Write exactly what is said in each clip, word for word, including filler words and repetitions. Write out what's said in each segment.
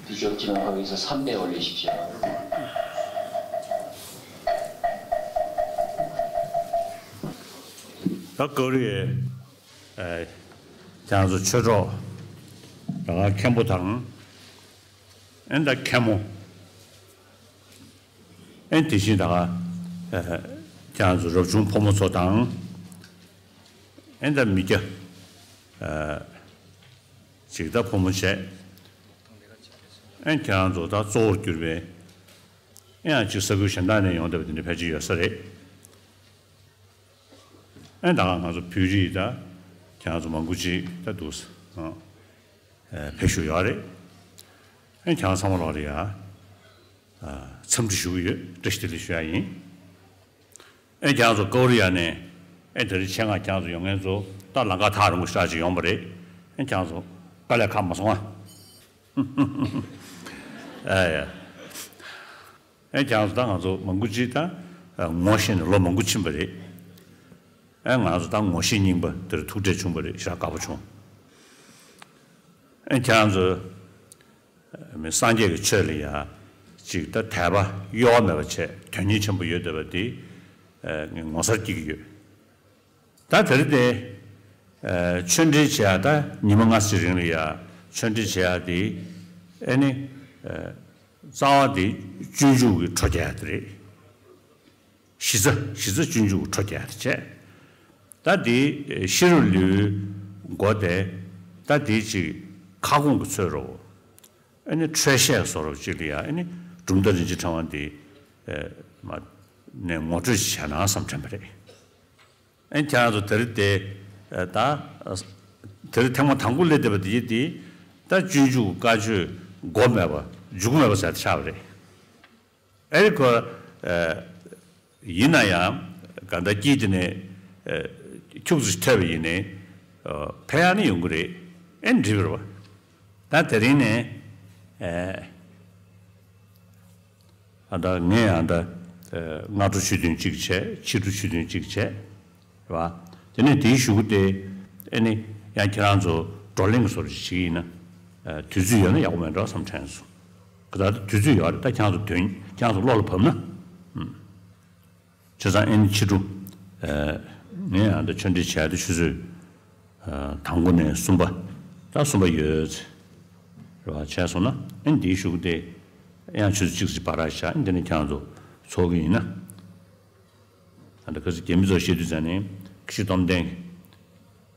དུས་སྐབས་ཀྱི་ནང་ཁོ་ཡིག་ཚད་མཐའ་མའི་འོག་ལས་ཤིག་བྱས་པ། ད་ཀའུ་རི་ཡའི་ཨ་ཁྱེད་རང་ཚོ་ཆོས་གྲོགས་ད་ག་མཁན་པོ་དང་། ཨེ་ད་མཁན་མོ། ཨེ་དེ་བཞིན་ད་ག་ཨ་ཁྱེད་རང་ཚོ་རབ་བྱུང་ཕོ་མོ་ཚོ་དང་། ཨེ་ད་མི་སྐྱ་ཨ་ཅིག་ད་ཕོ་མོ་བྱས། ཨེ་ཁྱེད་རང་ཚོ་ད་གཙོ་བོར་གྱུར་པའི་ཨེ་ཡང་ཅིག་ས་ཁུལ་གཞན་དག་ནས་ཡོང་བསྡད་པ་དེ་འདྲ་ཕལ་ཆེར་ཡོད་ས་རེད། ཨེ་ད་ག་ང་ཚོ་བོད་རིགས་ད་ཁྱེད་རང་ཚོ་མང་པོ་ཅིག་ད་འདུག་ཨ་ཕེབས་བཞུགས་ཡོད་རེད། ཨེ་ཁྱེད་རང་ཚང་མ་ལོག་རེད་ཡ། ཨ་འཚམས་འདྲི་ཞུ་གི་ཡོད། བཀྲ་ཤིས་བདེ་ལེགས་ཞུ་ཡ་ཡིན། ཨེ་ཁྱེད་རང་ཚོ་ཀའུ་རི་ཡ་ནས་ཨེ་ད་རེས་ཆེད་མངགས་ཁྱེད་རང་ཚོ་ཡོང་མཁན་ཚོ་ད་ལམ་ཁ་ཐག་རིང་པོ་ཞེ་དྲག་ཅིག་ཡོང་པ་རེད། ཨེ་ཁྱེད་རང་ཚོ་དཀའ་ལས་ཁག་མ་སོང་ཨ། ཨེ་ཡ། ཨེ་ཁྱེད་རང་ཚོ་ད་ང་ཚོ་མང་པོ་ཅིག་ད་ངོ་ཤེས་ནས་ལོ་མང་པོ་ཕྱིན་པ་རེད། ཨེ་ང་ཚོ་ད་ངོ་ཤེས་རྙིང་པ་དེར་ཐུག་འཕྲད་བྱུང་བ་རེད། ཞེ་དྲག་དགའ་པོ་བྱུང་། ཨེ་ཁྱེད་རང་ཚོ་མི་སངས་རྒྱས་ཀྱི་ཆོས་ལ་ཡ་ཅིག་ད་དད་པ་གཡོ་བ་མེད་པ་བྱས་དོན་སྙིང་ཆེན་པོ་ཡོད་བསྡད་པ་འདི་ངས་ངོ་མཚར་སྐྱེ་གི་ཡོད། ད་དེ་རིང་དེ་ཨ་ཆོས་འབྲེལ་བྱེད་ཡ་ད་ཉི་མ་ལྔ་ཙམ་རིང་ལ་ཡ་ཆོས་འབྲེལ་བྱེད་ཡ་དེ་ཨེ་ནི་ཨ་རྩ་བ་དེ་སྤྱོད་འཇུག་གི་འཕྲོ་རྒྱག་ཡ་དེ་རེད། གཞི་རྩ་གཞི་རྩ་སྤྱོད་འཇུག་གི་འཕྲོ་རྒྱག་ཡ་དེ་བྱས། ད་དེ་ཤེས་རབ་ལེའུའི་མགོ་དེ་ད་དེ་ཅིག་ཁ་སྐོང་གི་ཚུལ་རོ། ཨེ་ནི་འཕྲོས་བཤད་བཟོ་འདྲ་ཅིག་ལ་ཡ་ཨེ་ནི་གྲུབ་མཐའ་རིན་ཆེན་ཕྲེང་བ་འདི་ཨེ་མ་ནས་ངོ་སྤྲོད་བྱས་ན་བསམ་དྲན་པ་རེད། ཨེ་ཁྱེད་རང་ཚོ་དེ་རིང་དེ་ཨེ་ད་དེ་རིང་ཐེངས་མ་དང་པོ་སླེབས་བསྡད་པ་དེ་ཡིན་དེ་ད་སྤྱོད་འཇུག་བཀའ་ཆོས་མགོ་མེད་པ་མཇུག་མེད་པ་ཟེར་ཆགས་པ་རེད། ཨེ་རེད་ཁོ་ཨེ་ཡིན་ན་ཡང་ག་ད་དཀྱིལ་དེ་ནས་ཨེ་ཁྱུག་ཙམ་ཐོས་པ་ཡིན་ནའི་ཨེ་ཕན་ཡག་ནི་ཡོང་གི་རེད། ཨེ་འགྲིག་གི་རེད་བ། ད་དེ་རིང་ནས་ཨེ། ཨ་ད་ངས་ཨ་ད་ཨེ་སྔ་དྲོ་ཆོས་ཐུན་གཅིག་བྱས། ཕྱི་དྲོ་ཆོས་ཐུན་གཅིག་བྱས་རེད་བ། དེ་ནས་དེའི་གཞུག་གུ་དེ་ཨེ་ནི་ཡང་ཁྱེད་རང་ཚོ་བགྲོ་གླེང་བཟོ་འདྲ་ཅིག་བྱེད་ཀྱི་ཡིན་ན་ཨེ་དུས་ཚོད་ཡོད་ན་ཡག་པོ་མེད་འགྲོ་བསམ་དྲན་སོང་། ག་ད་དུས་ཚོད་ཡོད་རེད། ད་ཁྱེད་རང་ཚོ་དོན་ཁྱེད་རང་ཚོ་བློ་ལ་བབས་ན། ཨུམ། བྱས་ཙང་ཨེ་ནི་ཕྱི་དྲོ་ཨེ་ངས་ཨ་ད་ཆོས་འབྲེལ་བྱས་ཏེ་ཆུ་ཚོད་ཨ་དང་པོ་ནས་གསུམ་པ། ད་གསུམ་པ་ཡོད་ཚེ་རེད་བ། བྱས་སོང་ན་ཨེ་འདིའི་གཞུག་དེ་ཡང་ཆུ་ཚོད་གཅིག་ཙམ་བར་བཞག་ཨེ་འདི་ནས་ཁྱེད་རང་ཚོ་ཚོགས་ཀྱི་ཡིན་ན། ཨ་ད་ཁ་སང་རྒྱ་མི་ཚོ་བཤད་དུས་ཙང་ནས་ཁྱི་སྟོབས་ལྡན་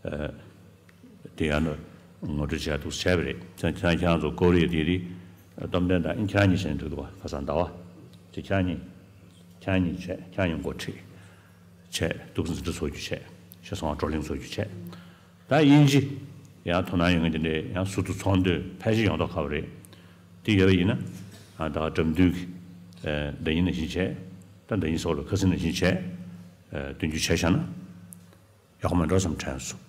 ཨ་དེ་ཡང་ན་ངོ་སྤྲོད་བྱས་འདུག་བྱས་པ་རེད། ཁྱེད་ཁྱེད་ཁྱེད་རང་ཚོ་ཀོ་རི་ཡ་དེ་རིགས་སྟོབས་ལྡན་དང་ཨེ་ཁྱེད་རང་གཉིས་བྱས་ནས་འགྲིག་འདུག་བ། ཁ་སང་ཟླ་བ་དེ་ཁྱེད་རང་གཉིས་ཁྱེད་རང་གཉིས་བྱས་ཁྱེད་རང་གཉིས་འགོ་ཁྲིད། བྱས་འདུག་འཛིན་གྲྭ་ཚོགས་རྒྱུ་བྱས། བྱས་སོང་བ་བགྲོ་གླེང་ཚོགས་རྒྱུ་བྱས། ད་དབྱིན་ཇི་ཡང་དོ་སྣང་ཡོད་མཁན་དེ་འདྲས་ཡང་ཟུར་དུ་ཚོགས་འདུ་ཕལ་ཆེར་ཡོང་མདོག་ཁ་པོ་རེད། དེ་ཡོད་པ་ཡིན་ན་ཨ་ད་འགྲམ་མདུན་གྱི་ཨེ་བརྡ་རྙིང་ནང་བཞིན་བྱས། ད་བརྡ་རྙིང་སོགས་ལ་ཁ་སང་ནང་བཞིན་བྱས། ཨ། སྟོན་རྒྱུ་བྱས་བཞག་ན་ཡག་པོ་མེད་འགྲོ་བསམ་དྲན་སོང་།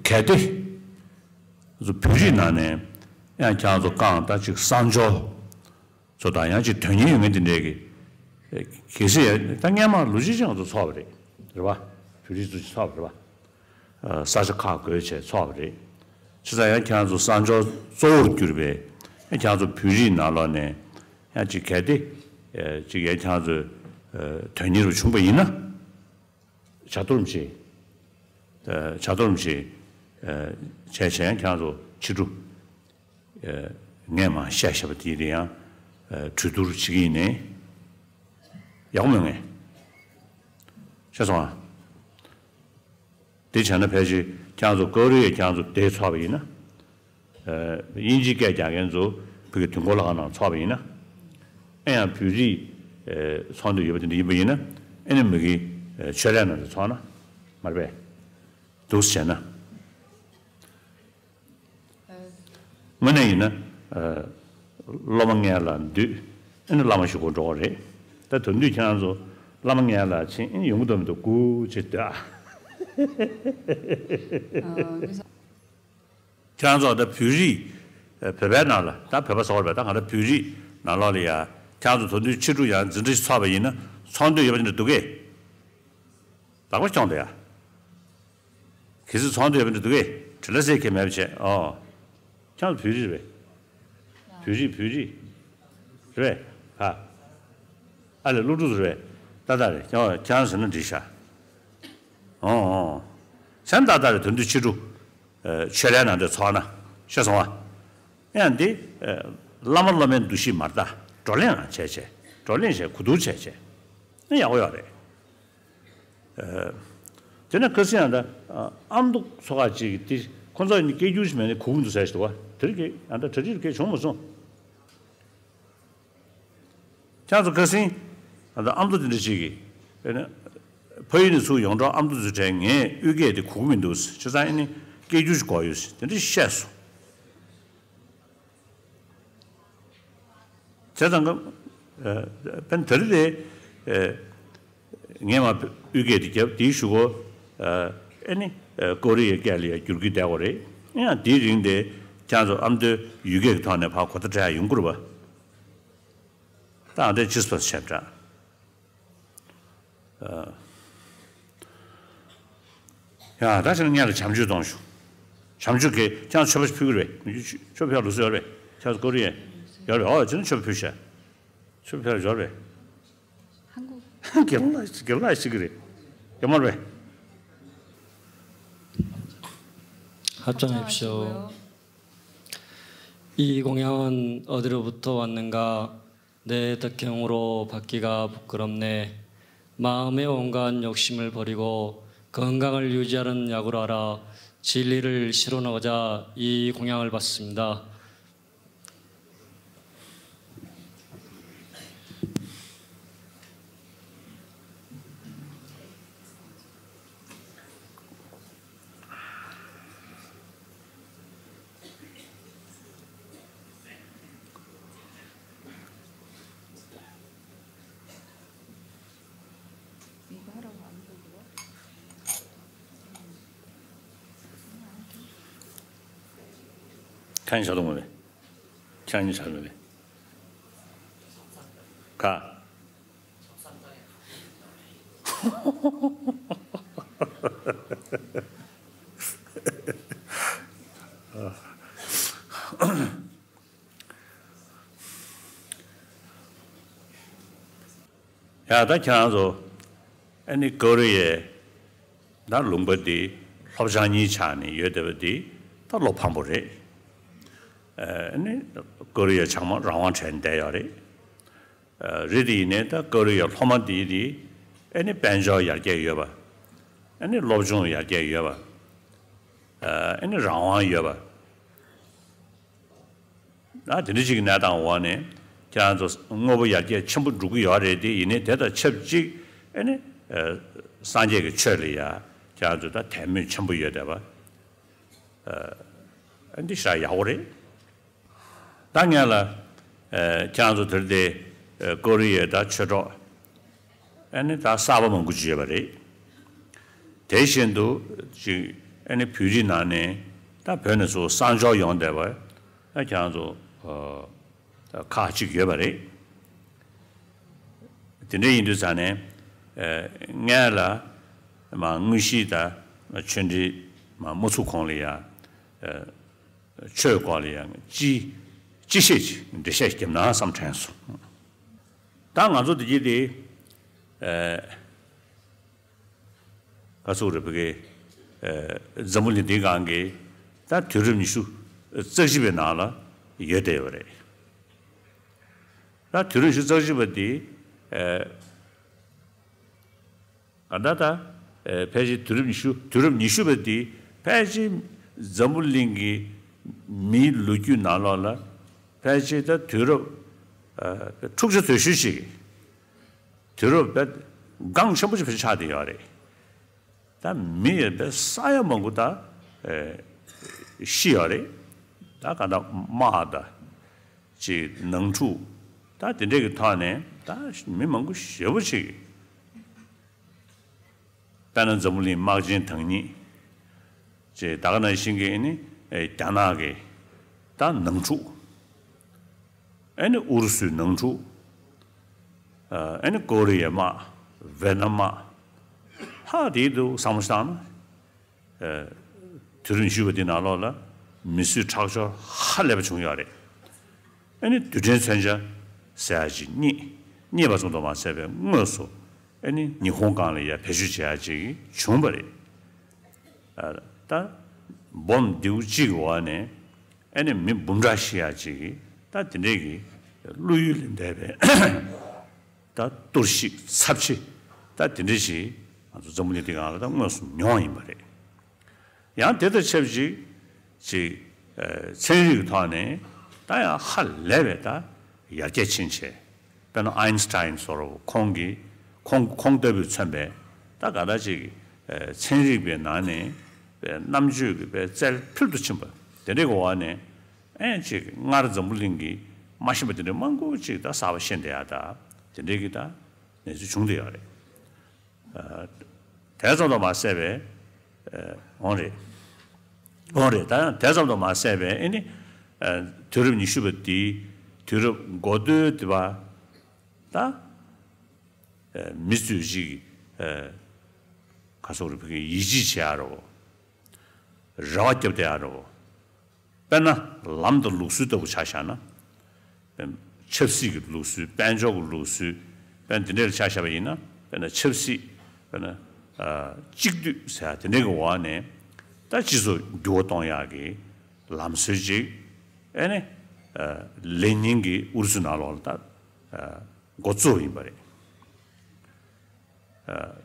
གལ་ཏེ་བོད་རིགས་ནང་ནས་ཡང་ཁྱེད་རང་ཚོ་རྐང་ད་ཅིག་གསར་འབྱོར་ཚོ་དང་ཡང་ཅིག་དོན་གཉེར་ཡོད་མཁན་དེ་འདྲས་ཀྱི། གལ་སྲིད་ད་སྔན་མ་ལོ་གཅིག་ཅང་ཚོ་ཚོགས་པ་རེད། རེད་པ། བོད་རིགས་ཚོ་ཚོགས་པ་རེད་པ། ས་ཆ་ཁག་བགོས་བྱས་ཚོགས་པ་རེད། བྱས་ཙང་ཡང་ཁྱེད་རང་ཚོ་གསར་འབྱོར་གཙོ་བོར་གྱུར་པའི་ཡང་ཁྱེད་རང་ཚོ་བོད་རིགས་ནང་ལོགས་ནས་ཡང་ཅིག་གལ་ཏེ་ཅིག་ཡང་ཁྱེད་རང་ཚོས་དོན་གཉེར་བ་བྱུང་པ་ཡིན་ན། བྱ་གཏོར་བྱེད། བྱ་གཏོར་བྱེད། བྱས་བྱས་ཡང་ཁྱེད་རང་ཚོ་ཕྱི་དྲོ། ངས་མ་བཤད་བཤད་པ་དེ་དེ་ཡང་གྲོས་བསྡུར་བྱེད་ཀྱི་ཡིན་ནའི་ཡག་པོ་མེད་ངས། ཤེས་སོང་ཨ། དེ་བྱས་ན་ཕལ་ཆེར་ཁྱེད་རང་ཚོ་ཀོ་རི་ཡ་ཁྱེད་རང་ཚོ་དེ་ཚོགས་པ་ཡིན་ན། དབྱིན་ཇིའི་སྐད་རྒྱག་མཁན་ཚོ་བོད་ཀྱི་དུས་འཁོར་ལྷ་ཁང་ནང་ཚོགས་པ་ཡིན་ན། ཨེ་ཡང་བོད་རིགས་ཚོགས་འདུ་ཡོད་པ་དེ་འདྲ་ཡིན་པ་ཡིན་ན། ཨེ་ནི་མི་གི་ཆོས་ལས་ནང་དུ་ཚོགས་ན་མ་རེད་པས། འདུག་སེ་བྱས་ན། དངོས་གནས་ཡིན་ན། སློབ་མ་ངན་ལ་འདུད། ཨེ་ནི་བླ་མ་ཞུ་གོ་འགྲོ་བ་རེད། ད་དོན་དུས་ཁྱེད་རང་ཚོ་བླ་མ་ངན་ལ་ཕྱིན་ཨེ་ནི་ཡོང་གི་འདུག་མི་འདུག་སྐུ་ཅི་འདོད་ཨ། ཁྱེད་རང་ཚོ་ད་བོད་རིགས། བོད་པའི་ནང་ལ་ད་བོད་པ་ཟེར་བ་རེད་པས། ད་ང་ད་བོད་རིགས་ནང་ལོགས་ལ་ཡ་ཁྱེད་རང་ཚོ་དོན་དུས་ཕྱི་དྲོ་ཡང་འཛིན་གྲྭ་ཞིག་ཚོགས་པ་ཡིན་ན་ཚོགས་འདོད་ཡོད་པ་དེ་འདྲ་འདུག་གས། ལག་པ་ཁྱོངས་དེ་ཡ། གལ་སྲིད་ཚོགས་འདུ་ཡོད་པ་འདྲ་འདུག་གས། དྲི་ལ་སེ་ཁེ་མེད་པ་བྱས་ཨོ། ཁྱེད་རང་བོད་རིགས་རེད་པས། བོད་རིགས་བོད་རིགས། རེད་པས། ཨ་ལས་སློབ་ཕྲུག་ཚོ་རེད་པས། ཏག་ཏག་རེད། ཁྱེད་རང་ཁྱེད་རང་ཟེར་ན་འགྲིག་ཤག་ཨོ་ཨོ། སེམས་ཏག་ཏག་རེད། དོན་དུ་ཕྱི་དྲོ་ཆོས་ལས་ནང་དུ་ཚོགས་ན་ཤེས་སོང་བ། ཡང་འདི་བླ་མ་སློབ་མའི་འདུ་ཤེས་མ་རེད་ད། བགྲོ་གླེང་རང་བྱས་བྱས། བགྲོ་གླེང་བྱས་གོ་བསྡུར་བྱས་བྱས། ཡང་ཡག་པོ་ཡོད་རེད། དེ་ནས་ཁ་སང་ཡང་ད་ཨ་མདོ་ཚོ་ཁག་ཅིག་གིས་དེ་ཁོང་ཚོ་ནི་སྐད་སྒྱུར་ཞིག་མེད་ནས་གུག་མི་འདུག་ཟེར་ཞིག་འདུག་བ། དེ་རིགས་ཀྱི་ཡང་ད་གྲ་སྒྲིག་གི་བྱུང་མ་སོང་། ཁྱེད་ཚོ་ཁ་སང་ཡང་ད་ཨ་མདོ་དེ་འདྲ་ཅིག་གིས་དཔེར་ན་ཕ་ཡུལ་ནས་ཚུར་ཡོང་གྲབས་ཨ་མདོ་ཚོའི་གྲས་ངས་དབུས་སྐད་དེ་གུག་མི་འདུག་བྱས་ཙང་ཨ་ནི་སྐད་སྒྱུར་ཞིག་དགོས་ཡོད་ཟེར་དེ་འདྲ་བཤད་སོང་། བྱས་ཙང་ཀ་ཨ་དཔེར་ན་དེ་རིང་དེ་ཨ་ངས་མར་དབུས་སྐད་དེ་བརྒྱབ། དེའི་གཞུག་གུ་ཨ་ཨེ་ནི་ཨ་ཀོ་རི་ཡའི་སྐད་ལ་ཡང་བསྒྱུར་གྱི་བསྡད་ཡོད་རེད། ཡང་དེའི་རིང་དེ་ཁྱེད་ཚོ་ཨ་མདོའི་ཡུལ་སྐད་ཀྱི་ཐོག་ནས་ཕར་གོ་བརྡ་སྤྲད་ཡ་ཡོང་གི་རེད་པ། ད་ཨ་འདྲས་ཅིས་པ་བྱས་འདྲ། ཡ་ད་ཕྱིན་ངས་ལ་བྱམས་ཆོས་གཏོང་ཞུ། བྱམས་ཆོས་ཀྱིས་ཁྱེད་ཚོ་མཆོད་པ་ཕུལ་གྱི་རེད། མཆོད་པ་ཕུལ་ལུགས་སྲོལ་ཡོད་རེད། ཁྱེད་ཚོ་ཀོ་རི་ཡ་ཡོད་རེད། ཨོ་ཕྱིན་མཆོད་པ་ཕུལ་ཤག་མཆོད་པ་ཕུལ་ཡོད་རེད། དགེ་ལགས་དགེ་ལགས་ཤིག་གི་རེད། ཡོད་མ་རེད། 합장하십시오. 이 공양은 어디로부터 왔는가? 내 덕행으로 받기가 부끄럽네. 마음의 온갖 욕심을 버리고 건강을 유지하는 약으로 알아 진리를 실현하고자 이 공양을 받습니다. ཁྱེད་ཉིད་ཆགས་འདུག་མ་རེད། ཁྱེད་ཉིད་ཆགས་འདུག་མ་རེད། ག་ཡ་ད་ཁྱེད་རང་ཚོ་ཨ་ནི་ཀོ་རི་ཡའི་ད་ལུང་པ་འདི་སློབ་སྦྱོང་གཉིས་ཆགས་ནས་ཡོད་བསྡད་པ་འདི་ད་བློ་ཕམ་པོ་རེད། ཨ་ནི་ཀོ་རི་ཡ་ཚང་མ་རང་དབང་བྲལ་ནས་བསྡད་ཡོད་རེད། རེད་དེ་ཡིན་ནའི་ད་ཀོ་རི་ཡ་སློབ་མ་འདི་འདི་ཨ་ནི་དཔལ་འབྱོར་ཡར་རྒྱས་ཡོད་པ། ཨ་ནི་སློབ་སྦྱོང་ཡར་རྒྱས་ཡོད་པ། ཨ་ནི་རང་དབང་ཡོད་པ། ཨ་དེ་འདྲ་ཞིག་གི་གནས་སྟངས་འོག་ནས་ཁྱེད་རང་ཚོ་དངོས་པོ་ཡར་རྒྱས་ཆེན་པོ་འགྲོ་གི་ཡོད་རེད་དེ། ཡིན་ནའི་དེ་དང་ཆབས་ཅིག་ཨ་ནི་སངས་རྒྱས་ཀྱི་ཆོས་ལ་ཡ་ཁྱེད་རང་ཚོ་ད་དད་མོས་ཆེན་པོ་ཡོད་བསྡད་པ། ཨ་འདི་ཞེ་དྲག་ཡག་པོ་རེད། ད་ངས་ལ་ཁྱེད་རང་ཚོ་དེར་དེ་ཀོ་རི་ཡའི་ད་ཆོས་གྲོགས་ ཨ་ནི་ད་གསར་པ་མང་པོ་ཅིག་ཡོད་པ་རེད། དེ་བཞིན་དུ་ཅིག་ཨ་ནི་བོད་རིགས་ནང་ནས་ད་བོད་ནས་ཚུར་གསར་འབྱོར་ཡོང་བསྡད་པ་ད་ཁྱེད་རང་ཚོ་ཨ་ད་ཁག་ཅིག་ཡོད་པ་རེད། དེ་འདྲ་ཡིན་དུས་ཙང་ནས་ཨ་སྔོན་ལ་མ་དངོས་གཞི་ད་ཆོས་འབྲེལ་མ་མ་ཚུགས་གོང་ལ་ཡ་ཨ་ཆོས་སྐོར་ལ་ཡ་ཅི་ཅི་ཤེས་ཅིག་འགྲེལ་བཤད་བརྒྱབ་ན་བསམ་དྲན་སོང་། ད་ང་ཚོ་འདི་གྱིས་དེ་ཨ་ག་ཚོད་རེད་བོད་སྐད། ཨ་འཛམ་བུ་གླིང་འདིའི་སྒང་གི་ད་དུས་རབས་ཉི་ཤུ་རྩ་གཅིག་པའི་ནང་ལ་ཡོད་བསྡད་ཡོད་རེད། ད་དུས་རབས་ཉི་ཤུ་རྩ་གཅིག་པ་འདི་ཨ་ག་ད་ད་ཨ་ཕལ་ཆེར་དུས་རབས་ཉི་ཤུ་དུས་རབས་ཉི་ཤུ་པ་འདི་ཕལ་ཆེར་འཛམ་བུ་གླིང་གི་མིའི་ལོ་རྒྱུས་ནང་ལོགས་ལ་ཕལ་ཆེར་ད་དུས་རབས་ཨ་འཁྲུག་ཆ་དོད་ཤོས་ཤིག་དུས་རབས་དཔེ་འགངས་ཆེན་པོ་ཞིག་ཆགས་བསྡད་ཡོད་རེད། ད་མི་ཡི་དཔེ་ས་ཡ་མང་པོ་ད་ཨེ་ཤི་ཡོད་རེད། ད་ག་ད་དམག་དང་ཅིག་ནང་འཁྲུག་ད་དེ་འདྲས་ཀྱི་ཐོག་ནས་ད་མི་མང་པོ་ཞེ་པོ་ཅིག་དཔེར་ན་འཛམ་བུ་གླིང་དམག་ཆེན་དང་ཉིད་ཅེས་ད་ག་ནང་བཞིན་གྱི་ཨ་ནི་ཨེ་རྒྱ་ནག་གི་ད་ནང་འཁྲུག་ཨ་ནི་ཨུ་རུ་སུའི་ནང་འཁྲུག་ཨ་ནི་ཀོ་རི་ཡའི་དམག་ཝེ་ནམ་དམག་ཧ་དེའི་འདུག་བསམ་བློ་བཏང་ན་ཨ་དུས་རབས་ཉི་ཤུ་པ་འདི་ནང་ལོགས་ལ་མི་གསོད་ཁྲག་སྦྱོར་ཧ་ལས་པ་བྱུང་ཡོད་རེད། ཨ་ནི་རྡུལ་ཕྲན་མཚོན་ཆ་ཟེར་ཡ་ཅིག་རྙེད་རྙེད་པ་ཙམ་དུ་མ་ཟད་པའི་དངོས་སུ་ཨ་ནི་ཉི་ཧོང་སྒང་ལ་ཡ་བེད་སྤྱོད་བྱེད་ཡ་ཅིག་བྱུང་བ་རེད། ཨ་ད་སྦོམ་རྡེའུ་གཅིག་གི་འོག་ནས་ཨ་ནི་མི་འབུམ་ཕྲག་ཤི་ཡ་ཅིག་ད་དེ་འདྲས་ཀྱི་བློ་ཡུལ་ལས་འདས་པའི་ད་གཏོར་བཤིག་ཚབས་ཆེ་ད་དེ་འདྲས་ཞིག་ང་ཚོ་འཛམ་བུ་གླིང་འདི་སྒང་ལ་ད་དངོས་སུ་མྱོང་ཡིན་པ་རེད། ཡང་དེ་དང་ཆབས་ཅིག་ཅིག་ཨ་ཚན་རིག་གི་ཐོག་ནས་ད་ཡང་ཧ་ལས་པའི་ད་ཡར་རྒྱས་ཕྱིན་བྱས། དཔེར་ན་ཨའིན་སི་ཊའིན་ཟེར་བ་ཁོང་གིས་ཁོང་ཁོང་ལྟ་བུས་མཚོན་པའི་ད་ག་ད་ཅིག་ཨ་ཚན་རིག་པའི་ནང་ནས་པའི་རྣམ་དཔྱོད་ཀྱི་པའི་རྩལ་ཕུལ་དུ་ཕྱིན་པ་དེ་འདྲའི་འོག་ནས་ཨེ་ཅིག་སྔར་འཛམ་བུ་གླིང་གིས་མ་ཤེས་པ་དེ་འདྲའི་མང་པོ་ཅིག་ད་གསར་པ་ཤེས་བསྡད་ཡ་ད་དེ་འདྲའི་གི་ད་གནས་ཚུལ་བྱུང་བསྡད་ཡོད་རེད། ཨ་དེ་ཙམ་དུ་མ་ཟད་པའི་ཨ་འོང་རེད། འོང་རེད་ད་དེ་ཙམ་དུ་མ་ཟད་པའི་ཨ་ནི་ཨ་དུས་རབས་ཉི་ཤུ་པ་འདིའི་དུས་རབས་འགོ་སྟོད་དེ་བ་ད་ཨ་མི་ཚོས་ཅིག་ཨ་ག་སོག་རེ་བོད་སྐད་ཡིད་ཆེས་བྱེད་ཡ་རོ། རེ་བ་བརྒྱབ་བསྡད་ཡ་རོ། དཔེར་ན་ལམ་དང་ལུགས་སྲོལ་ལྟ་བུ་ཆ་བཞག་ན། ཆབ་སྲིད་ཀྱི་ལུགས་སྲོལ་དཔལ་འབྱོར་གྱི་ལུགས་སྲོལ་དཔེར་ན་འདི་འདྲ་ལ་ཆ་བཞག་པ་ཡིན་ན་དཔེར་ན་ཆབ་སྲིད་དཔེར་ན་ཨ་གཅིག་སྡུད་ཟེར་ཡ་དེ་འདྲའི་གི་འོག་ནས་ད་སྤྱི་ཚོགས་འགྱུར་བ་གཏོང་ཡག་གི་ལམ་སྲོལ་ཅིག་ཨེ་ནས་ཨ་ལེ་ཉིན་གྱི་ཨུ་རུ་སུའི་ནང་ལོགས་ལ་ད་ཨ་འགོ་བཙུགས་ཡིན་པ་རེད།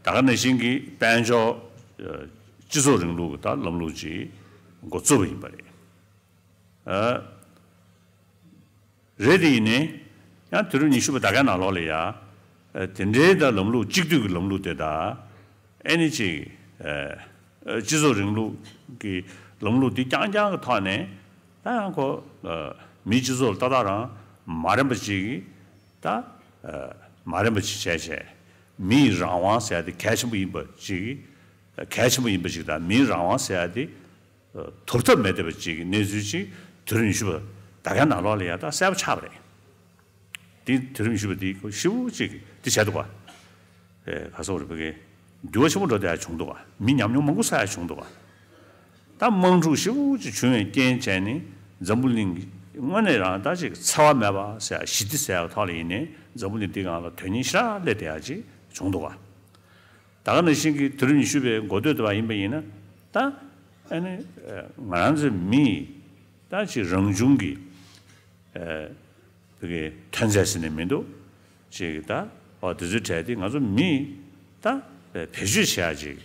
ད་ག་ནང་བཞིན་གྱི་དཔལ་འབྱོར་སྤྱི་ཚོགས་རིང་ལུགས་ཀྱི་ད་ལམ་ལུགས་ཅིག་འགོ་བཙུགས་པ་ཡིན་པ་རེད། རེད་དེ་ཡིན་ནའི་ཡང་དུས་རབས་ཉི་ཤུ་པ་ད་གའི་ནང་ལོགས་ལ་ཡ་དེ་འདྲའི་ད་ལམ་ལུགས་གཅིག་སྡུད་ཀྱི་ལམ་ལུགས་དེ་ད་ཨེ་ནི་ཅིག་སྤྱི་ཚོགས་རིང་ལུགས་ཀྱི་ལམ་ལུགས་འདི་རྐྱང་རྐྱང་གི་ཐོག་ནས་ད་ཡང་ཁོ་མིའི་སྤྱི་ཚོགས་ལ་ཏག་ཏག་རང་མ་རན་པ་ཅིག་གིས་ད་མ་རན་པ་ཅིག་བྱས་བྱས་མིའི་རང་དབང་ཟེར་ཡ་དེ་གལ་ཆེན་པོ་ཡིན་པ་ཅིག་གལ་ཆེན་པོ་ཡིན་པ་ཅིག་དང་མིའི་རང་དབང་ཟེར་ཡ་དེ་དོར་ཐབས་མེད་བསྡད་པ་ཅིག་གི་གནས་ཚུལ་ཅིག་དུས་རབས་ཉི་ཤུ་པ་ད་གའི་ནང་ལོགས་ལ་ཡ་ད་གསལ་པོ་ཆགས་པ་རེད། འདི་དུས་རབས་ཉི་ཤུ་པ་འདི་ཞེ་པོ་ཅིག་འདི་བྱས་འདུག་ག་ཨེ་ག་སོག་རེ་བོད་སྐད་འགྱུར་བ་ཆེན་པོ་འགྲོ་བསྡད་ཡ་བྱུང་འདུག་ག་མི་ཉམས་མྱོང་མང་པོ་བསགས་ཡ་བྱུང་འདུག་ག་ད་དམག་འཁྲུག་ཞེ་པོ་ཅིག་བྱུང་བའི་རྐྱེན་བྱས་ནས་འཛམ་བུ་གླིང་གི་དངོས་གནས་རང་ད་ཅིག་འཚེ་བ་མེད་པ་ཟེར་ཡ་ཞི་བདེ་ཟེར་ཡ་ཐོག་ལ་ཡིན་ནའི་འཛམ་བུ་གླིང་འདི་སྒང་ལ་དོན་སྙིང་ཞེ་དྲག་སླེབས་བསྡད་ཡ་ཅིག་བྱུང་འདུག་ག་ད་ག་ནང་བཞིན་གྱི་དུས་རབས་ཉི་ཤུ་པའི་འགོ་སྟོད་དུ་བ་ཡིན་པ་ཡིན་ན་ད་ཨ་ནི་ང་རང་ཚོའི་མིས་ད་ཅིག་རང་བྱུང་གི་བོད་ཀྱི་ཐོན་རྫས་ཟེར་ནས་མི་འདུག་ཅིག་ད་ཨོ་དེ་ཚོའི་གྲས་དེ་ང་ཚོ་མིས་ད་བེད་སྤྱོད་བྱེད་ཡ་ཅིག་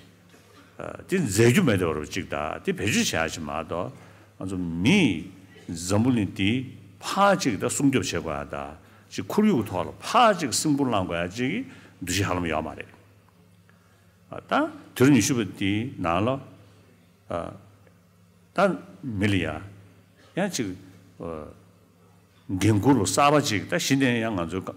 དེ་མཛད་རྒྱུ་མེད་དེ་བར་ཅིག་ད་དེ་བེད་སྤྱོད་བྱེད་ཡ་ཅིག་མ་གཏོགས་ང་ཚོ་མིས་འཛམ་བུ་གླིང་འདི་ཕར་ཅིག་ད་སྲུང་སྐྱོབ་བྱེད་དགོས་ཡ་ད་ཅིག་ཁོར་ཡུག་གི་ཐོག་ལ་ཕར་ཅིག་སྲིན་འབུ་བསླང་དགོས་ཡ་ཅིག་གི་འདུ་ཤེས་ཧ་ལམ་ཡོད་མ་རེད། ད་དུས་རབས་ཉི་ཤུ་པ་འདིའི་ནང་ལ་ད་མི་ལ་ཡ་ཡང་ཅིག་འགན་འཁུར་གསར་པ་ཅིག་ད་གཞི་ནས་ཡང་ང་ཚོའི་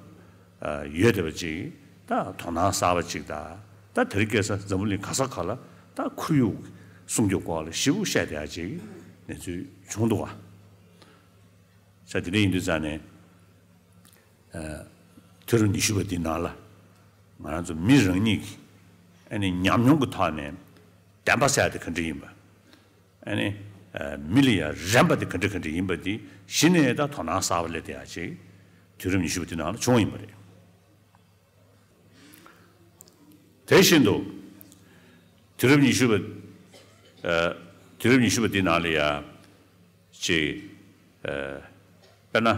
ཡོད་བསྡད་པ་ཅིག་ད་ ད་དོ་སྣང་གསར་པ་ཅིག་དང་། ད་དེ་རིང་ཁ་སང་འཛམ་བུ་གླིང་ག་ས་ག་ལ་ད་ཁོར་ཡུག་སྲུང་སྐྱོབ་སྐོར་ལ་ཞེ་པོ་བཤད་བསྡད་ཡ་ཅིག་གནས་ཚུལ་བྱུང་འདུག་ག། ས་དེ་འདྲ་ཡིན་དུས་ཙང་ནས། ཨ། དུས་རབས་ཉི་ཤུ་པ་འདི་ནང་ལ་ང་རང་ཚོ་མི་རང་ཉིད་ཀྱི་ཨ་ནི་ཉམས་མྱོང་གི་ཐོག་ནས་བདེན་པ་ཟེར་ཡ་དེ་ག་འདྲ་ཡིན་པ། ཨ་ནི། ཨ། མི་ལ་ཡ་རན་པ་དེ་ག་འདྲ་ག་འདྲ་ཡིན་པ་འདི་གཞི་ནས་ད་དོ་སྣང་གསར་པ་སླེབས་བསྡད་ཡ་ཅིག་དུས་རབས་ཉི་ཤུ་པ་འདི་ནང་ལ་བྱུང་བ་ཡིན་པ་རེད། དེ་བཞིན་དུ། དུས་རབས་ཉི་ཤུ་པ། ཨ། དུས་རབས་ཉི་ཤུ་པ་འདི་ནང་ལ་ཡ། ཅིག་ཨ། དཔེར་ན།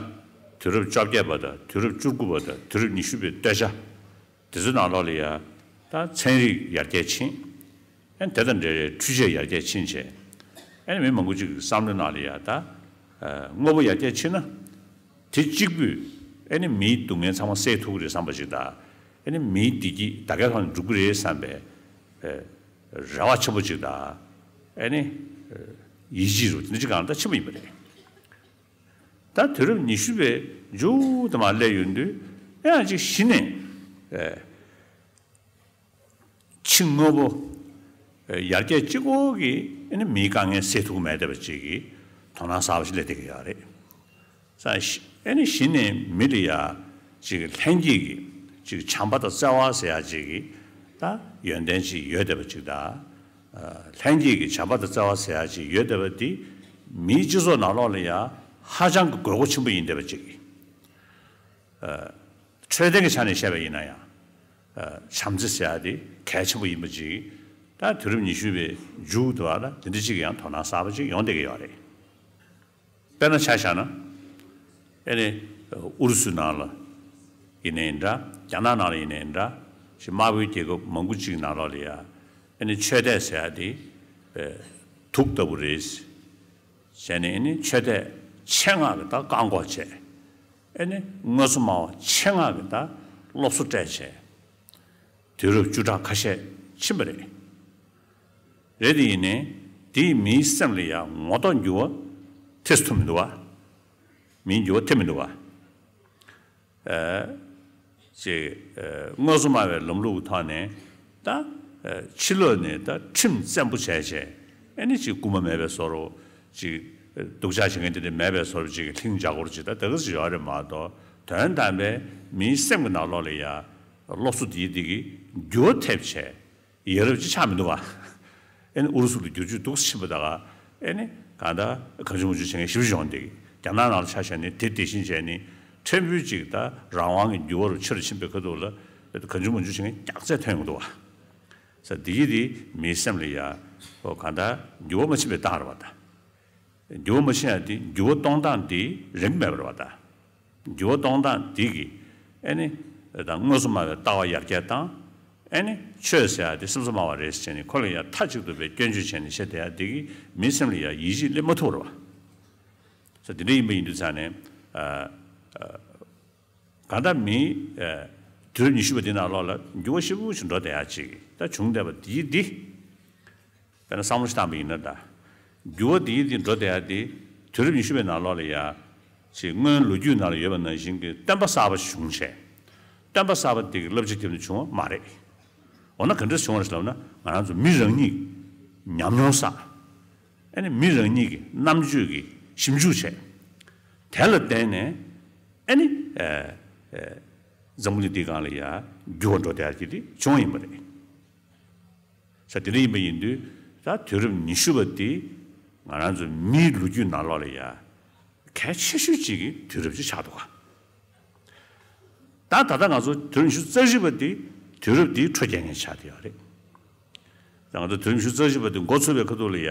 དུས་རབས་བཅོ་བརྒྱད་པ་དང་དུས་རབས་བཅུ་དགུ་པ་དང་དུས་རབས་ཉི་ཤུ་པའི་སྟོད་ཆ། དེ་ཚོའི་ནང་ལོགས་ལ་ཡ། ད་ཚན་རིག་ཡར་རྒྱས་ཕྱིན། ཨ། དེ་དང་འབྲེལ་བའི་འཕྲུལ་ཆས་ཡར་རྒྱས་ཕྱིན་བྱས། ཨ་ནི་མི་མང་པོ་ཅིག་གི་བསམ་བློའི་ནང་ལ་ཡ་ད། ཨ། དངོས་པོ་ཡར་རྒྱས་ཕྱིན་ན། དེ་གཅིག་པུས་ཨ་ནི་མིའི་སྡུག་བསྔལ་ཚང་མ་སེལ་ཐུབ་ཀྱི་རེད་བསམ་པ་ཞིག་དང་། ཨ་ནི་མིའི་བདེ་སྐྱིད་ད་གའི་ཐོག་ནས་འགྲུབ་ཀྱི་རེད་བསམ་པའི། ཨ། རེ་བ་ཆེན་པོ་ཅིག་དང་། ཨ་ནི། ཨ། ཡིད་ཆེས་རུ་དེ་འདྲ་ཅིག་གང་ལྟར་ཆེན་པོ་ཡིན་པ་རེད། ད་དུས་རབས་ཉི་ཤུ་པའི་མཇུག་ཏུ་མར་སླེབས་ཡོང་དུས། ཨ། ཡང་ཅིག་གཞི་ནས། ཨ། ཕྱི་དངོས་པོ། ཨ། ཡར་རྒྱས་གཅིག་པོ་གིས་ཨ་ནི་མིའི་དཀའ་ངལ་སེལ་ཐུབ་ཀྱི་མེད་བསྡད་པ་ཅིག་གི་དོ་སྣང་གསར་པ་ཞིག་སླེབས་བསྡད་ཀྱི་ཡོད་རེད། ས་ཨ་ནི་གཞི་ནས་མི་ལ་ཡ་ཅིག་ལྷན་སྐྱེས་ཀྱི་ཅིག་བྱམས་པ་དང་བརྩེ་བ་ཟེར་ཡ་ཅིག་གི་ད་ཡོན་ཏན་ཅིག་ཡོད་བསྡད་པ་ཅིག་དང་། ཨ། ལྷན་སྐྱེས་ཀྱི་བྱམས་པ་དང་བརྩེ་བ་ཟེར་ཡ་ཅིག་ཡོད་བསྡད་པ་འདི་མིའི་སྤྱི་ཚོགས་ནང་ལོགས་ལ་ཡ་ཧ་ཅང་གི་དགོས་མཁོ་ཆེན་པོ་ཡིན་བསྡད་པ་ཅིག། ཨ། འཕྲོད་བསྟེན་གྱི་ཆ་ནས་བཤད་པ་ཡིན་ན་ཡང་། ཨ། བྱམས་བརྩེ་ཟེར་ཡ་དེ་གལ་ཆེན་པོ་ཡིན་པ་ཅིག་ད་དུས་རབས་ཉི་ཤུ་པའི་མཇུག་ཏུ་བ་ལ་དེ་འདྲ་ཅིག་ཡང་དོ་སྣང་གསར་པ་ཅིག་ཡོང་བསྡད་ཀྱི་ཡོད་རེད། དཔེར་ན་ཆ་བཞག་ན། ཨ་ནི། ཨུ་རུ་སུའི་ནང་ལ་ཡིན་ནའི་འདྲ། རྒྱ་ནག་ནང་ལ་ཡིན་ནའི་འདྲ། ཞིག་དམར་པོའི་རྒྱལ་ཁབ་མང་པོ་ཅིག་ནང་ལོགས་ལ་ཡ། ཨ་ནི་ཆོས་དད་ཟེར་ཡ་དེ། ཨ། དུག་ལྟ་བུ་རེད། བྱས་ནས་ཨ་ནི་ཆོས་དད་ཆེད་མངགས་ཀྱི་ད་བཀག་འགོག་བྱས། ཨ་ནི་དངོས་སུ་སྨྲ་བ་ཆེད་མངགས་ཀྱི་ད་སློབ་གསོ་སྤྲད་བྱས། དུས་རབས་བཅུ་ཕྲག་ཁ་ཤས་ཕྱིན་པ་རེད། རེད་དེ་ཡིན་ནའི་དེས་མིའི་སེམས་ལ་ཡང་ངོ་ཐོག་འགྱུར་བ་ཐེབས་ཐུབ་མི་འདུག་བ། མིའི་འགྱུར་བ་ཐེབས་མི་འདུག་བ། ཨ། ཅེས། ཨ། དངོས་སུ་སྨྲ་བའི་ལམ་ལུགས་ཀྱི་ཐོག་ནས་ད། ཨ། ཕྱི་ལོགས་ནས་ད་ཁྲིམས་བཙན་པོ་བྱས་བྱས། ཨ་ནི་ཅིག་རྐུན་མ་མེད་པའི་བཟོ་འདྲ། ཅིག་སྡུག་ཅག་བྱེད་མཁན་དེ་འདྲ་མེད་པའི་བཟོ་འདྲ་ཅིག་གི་ལྷིང་འཇགས་སྐོར་ཅིག་ད་དེ་ག་ཚོད་ཡོད་རེད་མ་གཏོགས། དོན་དམ་པའི་མིའི་སེམས་ཀྱི་ནང་ལོགས་ལ་ཡ། སློབ་གསོ་འདིའི་འདི་གི་འགྱུར་བ་ཐེབས་བྱས། ཡ་རབས་ཅིག་ཆགས་མི་འདུག་བ། ཨ་ནི་ཨུ་རུ་སུ་ལ་བསྒྱུར་བཅོས་འདུག་སེ་ཕྱིན་པ་ད་ག་ཨ་ནི་གང་ལྟར་གང་བྱུང་མང་བྱུང་བྱེད་མཁན་ཞེ་པོ་ཅིག་ཡོང་བསྡད་ཀྱི། རྒྱ་ནག་ནང་ལ་ཆ་བཞག་ནས་དེ་དེ་བཞིན་བྱས་ནས་ཕྲན་བུ་ཅིག་ད་རང་དབང་གི་འགྱུར་བ་རུ་ཆེ་རུ་ཕྱིན་པའི་ཁ་ཐུག་ལ། གང་བྱུང་མང་བྱུང་བྱེད་མཁན་ཀྱག་ཙམ་ཐོན་ཡོང་གི་འདུག་བ། ས་འདི་ཡིས་དེ་མིའི་སེམས་ལ་ཡ། ཨོ། གང་ལྟར་འགྱུར་བ་མ་ཕྱིན་པའི་རྟགས་རེད་བ་ད། འགྱུར་བ་མ་ཕྱིན་ཡ་དེ་འགྱུར་བ་གཏོང་སྟངས་དེ་རིན厭་མེད་པ་རེད་བ་ད། འགྱུར་བ་གཏོང་སྟངས་འདི་གིས་ཨ་ནི་ད་དངོས་སུ་སྨྲ་བའི་ལྟ་བ་ཡར་རྒྱས་བཏང་། ཨ་ནི་ཆོས་ཟེར་ཡ་དེ་སེམས་གསོ་སྨྲ་བ་རེད་ཟེར་ནས་ཁོ་ལ་ཡ་མཐའ་གཅིག་ཏུ་བའི་སྐྱོན་བརྗོད་བྱས་ནས་བཤད་བསྡད་ཡ་འདི་གིས་མིའི་སེམས་ལ་ཡ་ཡིད་ཆེས་སླེབས་མ་ཐུབ་རེད་བ། ས་འདི་འདྲ་ཡིན་པ་ཡིན་དུས་ཙང་ནས། ཨ། ཨ། གང་ལྟར་མིའི། ཨ། དུས་རབས་ཉི་ཤུ་པ་འདི་ནང་ལོགས་ལ་འགྱུར་བ་ཞེ་པོ་ཞིག་འགྲོ་བསྡད་ཡ་ཅིག་ད་བྱུང་བསྡད་པ་འདི་འདི། དཔེར་ན་བསམ་བློ་ཞིག་བཏང་པ་ཡིན་ན་ད། འགྱུར་བ་འདི་འདི་འགྲོ་བསྡད་ཡ་འདི་དུས་རབས་ཉི་ཤུ་པའི་ནང་ལོགས་ལ་ཡ། ཅིག་སྔོན་ལོ་རྒྱུས་ནང་ལ་ཡོད་པ་ནང་བཞིན་གྱི་སྟོན་པ་གསར་པ་ཞིག་བྱུང་བྱས། སྟོན་པ་གསར་པ་འདི་གི་བསླབ་བྱ་བརྒྱབ་ནས་བྱུང་བ་མ་རེད། འོ་ན་ག་འདྲ་བྱུང་བ་རེད་ལབ་ན། ང་རང་ཚོ་མི་རང་ཉིད་ཉམས་མྱོང་བསགས། ཨ་ནི་མི་རང་ཉིད་ཀྱི་རྣམ་དཔྱོད་ཀྱིས་ཞིབ་འཇུག་བྱས། དེ་ལ་བརྟེན་ནས་ཨ་ནི། ཨ། ཨ། འཛམ་བུ་གླིང་འདིའི་སྒང་ལ་ཡ་འགྱུར་བ་འགྲོ་བསྡད་ཡ་དེ་བྱུང་བ་ཡིན་པ་རེད། ས་དེ་འདྲ་ཡིན་པ་ཡིན་དུས་ད་དུས་རབས་ཉི་ཤུ་པ་འདི་ང་རང་ཚོ་མིའི་ལོ་རྒྱུས་ནང་ལོགས་ལ་ཡ་གལ་ཆེ་ཤོས་གཅིག་གི་དུས་རབས་ཅིག་ཆགས་འདུག་ག་ད་ད་ལྟ་ང་ཚོ་དུས་རབས་ཉི་ཤུ་རྩ་བཞི་པ་འདི་དུས་རབས་འདིའི་འཕྲོ་རྒྱག་མཁན་ཆགས་བསྡད་ཡོད་རེད། ད་ང་ཚོ་དུས་རབས་ཉི་ཤུ་རྩ་བཞི་པ་འདི་འགོ་ཚུགས་པའི་ཁ་ཐུག་ལ་ཡ་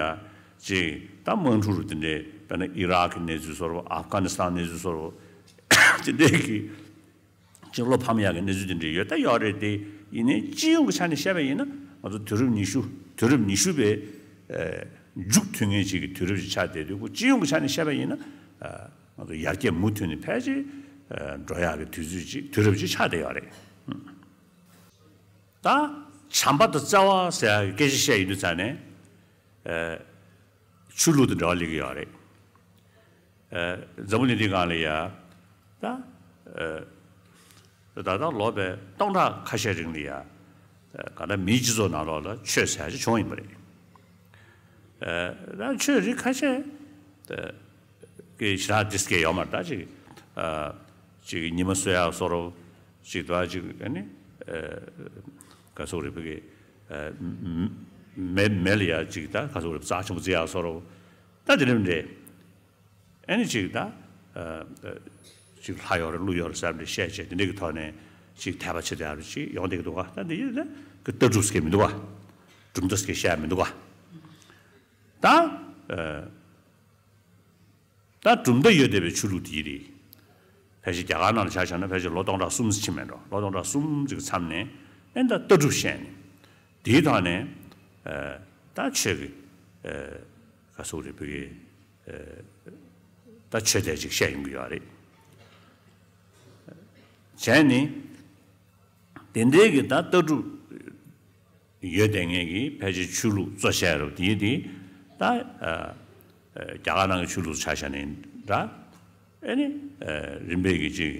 ཅིག་ད་དམག་འཁྲུག་རུ་དེ་འདྲའི། དཔེར་ན་ཨི་རག་གི་གནས་ཚུལ་བཟོ་འདྲ། ཨབ་གྷ་ནི་སི་ཐན་གནས་ཚུལ་བཟོ་འདྲ། དེ་འདྲའི་གི་ཅིག་བློ་ཕམ་ཡག་གི་གནས་ཚུལ་དེ་འདྲ་ཡོད་ད་ཡོད་རེད་དེ། ཡིན་ནའི་སྤྱི་ཡོངས་ཀྱི་ཆ་ནས་བཤད་པ་ཡིན་ན་ང་ཚོ་དུས་རབས་ཉི་ཤུ། དུས་རབས་ཉི་ཤུ་པའི། ཨ། མཇུག་མཐུད་མཁན་ཅིག་གི་དུས་རབས་ཅིག་ཆགས་བསྡད་དུས། ཁོ་སྤྱི་ཡོངས་ཀྱི་ཆ་ནས་བཤད་པ་ཡིན་ན། ཨ། ང་ཚོ་ཡར་རྒྱས་མུ་མཐུད་ནས་ཕལ་ཆེར། ཨ། འགྲོ་ཡག་གི་དུས་ཚོད་ཅིག། དུས་རབས་ཅིག་ཆགས་བསྡད་ཡོད་རེད། ད་བྱམས་པ་དང་བརྩེ་བ་ཟེར་ཡག་གི་སྐད་ཆ་བཤད་ཡོང་དུས་ཙང་ནས། ཨ། ཆོས་ལུགས་དང་འབྲེལ་བ་སླེབས་ཀྱི་ཡོད་རེད། ཨ། འཛམ་བུ་གླིང་འདིའི་སྒང་ལ་ཡ། ད། ཨ། ད་ལྟ་ལོ་པའི་སྟོང་ཕྲག་ཁ་ཤས་རིང་ལ་ཡ། ག་ད་མིའི་སྤྱི་ཚོགས་ནང་ལོགས་ལ་ཆོས་ཟེར་ཡ་ཅིག་བྱུང་ཡིན་པ་རེད། ད་ཆོས་རིགས་ཁ་ཤས། ཀྱི་ཞེ་དྲག་ཏིས་ཀྱི་ཡོད་མ་རེད། ད་ཅིག་ཅིག་ཉི་མ་གསོལ་ཡག་བཟོ་འདྲ་ཅིག་ད་ཅིག་ཨ་ནི། ག་ཟེར་རེད་བོད་ཀྱི། མེ་མེ་ལ་ཡ་ཅིག་ད་ག་ཟེར་རེད་རྩ་ཆེན་པོ་བརྩི་ཡག་བཟོ་འདྲ། ད་དེ་འདྲ་མི་འདྲ། ཨ་ནི་ཅིག་ད། ཅིག་ལྷ་ཡོད་རེད་ཀླུ་ཡོད་རེད་ཟེར་འདྲ་བཤད་བྱས་དེ་འདྲ་གི་ཐོག་ནས་ཅིག་དད་པ་བྱེད་དེ་ཡ་རུ་ཅིག་ཡོང་བསྡད་ཀྱི་འདུག་ག་ད་འདི་ཡོད་ད་གི་ལྟ་གྲུབ་ཟེར་མི་འདུག་ག་གྲུབ་མཐའ་ཟེར་བཤད་མི་འདུག་ག་ད། ད་གྲུབ་མཐའ་ཡོད་བསྡད་པའི་ཆོས་ལུགས་དེ་རེད། ཕལ་ཆེར་རྒྱ་གར་ནང་ལ་ཆ་བཞག་ན་ཕལ་ཆེར་ལོ་སྟོང་ཕྲག་གསུམ་ཕྱིན་མེད་འགྲོ། ལོ་སྟོང་ཕྲག་གསུམ་ཅིག་གི་མཚམས་ནས་ཨེ་ད་ལྟ་གྲུབ་བཤད་ནས། དེའི་ཐོག་ནས་ད་ཆོས་ཀྱི་ག་ཟེར་རེད་བོད་ཀྱི་ད་ཆོས་དེ་ཅིག་བཤད་ཡོང་གི་ཡོད་རེད། བྱས་ནས་དེ་འདྲའི་གི་ད་ལྟ་གྲུབ་ཡོད་བསྡད་མཁན་གྱི་ཕལ་ཆེར་ཆོས་ལུགས་གཙོ་ཆེ་རུ་དེའི་དེ་ད་རྒྱ་གར་ནང་གི་ཆོས་ལུགས་ཆ་བཞག་ནས་འདྲ། ཨེ་ནི། རིམ་པས་ཀྱི་ཅིག་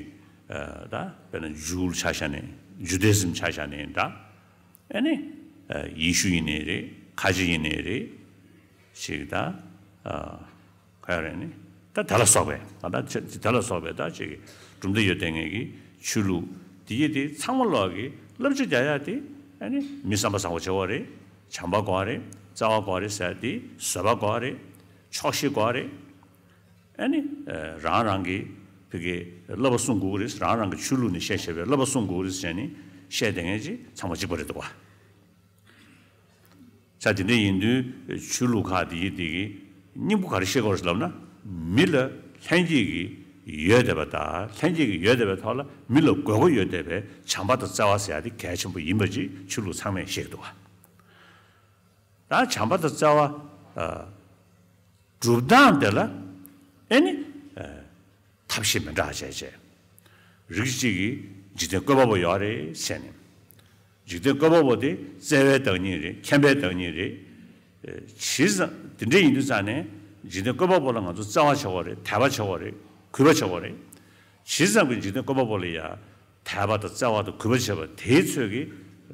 ད་དཔེར་ན་ཇུའུ་ཆ་བཞག་ནས་ཇུ་དེ་ཟིམ་ཆ་བཞག་ནས་འདྲ། ཨེ་ནི། ཡེ་ཤུ་ཡིན་ནའི་རེད། ཁ་ཆེ་ཡིན་ནའི་རེད། ཅིག་ད། ག་རེ་ནི། ད་དེ་ལ་སོགས་པའི་ང་ད་ཆ་དེ་ལ་སོགས་པའི་ད་ཅིག་གྲུབ་མཐའ་ཡོད་བསྡད་མཁན་གྱི་ཆོས་ལུགས་དེ་ཡི་དེ་ཚང་མ་ལོག་གི་བསླབ་བྱ་རྒྱག་ཡ་དེ་ཨ་ནི་མི་བསམ་པ་བཟང་པོ་བྱེད་དགོས་རེད། བྱམས་པ་དགོས་རེད། བརྩེ་བ་དགོས་རེད་ཟེར་དེ་བཟོད་པ་དགོས་རེད། ཆོག་ཤེས་དགོས་རེད། ཨ་ནི། རང་རང་གི་བོད་ཀྱི་བསླབ་པ་སྲུང་དགོས་ཀྱི་རེད། རང་རང་གི་ཆོས་ལུགས་ནས་བཤད་བཤད་པའི་བསླབ་པ་སྲུང་དགོས་ཀྱི་རེད་ཟེར་ནས་བཤད་བསྡད་མཁན་ཅིག་ཚང་མ་གཅིག་པ་རེད་འདུག་བ། ས་དེ་འདྲ་ཡིན་དུས་ཆོས་ལུགས་ཁག་དེ་ཡི་དེ་གི་སྙིང་པོ་ག་རེ་བཤད་དགོས་རེད་ལབ་ན། མི་ལ་ལྷན་སྐྱེས་ཀྱི་ཡོད་བསྡད་པ་དང་ལྷན་སྐྱེས་ཀྱི་ཡོད་བསྡད་པའི་ཐོག་ལ་མི་ལ་དགོས་མཁོ་ཡོད་བསྡད་པའི་བྱམས་པ་དང་བརྩེ་བ་ཟེར་ཡ་དེ་གལ་ཆེན་པོ་ཡིན་པ་ཅིག་ཆོས་ལུགས་ཚང་མས་བཤད་ཀྱི་འདུག་བ། ད་བྱམས་པ་དང་བརྩེ་བ། སྒྲུབ་སྟངས་དེ་ལ་ཨེ་ནི། ཐབས་ཤེས་མི་འདྲ་བྱས་བྱས། རིགས་གཅིག་གིས་འཇིག་རྟེན་བཀོད་པ་པོ་ཡོད་རེད་ཟེར་ནས། འཇིག་རྟེན་བཀོད་པ་པོ་དེ་བརྩེ་བའི་བདག་ཉིད་རེད། མཁྱེན་པའི་བདག་ཉིད་རེད། ཇི་ཙམ་དེ་འདྲ་ཡིན་དུས་ཙང་ནས་འཇིག་རྟེན་བཀོད་པ་པོ་ལ་ང་ཚོ་བརྩེ་བ་བྱེད་དགོས་རེད། དད་པ་བྱེད་དགོས་རེད། གུས་པ་བྱེད་དགོས་རེད། ཇི་ཙམ་གྱི་འཇིག་རྟེན་བཀོད་པ་པོ་ལ་ཡ། དད་པ་དང་བརྩེ་བ་དང་གུས་པ་བྱེད་པ་དེའི་ཚོད་ཀྱིས་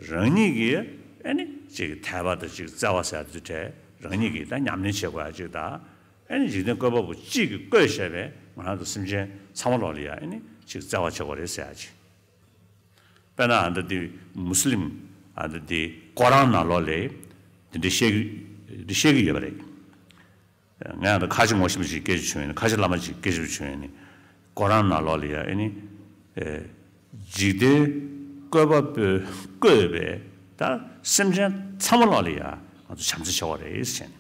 རང་ཉིད་ཀྱིས་ཨེ་ནི་ཅིག་དད་པ་དང་ཅིག་བརྩེ་བ་ཟེར་ཡ་དེ་ཚོ་བྲལ་རང་ཉིད་ཀྱིས་ད་ཉམས་ལེན་བྱེད་དགོས་ཡ་ཅིག་དང་། ཨེ་ནི་འཇིག་རྟེན་བཀོད་པ་པོ་གཅིག་གིས་བཀོད་བཞག་པའི་ང་རང་ཚོ་སེམས་ཅན་ཚང་མ་ལོག་ལ་ཡ་ཨེ་ནི་ཅིག་བརྩེ་བ་བྱེད་དགོས་རེད་ཟེར་ཡ་ཅིག་དཔེར་ན་ཨ་ད་འདི་མུ་སི་ལིམ་ཨ་ད་འདི་ཀོ་རཱན་ནང་ལོགས་ལ་འདི་འདྲ་བཤད་ཀྱི་འདི་བཤད་ཀྱི་ཡོད་པ་རེད། ང་ཡང་ད་ཁ་ཆེ་ངོ་ཤེས་པ་ཞིག་སྐད་ཆ་བྱུང་ཡོད་ནི། ཁ་ཆེ་བླ་མ་ཞིག་སྐད་ཆ་བྱུང་ཡོད་ནི། ཀོ་རཱན་ནང་ལོགས་ལ་ཡ་ཨེ་ནི། འཇིག་རྟེན་བཀོད་པ་པོས་བཀོད་པའི་ད་སེམས་ཅན་ཚང་མ་ལོགས་ལ་ཡ་ང་ཚོ་བྱམས་བརྩེ་བྱེད་དགོས་རེད་ཟེར་ནས།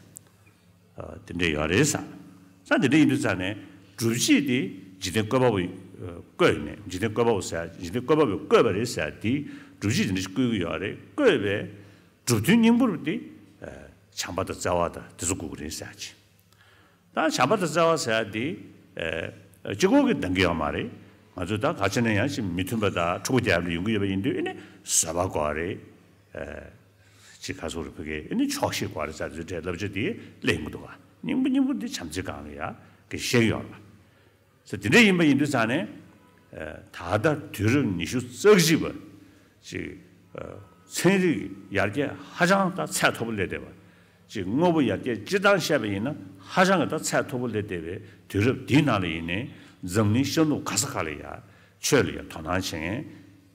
དེ་འདྲ་ཡོད་རེད་ཟེར། ས་དེ་འདྲ་ཡིན་དུས་ཙང་ནས་སྒྲུབ་བྱེད་དེ་འཇིག་རྟེན་བཀོད་པ་པོས་བཀོད་ནས་འཇིག་རྟེན་བཀོད་པ་པོ་ཟེར་འཇིག་རྟེན་བཀོད་པ་པོས་བཀོད་པ་རེད་ཟེར་དེ་སྒྲུབ་བྱེད་དེ་འདྲ་ཞིག་བཀོད་ཀྱི་ཡོད་རེད། བཀོད་པའི་སྒྲུབ་དོན་སྙིང་པོ་དེ་བྱམས་པ་དང་བརྩེ་བ་དང་དེ་ཚོ་དགོས་ཀྱི་རེད་ཟེར་གྱི། ད་བྱམས་པ་དང་བརྩེ་བ་ཟེར་ཡ་འདི། ཨེ། གཅིག་པོ་གིས་འདང་གི་ཡོད་མ་རེད། ང་ཚོས་ད་ག་ཅི་ནས་ཡང་ཅིག་མི་མཐུན་པ་དང་ཕྲུ་གུ་རྒྱབ་ལ་ཡོང་གི་ཡོད་པ་ཡིན་དུས་ཨེ་ནི་བཟོད་པ་དགོས་རེད། ཨེ། ཅིག་ག་ཟེར་རེད་བོད་སྐད་ཨེ་ནི་ཆོག་ཤེས་དགོས་རེད་ཟེར་དུས་འདྲའི་བསླབ་བྱ་འདི་སླེབས་ཡོང་གི་འདུག་ག་སྙིང་པོ་སྙིང་པོ་འདི་བྱམས་བརྩེ་སྒང་ལ་ཡ་གི་བཤད་ཀྱི་ཡོད་རེད་པ། ཟེར་དེ་འདྲ་ཡིན་པ་ཡིན་དུས་ཙང་ནས། ད་ལྟ་དུས་རབས་ཉི་ཤུ་རྩ་གཅིག་པ་ཅིག་ཚན་རིག་ཡར་རྒྱས་ཧ་ཅང་ད་ཚད་མཐོ་པོ་སླེབས་བསྡད་པ། ཅིག་དངོས་པོ་ཡར་རྒྱས་སྤྱིར་བཏང་བཤད་པ་ཡིན་ན་ཧ་ཅང་གི་ད་ཚད་མཐོ་པོ་སླེབས་བསྡད་པའི་དུས་རབས་འདིའི་ནང་ལ་ཡིན་ནའི་འཛམ་གླིང་ཤར་ནུབ་ག་ས་ག་ལ་ཡ་ཆོས་ལ་ཡ་དོ་སྣང་བྱེད་མཁན་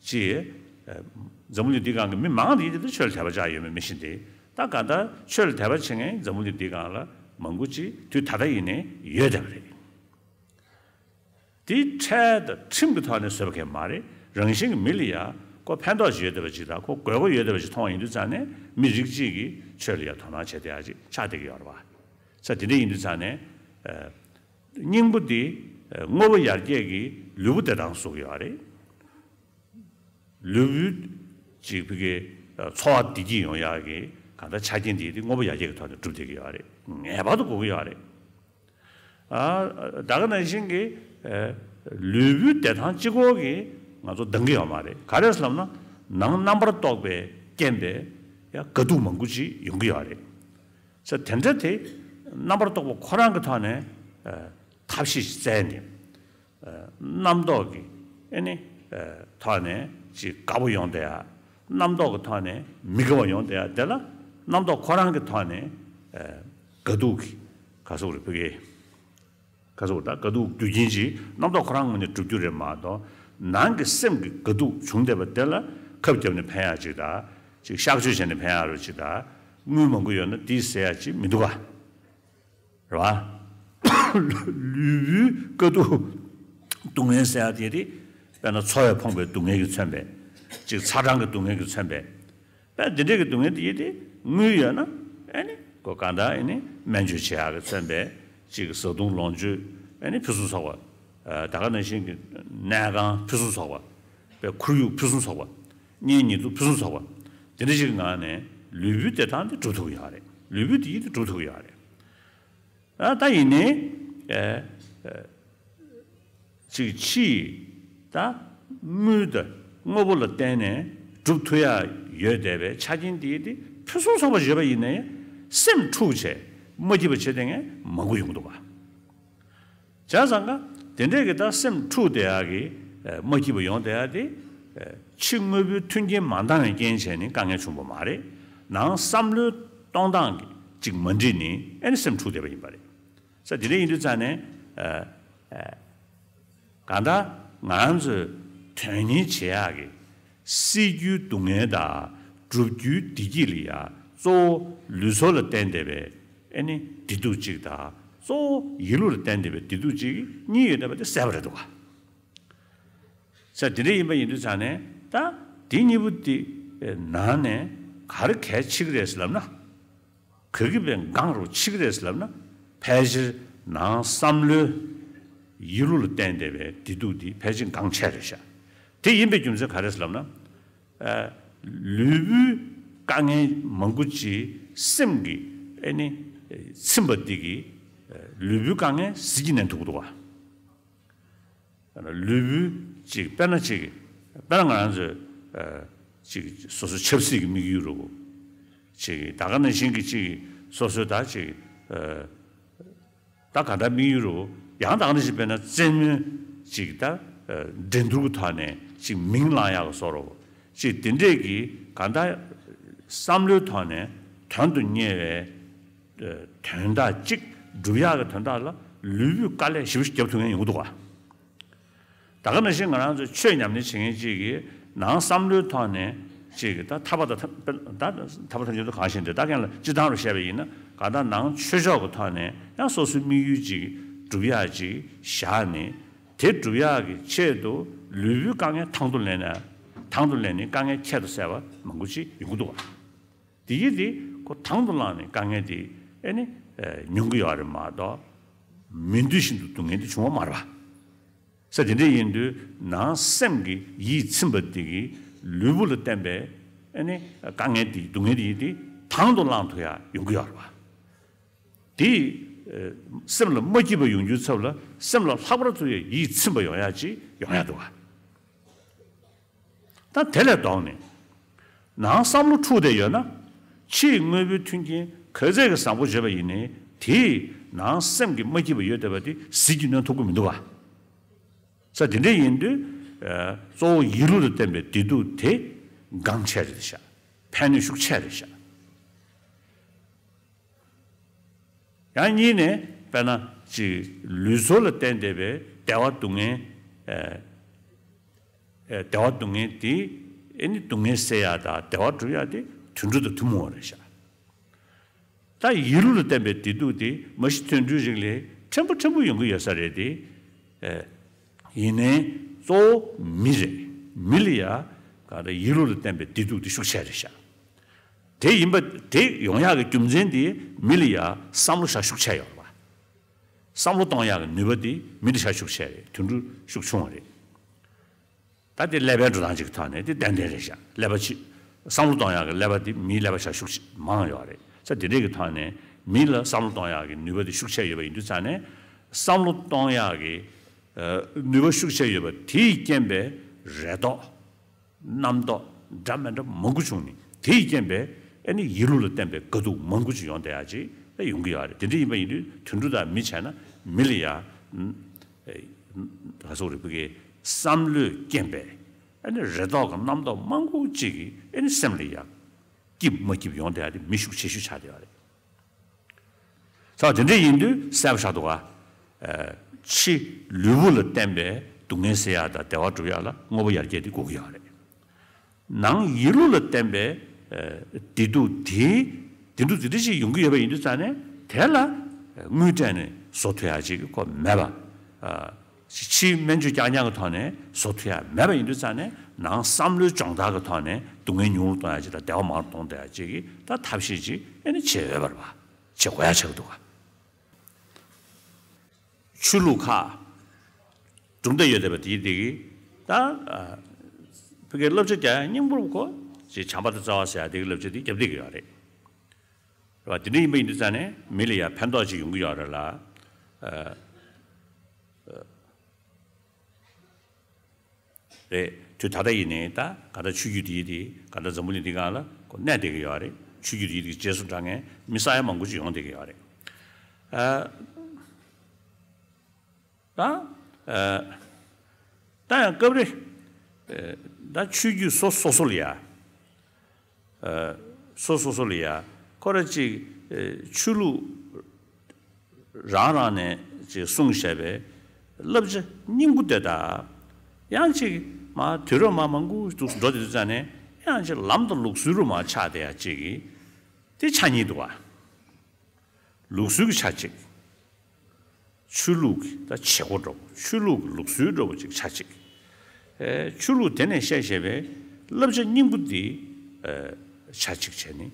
ཅིག་འཛམ་བུ་གླིང་འདིའི་སྒང་གི་མི་མང་དེ་ཡིན་དེ་ཆོས་ལ་དད་པ་ཅག་ཡོད་མེད་མི་ཤེས་ཏེ། ད་ག་ད་ཆོས་ལ་དད་པ་བྱེད་མཁན་འཛམ་བུ་གླིང་འདིའི་སྒང་ལ་མང་པོ་ཅིག་དུས་ད་ལྟ་ཡིན་ནའི་ཡོད་བསྡད་པ་རེད། དེ་འཕྲལ་དང་ཁྲིམས་ཀྱི་ཐོག་ནས་བཟོས་པ་གང་མ་རེད། རང་བཞིན་གྱིས་མི་ལ་ཡ་ཁོ་ཕན་ཐོགས་ཅིག་ཡོད་བསྡད་པ་ཅིག་དང་ཁོ་དགོས་མཁོ་ཡོད་བསྡད་པ་ཅིག་མཐོང་བ་ཡིན་དུས་ཙང་ནས་མི་རིགས་གཅིག་གིས་ཆོས་ལ་ཡ་དོ་སྣང་བྱེད་བསྡད་ཡ་ཅིག་ཆགས་བསྡད་ཀྱི་ཡོད་རེད་པ། ས་དེ་འདྲ་ཡིན་དུས་ཙང་ནས། སྙིང་པོ་འདི་དངོས་པོ་ཡར་རྒྱས་ཀྱིས་ལུས་པོ་བདེ་ཐང་བཟོ་གི་ཡོད་རེད། ལུས་པོའི་ཅིག་ཕ་གི་འཚོ་བ་བདེ་སྐྱིད་ཡོང་ཡག་གི་གང་ལྟར་ཆ་རྐྱེན་དེ་དེ་དངོས་པོ་ཡར་རྒྱས་ཀྱི་ཐོག་ནས་གྲུབ་བསྡད་ཀྱི་ཡོད་རེད། ངེས་པར་དུ་དགོས་ཀྱི་ཡོད་རེད། ཨ། ད་ག་ནང་བཞིན་གྱི་ཨ། ལུས་པོའི་བདེ་ཐང་གཅིག་པོ་གིས་ང་ཚོ་འདང་གི་ཡོད་མ་རེད། ག་རེ་ཟེར་ལབ་ན་ནང་རྣམ་པར་རྟོག་པའི་རྐྱེན་པས་ཡང་དཀའ་སྡུག་མང་པོ་ཅིག་ཡོང་གི་ཡོད་རེད། ས་དེ་འདྲ་དེ་རྣམ་པར་རྟོག་པ་ཁོ་རང་གི་ཐོག་ནས་ཨ། ཐབས་ཤེས་ཤིག་བཙལ་ནས། རྣམ་རྟོག་གི་ཨེ་ནི་ ཐོག་ནས་ཅིག་དགའ་པོ་ཡོང་བསྡད་ཡ། རྣམ་རྟོག་གི་ཐོག་ནས་མི་དགའ་བ་ཡོང་བསྡད་ཡ་དེ་ལ་རྣམ་རྟོག་ཁོ་རང་གི་ཐོག་ནས་དགའ་སྡུག་གི་ག་སོག་རེ་ཕུ་གེ། ག་ཚོད་ད་དཀའ་སྡུག་རྒྱུ་རྐྱེན་གྱིས་རྣམ་རྟོག་ཁོ་རང་ངོས་ནས་གྲུབ་རྒྱུ་རེད་མ་གཏོགས། ནང་གི་སེམས་ཀྱི་དཀའ་སྡུག་བྱུང་བསྡད་པ་དེ་ལ་ཁབ་བརྒྱབ་ནས་ཕན་ཡག་ཅིག་དང་། ཅིག་གཤག་བཅོས་བྱས་ནས་ཕན་ཡག་རོ་ཅིག་དང་། དངུལ་མང་པོ་ཡོད་ན་དེ་ཟེར་ཡག་ཅིག་མི་འདུག་ག། རེད་བ། ལུས་པོའི་དཀའ་སྡུག་སྡུག་བསྔལ་ཟེར་ཡག་དེ་དེ། དཔེར་ན་འཚོ་བས་ཕོངས་པའི་སྡུག་བསྔལ་གྱིས་མཚོན་པའི། ཅིག་ཚ་གྲང་གི་སྡུག་བསྔལ་གྱིས་མཚོན་པའི། དཔེ་འདི་འདྲས་ཀྱི་སྡུག་བསྔལ་དེ་ཡིན་ཏེ། དངུལ་ཡོད་ན་ཨེ་ནི་ཁོ་གང་ལྟར་ཨེ་ནི་སྨན་བཅོས་བྱེད་ཡག་གི་མཚོན་པའི་ཅིག་བཟའ་བཏུང་ལོངས་སྤྱོད་ཨེ་ནི་ཕུན་སུམ་ཚོགས་པ། ད་ག་ནང་བཞིན་གྱི་གནས་ཁང་ཕུན་སུམ་ཚོགས་པ། དཔེ་ཁོར་ཡུག་ཕུན་སུམ་ཚོགས་པ། གཉེན་ཉེ་དུ་ཕུན་སུམ་ཚོགས་པ། དེ་འདྲ་ཞིག་གི་ངང་ནས་ལུས་པོའི་བདེ་ཐང་དེ་སྒྲུབ་ཐུབ་ཀྱི་ཡོད་རེད། ལུས་པོའི་བདེ་སྐྱིད་དེ་སྒྲུབ་ཐུབ་ཀྱི་ཡོད་རེད། ཨ་ད་ཡིན་ནའི། ཨ་ཨ་ཅིག་ཕྱིའི་ད་དངུལ་དང་དངོས་པོ་ལ་བརྟེན་ནས་སྒྲུབ་ཐུབ་ཡ་ཡོད་བསྡད་པའི་ཆ་རྐྱེན་དེ་དེ་ཕུན་སུམ་ཚོགས་པ་ཡོད་པ་ཡིན་ནའི་སེམས་འཁྲུག་བྱས་མ་སྐྱིད་པ་བྱེད་བསྡད་མཁན་མང་པོ་ཡོང་གི་འདུག་ག། བྱས་ཙང་ཀ་དེ་འདྲས་ཀྱི་ད་སེམས་འཁྲུག་བསྡད་ཡ་གི་ཨ་མ་སྐྱིད་པ་ཡོང་བསྡད་ཡ་དེ་ཨ་ཕྱི་དངོས་པོའི་མཐུན་རྐྱེན་མ་འདང་བའི་རྐྱེན་བྱས་ནས་དཀའ་ངལ་བྱུང་བ་མ་རེད། ནང་བསམ་བློའི་གཏོང་སྟངས་ཀྱི་ཅིག་མ་འགྲིག་ནས་ཨེ་ནི་སེམས་འཁྲུག་བསྡད་པ་ཡིན་པ་རེད། ས་དེ་འདྲ་ཡིན་དུས་ཙང་ནས་ཨ་ཨ་གང་ལྟར་ང་རང་ཚོས་དོན་གཉེར་བྱེད་ཡག་གི་སྲིད་རྒྱུའི་སྡུག་བསྔལ་དང་སྒྲུབ་རྒྱུའི་བདེ་སྐྱིད་ལ་ཡ་གཙོ་བོ་ལུས་སྲོག་ལ་བརྟེན་བསྡད་པའི་ཨེ་ནི་བདེ་སྡུག་ཅིག་དང་གཙོ་བོ་ཡིད་བློ་ལ་བརྟེན་བསྡད་པའི་བདེ་སྡུག་ཅིག་གཉིས་ཡོད་བསྡད་པ་དེ་གསལ་པོ་རེད་འདུག་ག། ས་དེ་འདྲ་ཡིན་པ་ཡིན་དུས་ཙང་ནས་ད་དེ་གཉིས་པོ་དེ་ནང་ནས་ག་རེ་གལ་ཆེ་གི་རེད་ཟེར་ལབ་ན། ག་གི་བས་འགངས་རུ་ཆེ་གི་རེད་ཟེར་ལབ་ན། ཕལ་ཆེར་ནང་བསམ་བློའི་ཡིད་བློ་ལ་བརྟེན་བསྡད་པའི་བདེ་སྡུག་འདི་ཕལ་ཆེར་འགངས་ཆེ་རེད་ཤག། དེ་ཡིན་པའི་རྒྱུ་མཚན་ག་རེ་ཟེར་ལབ་ན། ཨ་ལུས་པོའི་དཀའ་ངལ་མང་པོ་ཅིག་སེམས་ཀྱི་ཨེ་ནི་ཚིམ་པ་འདི་གིས་ཨ་ལུས་པོའི་དཀའ་ངལ་ཟིལ་གྱིས་མནན་ཐུབ་ཀྱི་འདུག་ག། ལུས་པོའི་ཅིག་དཔེར་ན་ཅིག་དཔེར་ན་ང་རང་ཚོས་ཨ་ཅིག་སོ་སོའི་ཆབ་སྲིད་ཀྱི་དམིགས་ཡུལ་རུ་ཅིག་ད་ག་ནང་བཞིན་གྱི་ཅིག་སོ་སོའི་ད་ཅིག་ཨ་ད་ག་ད་དམིགས་ཡུལ་རུ་ཡང་ད་ག་ནང་བཞིན་དཔེར་ན་བཙན་གནོན་ཅིག་ད་ཨ་འགྲན་བསྡུར་གྱི་ཐོག་ནས་ཅིག་མིང་བླངས་ཡག་གི་བཟོ་འདྲ་ཅིག་དེ་འདྲས་ཀྱི་ག་ད་བསམ་བློའི་ཐོག་ནས་དོན་དུ་གཉེར་བའི་དོན་དག་ཅིག་སྒྲུབ་ཡག་གི་དོན་དག་ལ་ལུས་པོས་དཀའ་ལས་ཞེ་པོ་ཞིག་རྒྱབ་ཐུབ་མཁན་ཡོང་གི་འདུག་ག། ད་ག་ནང་བཞིན་ང་རང་ཚོས་ཆོས་ཉམས་ལེན་བྱེད་མཁན་ཅིག་གིས་ནང་བསམ་བློའི་ཐོག་ནས་ཅིག་གིས་ད་ཐར་པ་དང་ཐར་ད་ཐར་པ་ཐམས་ཅད་དུ་གང་ཞིག་འདི་ད་ཀྱང་ལ་སྤྱི་བཏང་རུ་བཤད་པ་ཡིན་ན་གང་ལྟར་ནང་ཆོས་ཕྱོགས་ཀྱི་ཐོག་ནས་ཡང་སོ་སོའི་དམིགས་ཡུལ་ཅིག་སྒྲུབ་ཡག་ཅིག་བཞག་ནས་དེ་སྒྲུབ་ཡག་གི་ཆེད་དུ་ལུས་པོའི་དཀའ་ངལ་དང་དུ་ལེན་ན་དང་དུ་ལེན་ནས་དཀའ་ངལ་ཁྱད་དུ་བསད་པ་མང་པོ་ཅིག་ཡོང་གི་འདུག་ག། དེ་ཡིན་དེ་ཁོ་དང་དུ་བླངས་ནས་དཀའ་ངལ་དེ་ཨེ་ནི་ཨེ་མྱོང་གི་ཡོད་རེད་མ་གཏོགས་མི་འདོད་བཞིན་དུ་སྡུག་བསྔལ་དེ་བྱུང་བ་མ་རེད་པ། ས་དེ་འདྲ་ཡིན་དུས་ནང་སེམས་ཀྱི་ཡིད་ཚིམ་པ་དེ་གིས་ལུས་པོ་ལ་བརྟེན་པའི་ཨེ་ནི་དཀའ་ངལ་དེ་སྡུག་བསྔལ་དེ་ཡིན་དེ་དང་དུ་བླངས་ཐུབ་ཡག་ཡོང་གི་ཡོད་རེད་པ། དེ་ཨེ་སེམས་ལ་མ་སྐྱིད་པ་ཡོང་རྒྱུའི་ཚབ་ལ་སེམས་ལ་ལྷག་པར་དུ་ཡིད་ཚིམ་པ་ཡོང་ཡག་ཅིག་ཡོང་ཡག་འདུག་ག། ད་དེ་ལས་ལྡོག་ནས་ནང་བསམ་བློ་འཁྲུགས་བསྡད་ཡོད་ན་ཕྱིའི་དངོས་པོའི་མཐུན་རྐྱེན་ག་ཚད་ཀྱི་བཟང་པོ་བརྗོད་པ་ཡིན་ནའི་དེས་ནང་སེམས་ཀྱི་མ་སྐྱིད་པ་ཡོད་བསྡད་པ་དེ་ཟིལ་གྱིས་གནོན་ཐུབ་ཀྱི་མི་འདུག་ག། ས་དེ་འདྲ་ཡིན་དུས་ཨ་གཙོ་བོ་ཡིད་བློ་ལ་བརྟེན་པའི་བདེ་སྡུག་དེ་འགངས་ཆེ་རེད་ཤག། ཕན་ནུས་ཤུགས་ཆེ་རེད་ཤག། ཡང་གཉིས་ནས་དཔེར་ན་ཅིག་ལུས་སྲོག་ལ་བརྟེན་བསྡད་པའི་བདེ་བ་སྡུག་བསྔལ་ཨ་ཨ་བདེ་བ་སྡུག་བསྔལ་དེ་ཨེ་ནི་སྡུག་བསྔལ་སེལ་ཡག་དང་བདེ་བ་སྒྲུབ་ཡག་དེ་དུད་འགྲོ་དང་ཐུན་མོང་བ་རེད་ཤག། ད་ཡིད་བློ་ལ་བརྟེན་པའི་བདེ་སྡུག་དེ་མ་གཞི་དུད་འགྲོའི་རིགས་ལས་ཕྲན་བུ་ཕྲན་བུ་ཡོང་གི་ཡོད་ས་རེད་དེ། ཨེ་ཡིན་ནའི་གཙོ་བོ་མི་རེད། མི་ལ་ཡ་ག་ད་ཡིད་བློ་ལ་བརྟེན་པའི་བདེ་སྡུག་དེ་ཤུགས་ཆེ་རེད་ཤག། དེ་ཡིན་པ་དེ་ཡོང་ཡག་གི་རྒྱུ་མཚན་དེ་མི་ལ་ཡ་བསམ་བློ་བྱ་ཤུགས་ཆེ་ཡོད་རེད་པ། བསམ་བློ་གཏོང་ཡག་གི་ནུས་པ་དེ་མི་ལ་བྱ་ཤུགས་ཆེ་རེད། དུད་འགྲོ་ཤུགས་ཆུང་བ་རེད། ད་དེ་ཀླད་པའི་འགྲོ་སྟངས་ཅིག་གི་ཐོག་ནས་དེ་ཏན་ཏན་རེད་ཤག། ཀླད་པ་ཆེ་བསམ་བློ་གཏོང་ཡག་གི་ཀླད་པ་དེ་མིའི་ཀླད་པ་བྱ་ཤུགས་ཆེ་མང་ཡོད་རེད། ས་དེ་འདྲས་ཀྱི་ཐོག་ནས་མི་ལ་བསམ་བློ་གཏོང་ཡག་གི་ནུས་པ་དེ་ཤུགས་ཆེ་ཡོད་པ་ཡིན་དུས་ཙང་ནས་བསམ་བློ་གཏོང་ཡག་གི་ཨ་ནུས་པ་ཤུགས་ཆེ་ཡོད་པ་དེའི་རྐྱེན་པས་རེ་དོགས། རྣམ་རྟོག་འདྲ་མི་འདྲ་མང་པོ་བྱུང་ནས་དེའི་རྐྱེན་པས་ཨ་ནི་ཡིད་བློ་ལ་བརྟེན་པའི་དཀའ་སྡུག་མང་པོ་ཅིག་ཡོང་བསྡད་ཡག་ཅིག་ཡོང་གི་ཡོད་རེད། དེ་འདྲ་ཡིན་པ་ཡིན་དུས་དུད་འགྲོ་དང་མི་བྱས་ན་མི་ལ་ཡ་ག་སོག་རིག་པ་གི་བསམ་བློའི་རྐྱེན་པས་ ཨ་ནི་རེ་དོགས་ཀྱི་རྣམ་རྟོག་མང་པོ་ཅིག་གིས་ཨ་ནི་སེམས་ལ་ཡང་སྐྱིད་མ་སྐྱིད་ཡོང་བསྡད་ཡ་དེ་མི་ཤུགས་ཆེ་ཤོས་ཆགས་བསྡད་ཡོད་རེད། ས་དེ་འདྲ་ཡིན་དུས་གསལ་པོ་ཆགས་འདུག་ག་ཨ། ཕྱི་ལུས་པོ་ལ་བརྟེན་པའི་སྡུག་བསྔལ་སེལ་ཡ་དང་བདེ་བ་སྒྲུབ་ཡ་ལ་དངོས་པོ་ཡར་རྒྱས་དེ་དགོས་ཀྱི་ཡོད་རེད། ནང་ཡིད་བློ་ལ་བརྟེན་པའི་ཨ། བདེ་སྡུག་དེ་བདེ་སྡུག་དེ་འདྲ་ཞིག་ཡོང་གི་ཡོད་པ་ཡིན་དུས་ཙང་ནས་དེ་ལ་དངུལ་སྤྲད་ནས་བཟོ་ཐུབ་ཡ་ཅིག་ཁོ་མེད་པ། ཨ། ཕྱིའི་སྨན་བཅོས་རྐྱང་རྐྱང་གི་ཐོག་ནས་བཟོ་ཐུབ་ཡ་མེད་པ་ཡིན་དུས་ཙང་ནས་ནང་བསམ་བློའི་སྦྱོང་བརྡར་གྱི་ཐོག་ནས་སྡུག་བསྔལ་ཉུང་རུ་གཏོང་ཡ་ཅིག་དང་བདེ་བ་མང་རུ་གཏོང་བསྡད་ཡ་ཅིག་གི་ད་ཐབས་ཤེས་ཅིག་ཨེ་ནི་བྱེད་འོས་པ་རེད་པ། བྱེད་དགོས་ཡ་ཆགས་ཀྱི་འདུག་ག་ཆོས་ལུགས་ཁག་གྲུབ་བསྡད་ཡོད་བསྡད་པ་དེའི་དེ་གི་ད་ཨ། ཕ་གིའི་བསླབ་བྱ་རྒྱག་ཡ་སྙིང་པོར་ཁོ་ཅིག་བྱམས་པ་དང་བརྩེ་བ་ཟེར་ཡ་དེ་གི་བསླབ་བྱ་དེ་རྒྱབ་བསྡད་ཀྱི་ཡོད་རེད། རེད་པ། དེ་འདྲ་ཡིན་པ་ཡིན་དུས་ཙང་ནས་མི་ལ་ཡང་ཕན་ཐོགས་ཅིག་ཡོང་གི་ཡོད་རེད་ལ། ཨ། རེད། དུས་ད་ལྟ་ཡིན་ནའི་ད་ག་ད་ཆོས་བརྒྱུད་དེ་ཡི་དེ་ག་ད་འཛམ་བུ་གླིང་འདི་སྒང་ལ་ཁོ་གནས་བསྡད་ཀྱི་ཡོད་རེད། ཆོས་བརྒྱུད་དེ་ཡི་དེ་རྗེས་སུ་འབྲང་མཁན་མི་ས་ཡ་མང་པོ་ཅིག་ཡོང་བསྡད་ཀྱི་ཡོད་རེད། ཨ། ད། ཨ། ད་ཡང་སྐབས་རེ། ཨ། ད་ཆོས་བརྒྱུད་སོ་སོ་སོ་ལ་ཡ། ཨ། སོ་སོ་སོ་ལ་ཡ་ཁོ་ར་ཅིག་ཨ། ཆོས་ལུགས་རང་རང་ནས་ཅིག་གསུངས་བཞག་པའི་བསླབ་བྱ་སྙིང་པོ་དེ་དག་ཡང་ཅིག་མར་དུས་རབས་མར་མང་པོ་འདུག་འགྲོ་དེ་དུས་ཙང་ནས་ཡང་ཅིག་ལམ་དང་ལུགས་སྲོལ་རུ་མར་ཆགས་བསྡད་ཡ་ཅིག་གི་དེ་ཆ་གཉིས་འདུག་ག་ལུགས་སྲོལ་གྱི་ཆ་གཅིག་ཆོས་ལུགས་ཀྱི་ད་བྱེད་སྒོ་འདྲ་པོ། ཆོས་ལུགས་ཀྱི་ལུགས་སྲོལ་འདྲ་པོ་ཅིག་ཆ་གཅིག་ཨེ། ཆོས་ལུགས་དེ་ནས་བཤད་བཤད་པའི་བསླབ་བྱ་སྙིང་པོ་འདི་ཨེ། ཆ་གཅིག་བྱས་ནས་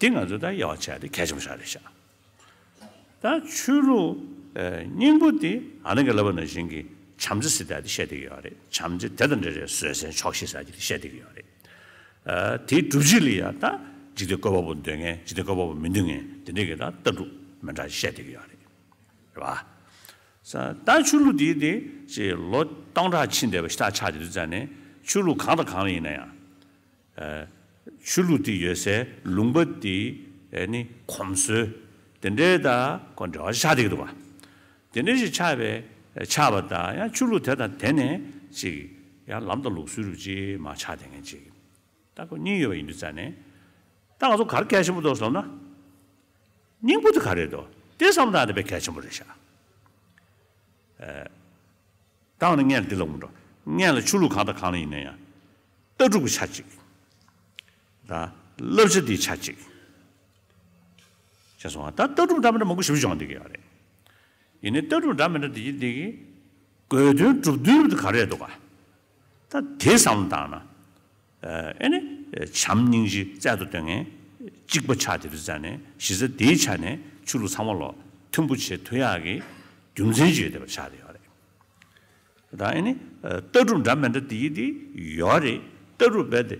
འདི་ང་ཚོས་ད་དབྱེ་བ་ཕྱེ་ཡ་དེ་གལ་ཆེན་པོ་ཞིག་རེད་ཤག་ད་ཆོས་ལུགས་ཨེ། སྙིང་པོ་འདི་ཨ་ནི་ག་ལབ་པ་ནང་བཞིན་གྱི་བྱམས་བརྩེ་ཟེར་ཡ་དེ་བཤད་བསྡད་ཀྱི་ཡོད་རེད། བྱམས་བརྩེ་དེ་དང་འབྲེལ་བའི་བཟོད་བསྲན་ཆོག་ཤེས་ཟེར་ཡ་དེ་བཤད་བསྡད་ཀྱི་ཡོད་རེད། ཨ། དེའི་སྒྲུབ་བྱེད་ལ་ཡང་ད་འཇིག་རྟེན་བཀོད་པ་པོ་འདོད་མཁན། འཇིག་རྟེན་བཀོད་པ་པོ་མི་འདོད་མཁན་དེ་འདྲས་ཀྱི་ད་ལྟ་གྲུབ་མི་འདྲ་བཤད་བསྡད་ཀྱི་ཡོད་རེད། རེད་པ། ས་ད་ཆོས་ལུགས་འདི་དེ་ཅིག་ལོ་སྟོང་ཕྲག་ཕྱིན་བསྡད་པ་ཞེ་དྲག་ཆགས་བསྡད་དུས་ཙང་ནས་ཆོས་ལུགས་གང་དང་གང་ལ་ཡིན་ན་ཡང་། ཨ། ཆོས་ལུགས་དེ་ཡོད་སའི་ལུང་པ་དེ་ཨ་ནི་གོམས་སྲོལ་དེ་འདྲས་དང་ཁོ་འབྲེལ་བ་ཆགས་བསྡད་ཀྱི་འདུག་པ། དེ་འདྲས་ཞིག་ཆགས་པའི་ཆགས་པ་དང་ཡང་ཆོས་ལུགས་དེ་དང་དེ་ནས་ཅིག་ཡང་ལམ་དང་ལུགས་སྲོལ་རུ་ཅིག་མར་ཆགས་བསྡད་མཁན་ཅིག་ད་ཁོ་གཉིས་ཡོད་པ་ཡིན་དུས་ཙང་ནས། ད་ང་ཚོ་ག་རེ་གལ་ཆེན་པོ་འདུག་ཟེར་ན། སྙིང་པོ་དེ་ག་རེ་འདུག་དེ་བསམ་བློ་བཏང་ན་དཔེ་གལ་ཆེན་པོ་རེད་ཤག་ཨེ། ད་འོ་ན་སྔོན་ལ་འདི་ལབ་མི་འགྲོ། སྔོན་ལ་ཆོས་ལུགས་གང་དང་གང་ལ་ཡིན་ན་ཡང་། ལྟ་གྲུབ་ཀྱི་ཆ་གཅིག་ད་བསླབ་བྱ་འདིའི་ཆ་གཅིག་བྱས་སོང་ང་། ད་ལྟ་གྲུབ་འདྲ་མི་འདྲ་མང་པོ་ཞེ་པོ་ཅིག་ཡོང་བསྡད་ཀྱི་ཡོད་རེད། ཡིན་ནའི་ལྟ་གྲུབ་འདྲ་མི་འདྲ་འདི་གི་འདི་གི་དགོས་དོན་སྒྲུབ་དོན་དེ་ག་རེ་འདུག་ག་ད་དེ་བསམ་བློ་བཏང་ན། ཨ་ནི་བྱམས་སྙིང་རྗེ་རྩལ་དུ་བཏོན་མཁན་གཅིག་པ་ཆགས་བསྡད་དུས་ཙང་ནས་གཞི་རྩ་དེའི་ཆ་ནས་ཆོས་ལུགས་ཚང་མ་ལོ་མཐུན་པོ་བྱེད་ཐུབ་ཡག་གི་རྒྱུ་མཚན་ཅིག་ཡོད་བསྡད་པ་ཆགས་བསྡད་ཡོད་རེད། ད་ཨ་ནི་ལྟ་གྲུབ་འདྲ་མི་འདྲ་དེ་ཡི་དེ་ཡོད་རེད། ལྟ་གྲུབ་རྦད་དེ་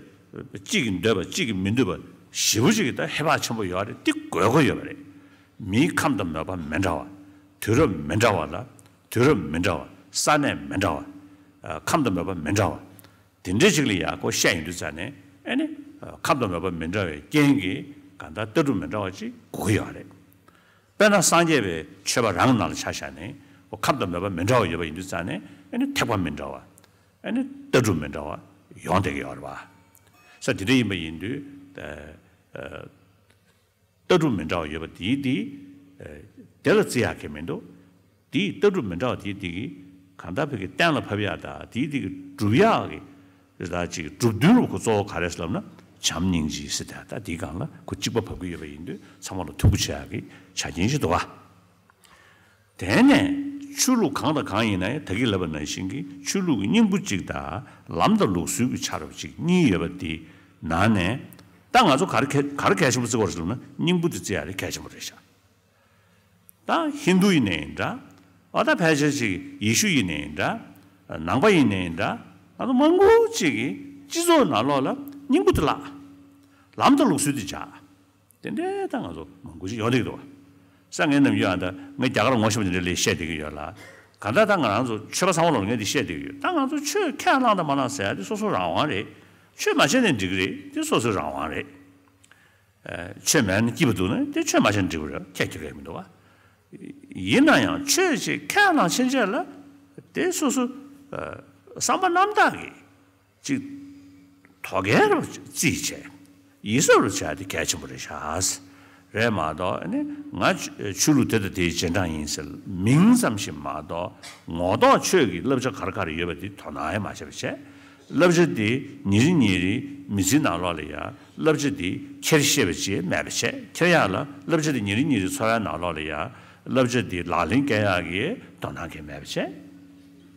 གཅིག་གིས་འདོད་པ་གཅིག་གིས་མི་འདོད་པ་ཞེ་པོ་ཅིག་གི་ད་ཧེ་བག་ཆེན་པོ་ཡོད་རེད། དེ་དགོས་མཁོ་ཡོད་པ་རེད། མིའི་ཁམས་དང་མོས་པ་མི་འདྲ་བ། དུས་རབས་མི་འདྲ་བ་ལ་དུས་རབས་མི་འདྲ་བ། ས་གནས་མི་འདྲ་བ། ཨ། ཁམས་དང་མོས་པ་མི་འདྲ་བ། དེ་འདྲ་ཅིག་ལ་ཡ་ཁོ་བཤད་ཡོང་དུས་ཙང་ནས་ཨ་ནི་ཁམས་དང་མོས་པ་མི་འདྲ་བའི་རྐྱེན་གྱིས་གང་ལྟར་ལྟ་གྲུབ་མི་འདྲ་བ་ཅིག་དགོས་ཀྱི་ཡོད་རེད། དཔེར་ན་སངས་རྒྱས་པའི་ཆོས་པ་རང་ནང་ལ་ཆ་བཞག་ནས་ཁོ་ཁམས་དང་མོས་པ་མི་འདྲ་བ་ཡོད་པ་ཡིན་དུས་ཙང་ནས་ཨ་ནི་ཐེག་པ་མི་འདྲ་བ། ཨ་ནི་ལྟ་གྲུབ་མི་འདྲ་བ་ཡོང་བསྡད་ཀྱི་ཡོད་རེད་པ། ས་དེ་འདྲ་ཡིན་པ་ཡིན་དུས་ཨ། ཨ། ལྟ་གྲུབ་མི་འདྲ་བ་ཡོད་པ་དེའི་དེ། ཨ། དེ་ལ་བརྩི་ཡག་གི་མི་འདུག་དེའི་ལྟ་གྲུབ་མི་འདྲ་བ་དེའི་དེ་གི་གང་ལྟར་བོད་ཀྱི་གཏན་ལ་ཕབ་ཡག་དང་དེའི་དེ་གི་སྒྲུབ་ཡག་གི་ད་ཅིག་སྒྲུབ་དོན་རུ་ཁོ་གཙོ་བོ་ག་རེ་ཟེར་ལབ་ན་བྱམས་སྙིང་རྗེ་ཟེར་ད་ད་དེའི་སྒང་ལ་ཁོ་གཅིག་པ་ཕབ་ཀྱི་ཡོད་པ་ཡིན་དུས་ཚང་མ་ལ་མཐུན་པོ་བྱེད་ཡག་གི་ཆ་རྐྱེན་ཞིག་འདུག་ག་དེ་ནས་ཆོས་ལུགས་གང་དང་གང་ཡིན་ན་ཡང་ད་གིན་ལབ་པ་ནང་བཞིན་གྱི་ཆོས་ལུགས་ཀྱི་སྙིང་པོ་གཅིག་དང་ལམ་དང་ལུགས་སྲོལ་གྱི་ཆ་རོབ་གཅིག་གཉིས་ཡོད་པ་དེ་ནང་ནས་ད་ང་ཚོ་ག་རེ་གལ་ག་རེ་གལ་ཆེན་པོ་བརྩི་དགོས་རེད་ལབ་ན་སྙིང་པོ་དེ་བརྩི་ཡ་དེ་གལ་ཆེན་པོ་རེད་ཤག་ད་ཧིན་རྡུ་ཡིན་ནའི་འདྲ། འོ་ད་ཕལ་ཆེར་ཅིག་ཡེ་ཤུ་ཡིན་ནའི་འདྲ། ནང་པ་ཡིན་ནའི་འདྲ། ང་ཚོ་མང་པོ་ཅིག་གིས་སྤྱི་ཚོགས་ནང་ལོགས་ལ་སྙིང་པོ་དེ་བརླག་ལམ་དང་ལུགས་སྲོལ་དེ་བྱ། དེ་འདྲའི་ད་ང་ཚོ་མང་པོ་ཞིག་ཡོང་བསྡད་ཀྱི་འདུག་བ། ས་ངའི་ནམ་རྒྱུན་ཨ་ད་ངས་རྒྱ་གར་ངོ་ཤེས་པ་དེ་འདྲ་ལས་བཤད་བསྡད་ཀྱི་ཡོད་ལ། གང་ལྟར་ད་ང་རང་ཚོ་ཆོས་པ་ཚང་མ་ལོག་ངས་འདི་བཤད་བསྡད་ཀྱི་ཡོད། ད་ང་ཚོ་ཆོས་ཁས་བླངས་དང་མ་བླངས་ཟེར་ཡ་དེ་སོ་སོ་རང་དབང་རེད། ཆོས་མ་བྱས་ནས་འགྲིག་གི་རེད། དེ་སོ་སོའི་རང་དབང་རེད། ཨ། ཆོས་མེད་ན་སྐྱིད་པ་འདུག་ན་དེ་ཆོས་མ་བྱས་ན་འགྲིག་པ་རེད། ཁྱད་ཁྱད་གས་མི་འདུག་བ། ཡིན་ན་ཡང་ཆོས་ཅིག་ཁས་བླངས་ཕྱིན་ཆད་ལ་དེ་སོ་སོ་ཨ། བསམ་པ་རྣམ་དག་གིས། གཅིག་དོ་གལ་རུ་བརྩིས་བྱས་ཡིད་གཟབ་རུ་བྱས་ཏེ་གལ་ཆེན་པོ་རེད་ཤག་རེད་མ་གཏོགས་ཨ་ནི་ང་ཆོས་ལུགས་དེ་དང་དེའི་རྗེས་འབྲང་ཡིན་ཟེར་མིང་ཙམ་ཞིག་མ་གཏོགས་ངོ་ཐོག་ཆོས་ཀྱི་བསླབ་བྱ་ག་རེ་ག་རེ་ཡོད་པ་དེ་དོ་སྣང་ཡང་མ་བྱས་པ་བྱས། བསླབ་བྱ་དེ་ཉིན་རེ་ཉིན་རེ་མི་ཚེའི་ནང་ལོགས་ལ་ཡང་བསླབ་བྱ་དེ་ཁྱེར་ཤེས་པ་ཅིག་མེད་པ་བྱས། ཁྱེར་ཡག་ལ་བསླབ་བྱ་དེ་ཉིན་རེ་ཉིན་རེ་འཚོ་བའི་ནང་ལོགས་ལ་ཡང་བསླབ་བྱ་དེ་ལག་ལེན་བཀལ་ཡག་གི་དོ་སྣང་གང་མེད་པ་བྱས།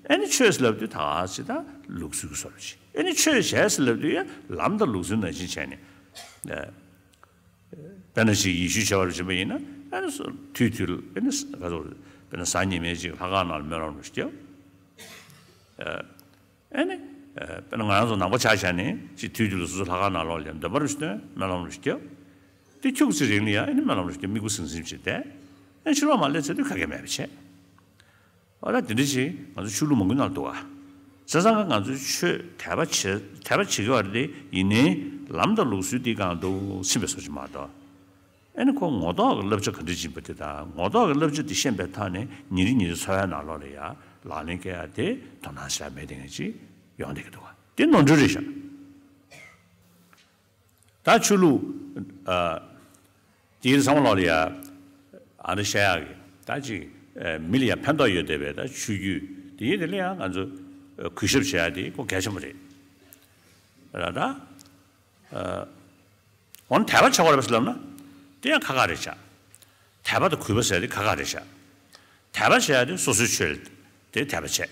ཨ་ནི་ཆོས་ཟེར་ལབ་དུས་ད་ག་ཟེ་ད་ལུགས་སྲོལ་གྱི་བཟོ་འདྲ་ཅིག་ཨ་ནི་ཆོས་བྱས་ཟེར་ལབ་དུས་ཡང་ལམ་དང་ལུགས་སྲོལ་ནང་བཞིན་བྱས་ནས། དཔེར་ན་ཅིག་ཡེ་ཤུའི་བྱ་བ་རུ་བྱེད་པ་ཡིན་ན་ཨ་ནི་སོ་དུས་དུས་ལ་ཨ་ནི་ས་ག་ཚོད་དཔེར་ན་གཟའ་ཉི་མའི་ཅིག་ལྷ་ཁང་ནང་ལ་སྨོན་ལམ་རུ་ཞིག་རྒྱབ། ཨ་ནི་དཔེར་ན་ང་རང་ཚོ་ནང་པ་ཆ་བཞག་ནས་ཅིག་དུས་དུས་ལ་སོ་སོ་ལྷ་ཁང་ནང་ལོགས་ལ་འདོན་པ་རུ་ཞིག་འདོན་སྨོན་ལམ་རུ་ཞིག་རྒྱབ། དེ་ཁྱུག་ཙམ་རིང་ལ་ཡང་ཨ་ནི་སྨོན་ལམ་རུ་ཞིག་རྒྱབ། མིག་དཔེ་ཟིང་ཟིང་བྱས་ཏེ་ཨ་ནི་ཕྱི་ལོགས་མར་སླེབས་ཚར་དུས་ག་གེ་མེད་པ་བྱས། འོ་ད་དེ་འདྲ་ཞིག་ང་ཚོ་ཆོས་ལུགས་མང་པོའི་ནང་འདུག་ག་བྱས་ཙང་ང་ཚོའི་ཆོས་དད་པ་བྱེད་དད་པ་བྱེད་ཀྱི་བ་རེད་དེ་ཡིན་ནའི་ལམ་དང་ལུགས་སྲོལ་འདི་གང་འདུག་ཕྱིན་པའི་བཟོ་ཅིག་མ་གཏོགས། ཨ་ནི་ཁོ་ངོ་ཐོག་གི་བསླབ་བྱ་ག་འདྲ་ཡིན་པ་དེ་དང་ངོ་ཐོག་གི་བསླབ་བྱ་དེ་ཤེས་པའི་ཐོག་ནས་ཉིན་རེ་ཉིན་རེ་འཚོ་བའི་ནང་ལོགས་ལ་ཡང་ལག་ལེན་བཀལ་ཡ་དེ་དོ་སྣང་བྱེད་ཡ་མེད་དེ་ངེས་ཅིག་ཡོང་བསྡད་ཀྱི་འདུག་ག་དེ་ནོར་འཁྲུལ་རེད་ཤག་ད་ཆོས་ལུགས་ཨ་དེའི་ཚང་མ་ལོག་ལ་ཡ་ཨ་འདྲ་བཤད་ཡག་གི་ད་ཅིག་ཨ་མི་ལ་ཡ་ཕན་ཐོགས་ཡོད་བསྡད་པའི་ད་ཆོས་བརྒྱུད་དེའི་དེ་ལ་ཡ་ང་ཚོ་ཨ་གུས་ཞབས་བྱེད་ཡ་དེ་ཁོ་གལ་ཆེན་པོ་རེད། ར་ད་ཨ་འོ་ན་དད་པ་བྱེད་དགོས་རེད་པས་ལབ་ན་དེ་ཡང་ཁག་ཁག་རེད་ཤག་དད་པ་དང་གུས་པ་ཟེར་དེ་ཁག་ཁག་རེད་ཤག་དད་པ་བྱེད་ཡ་དེ་སོ་སོའི་ཆོས་དེ་དད་པ་བྱེད།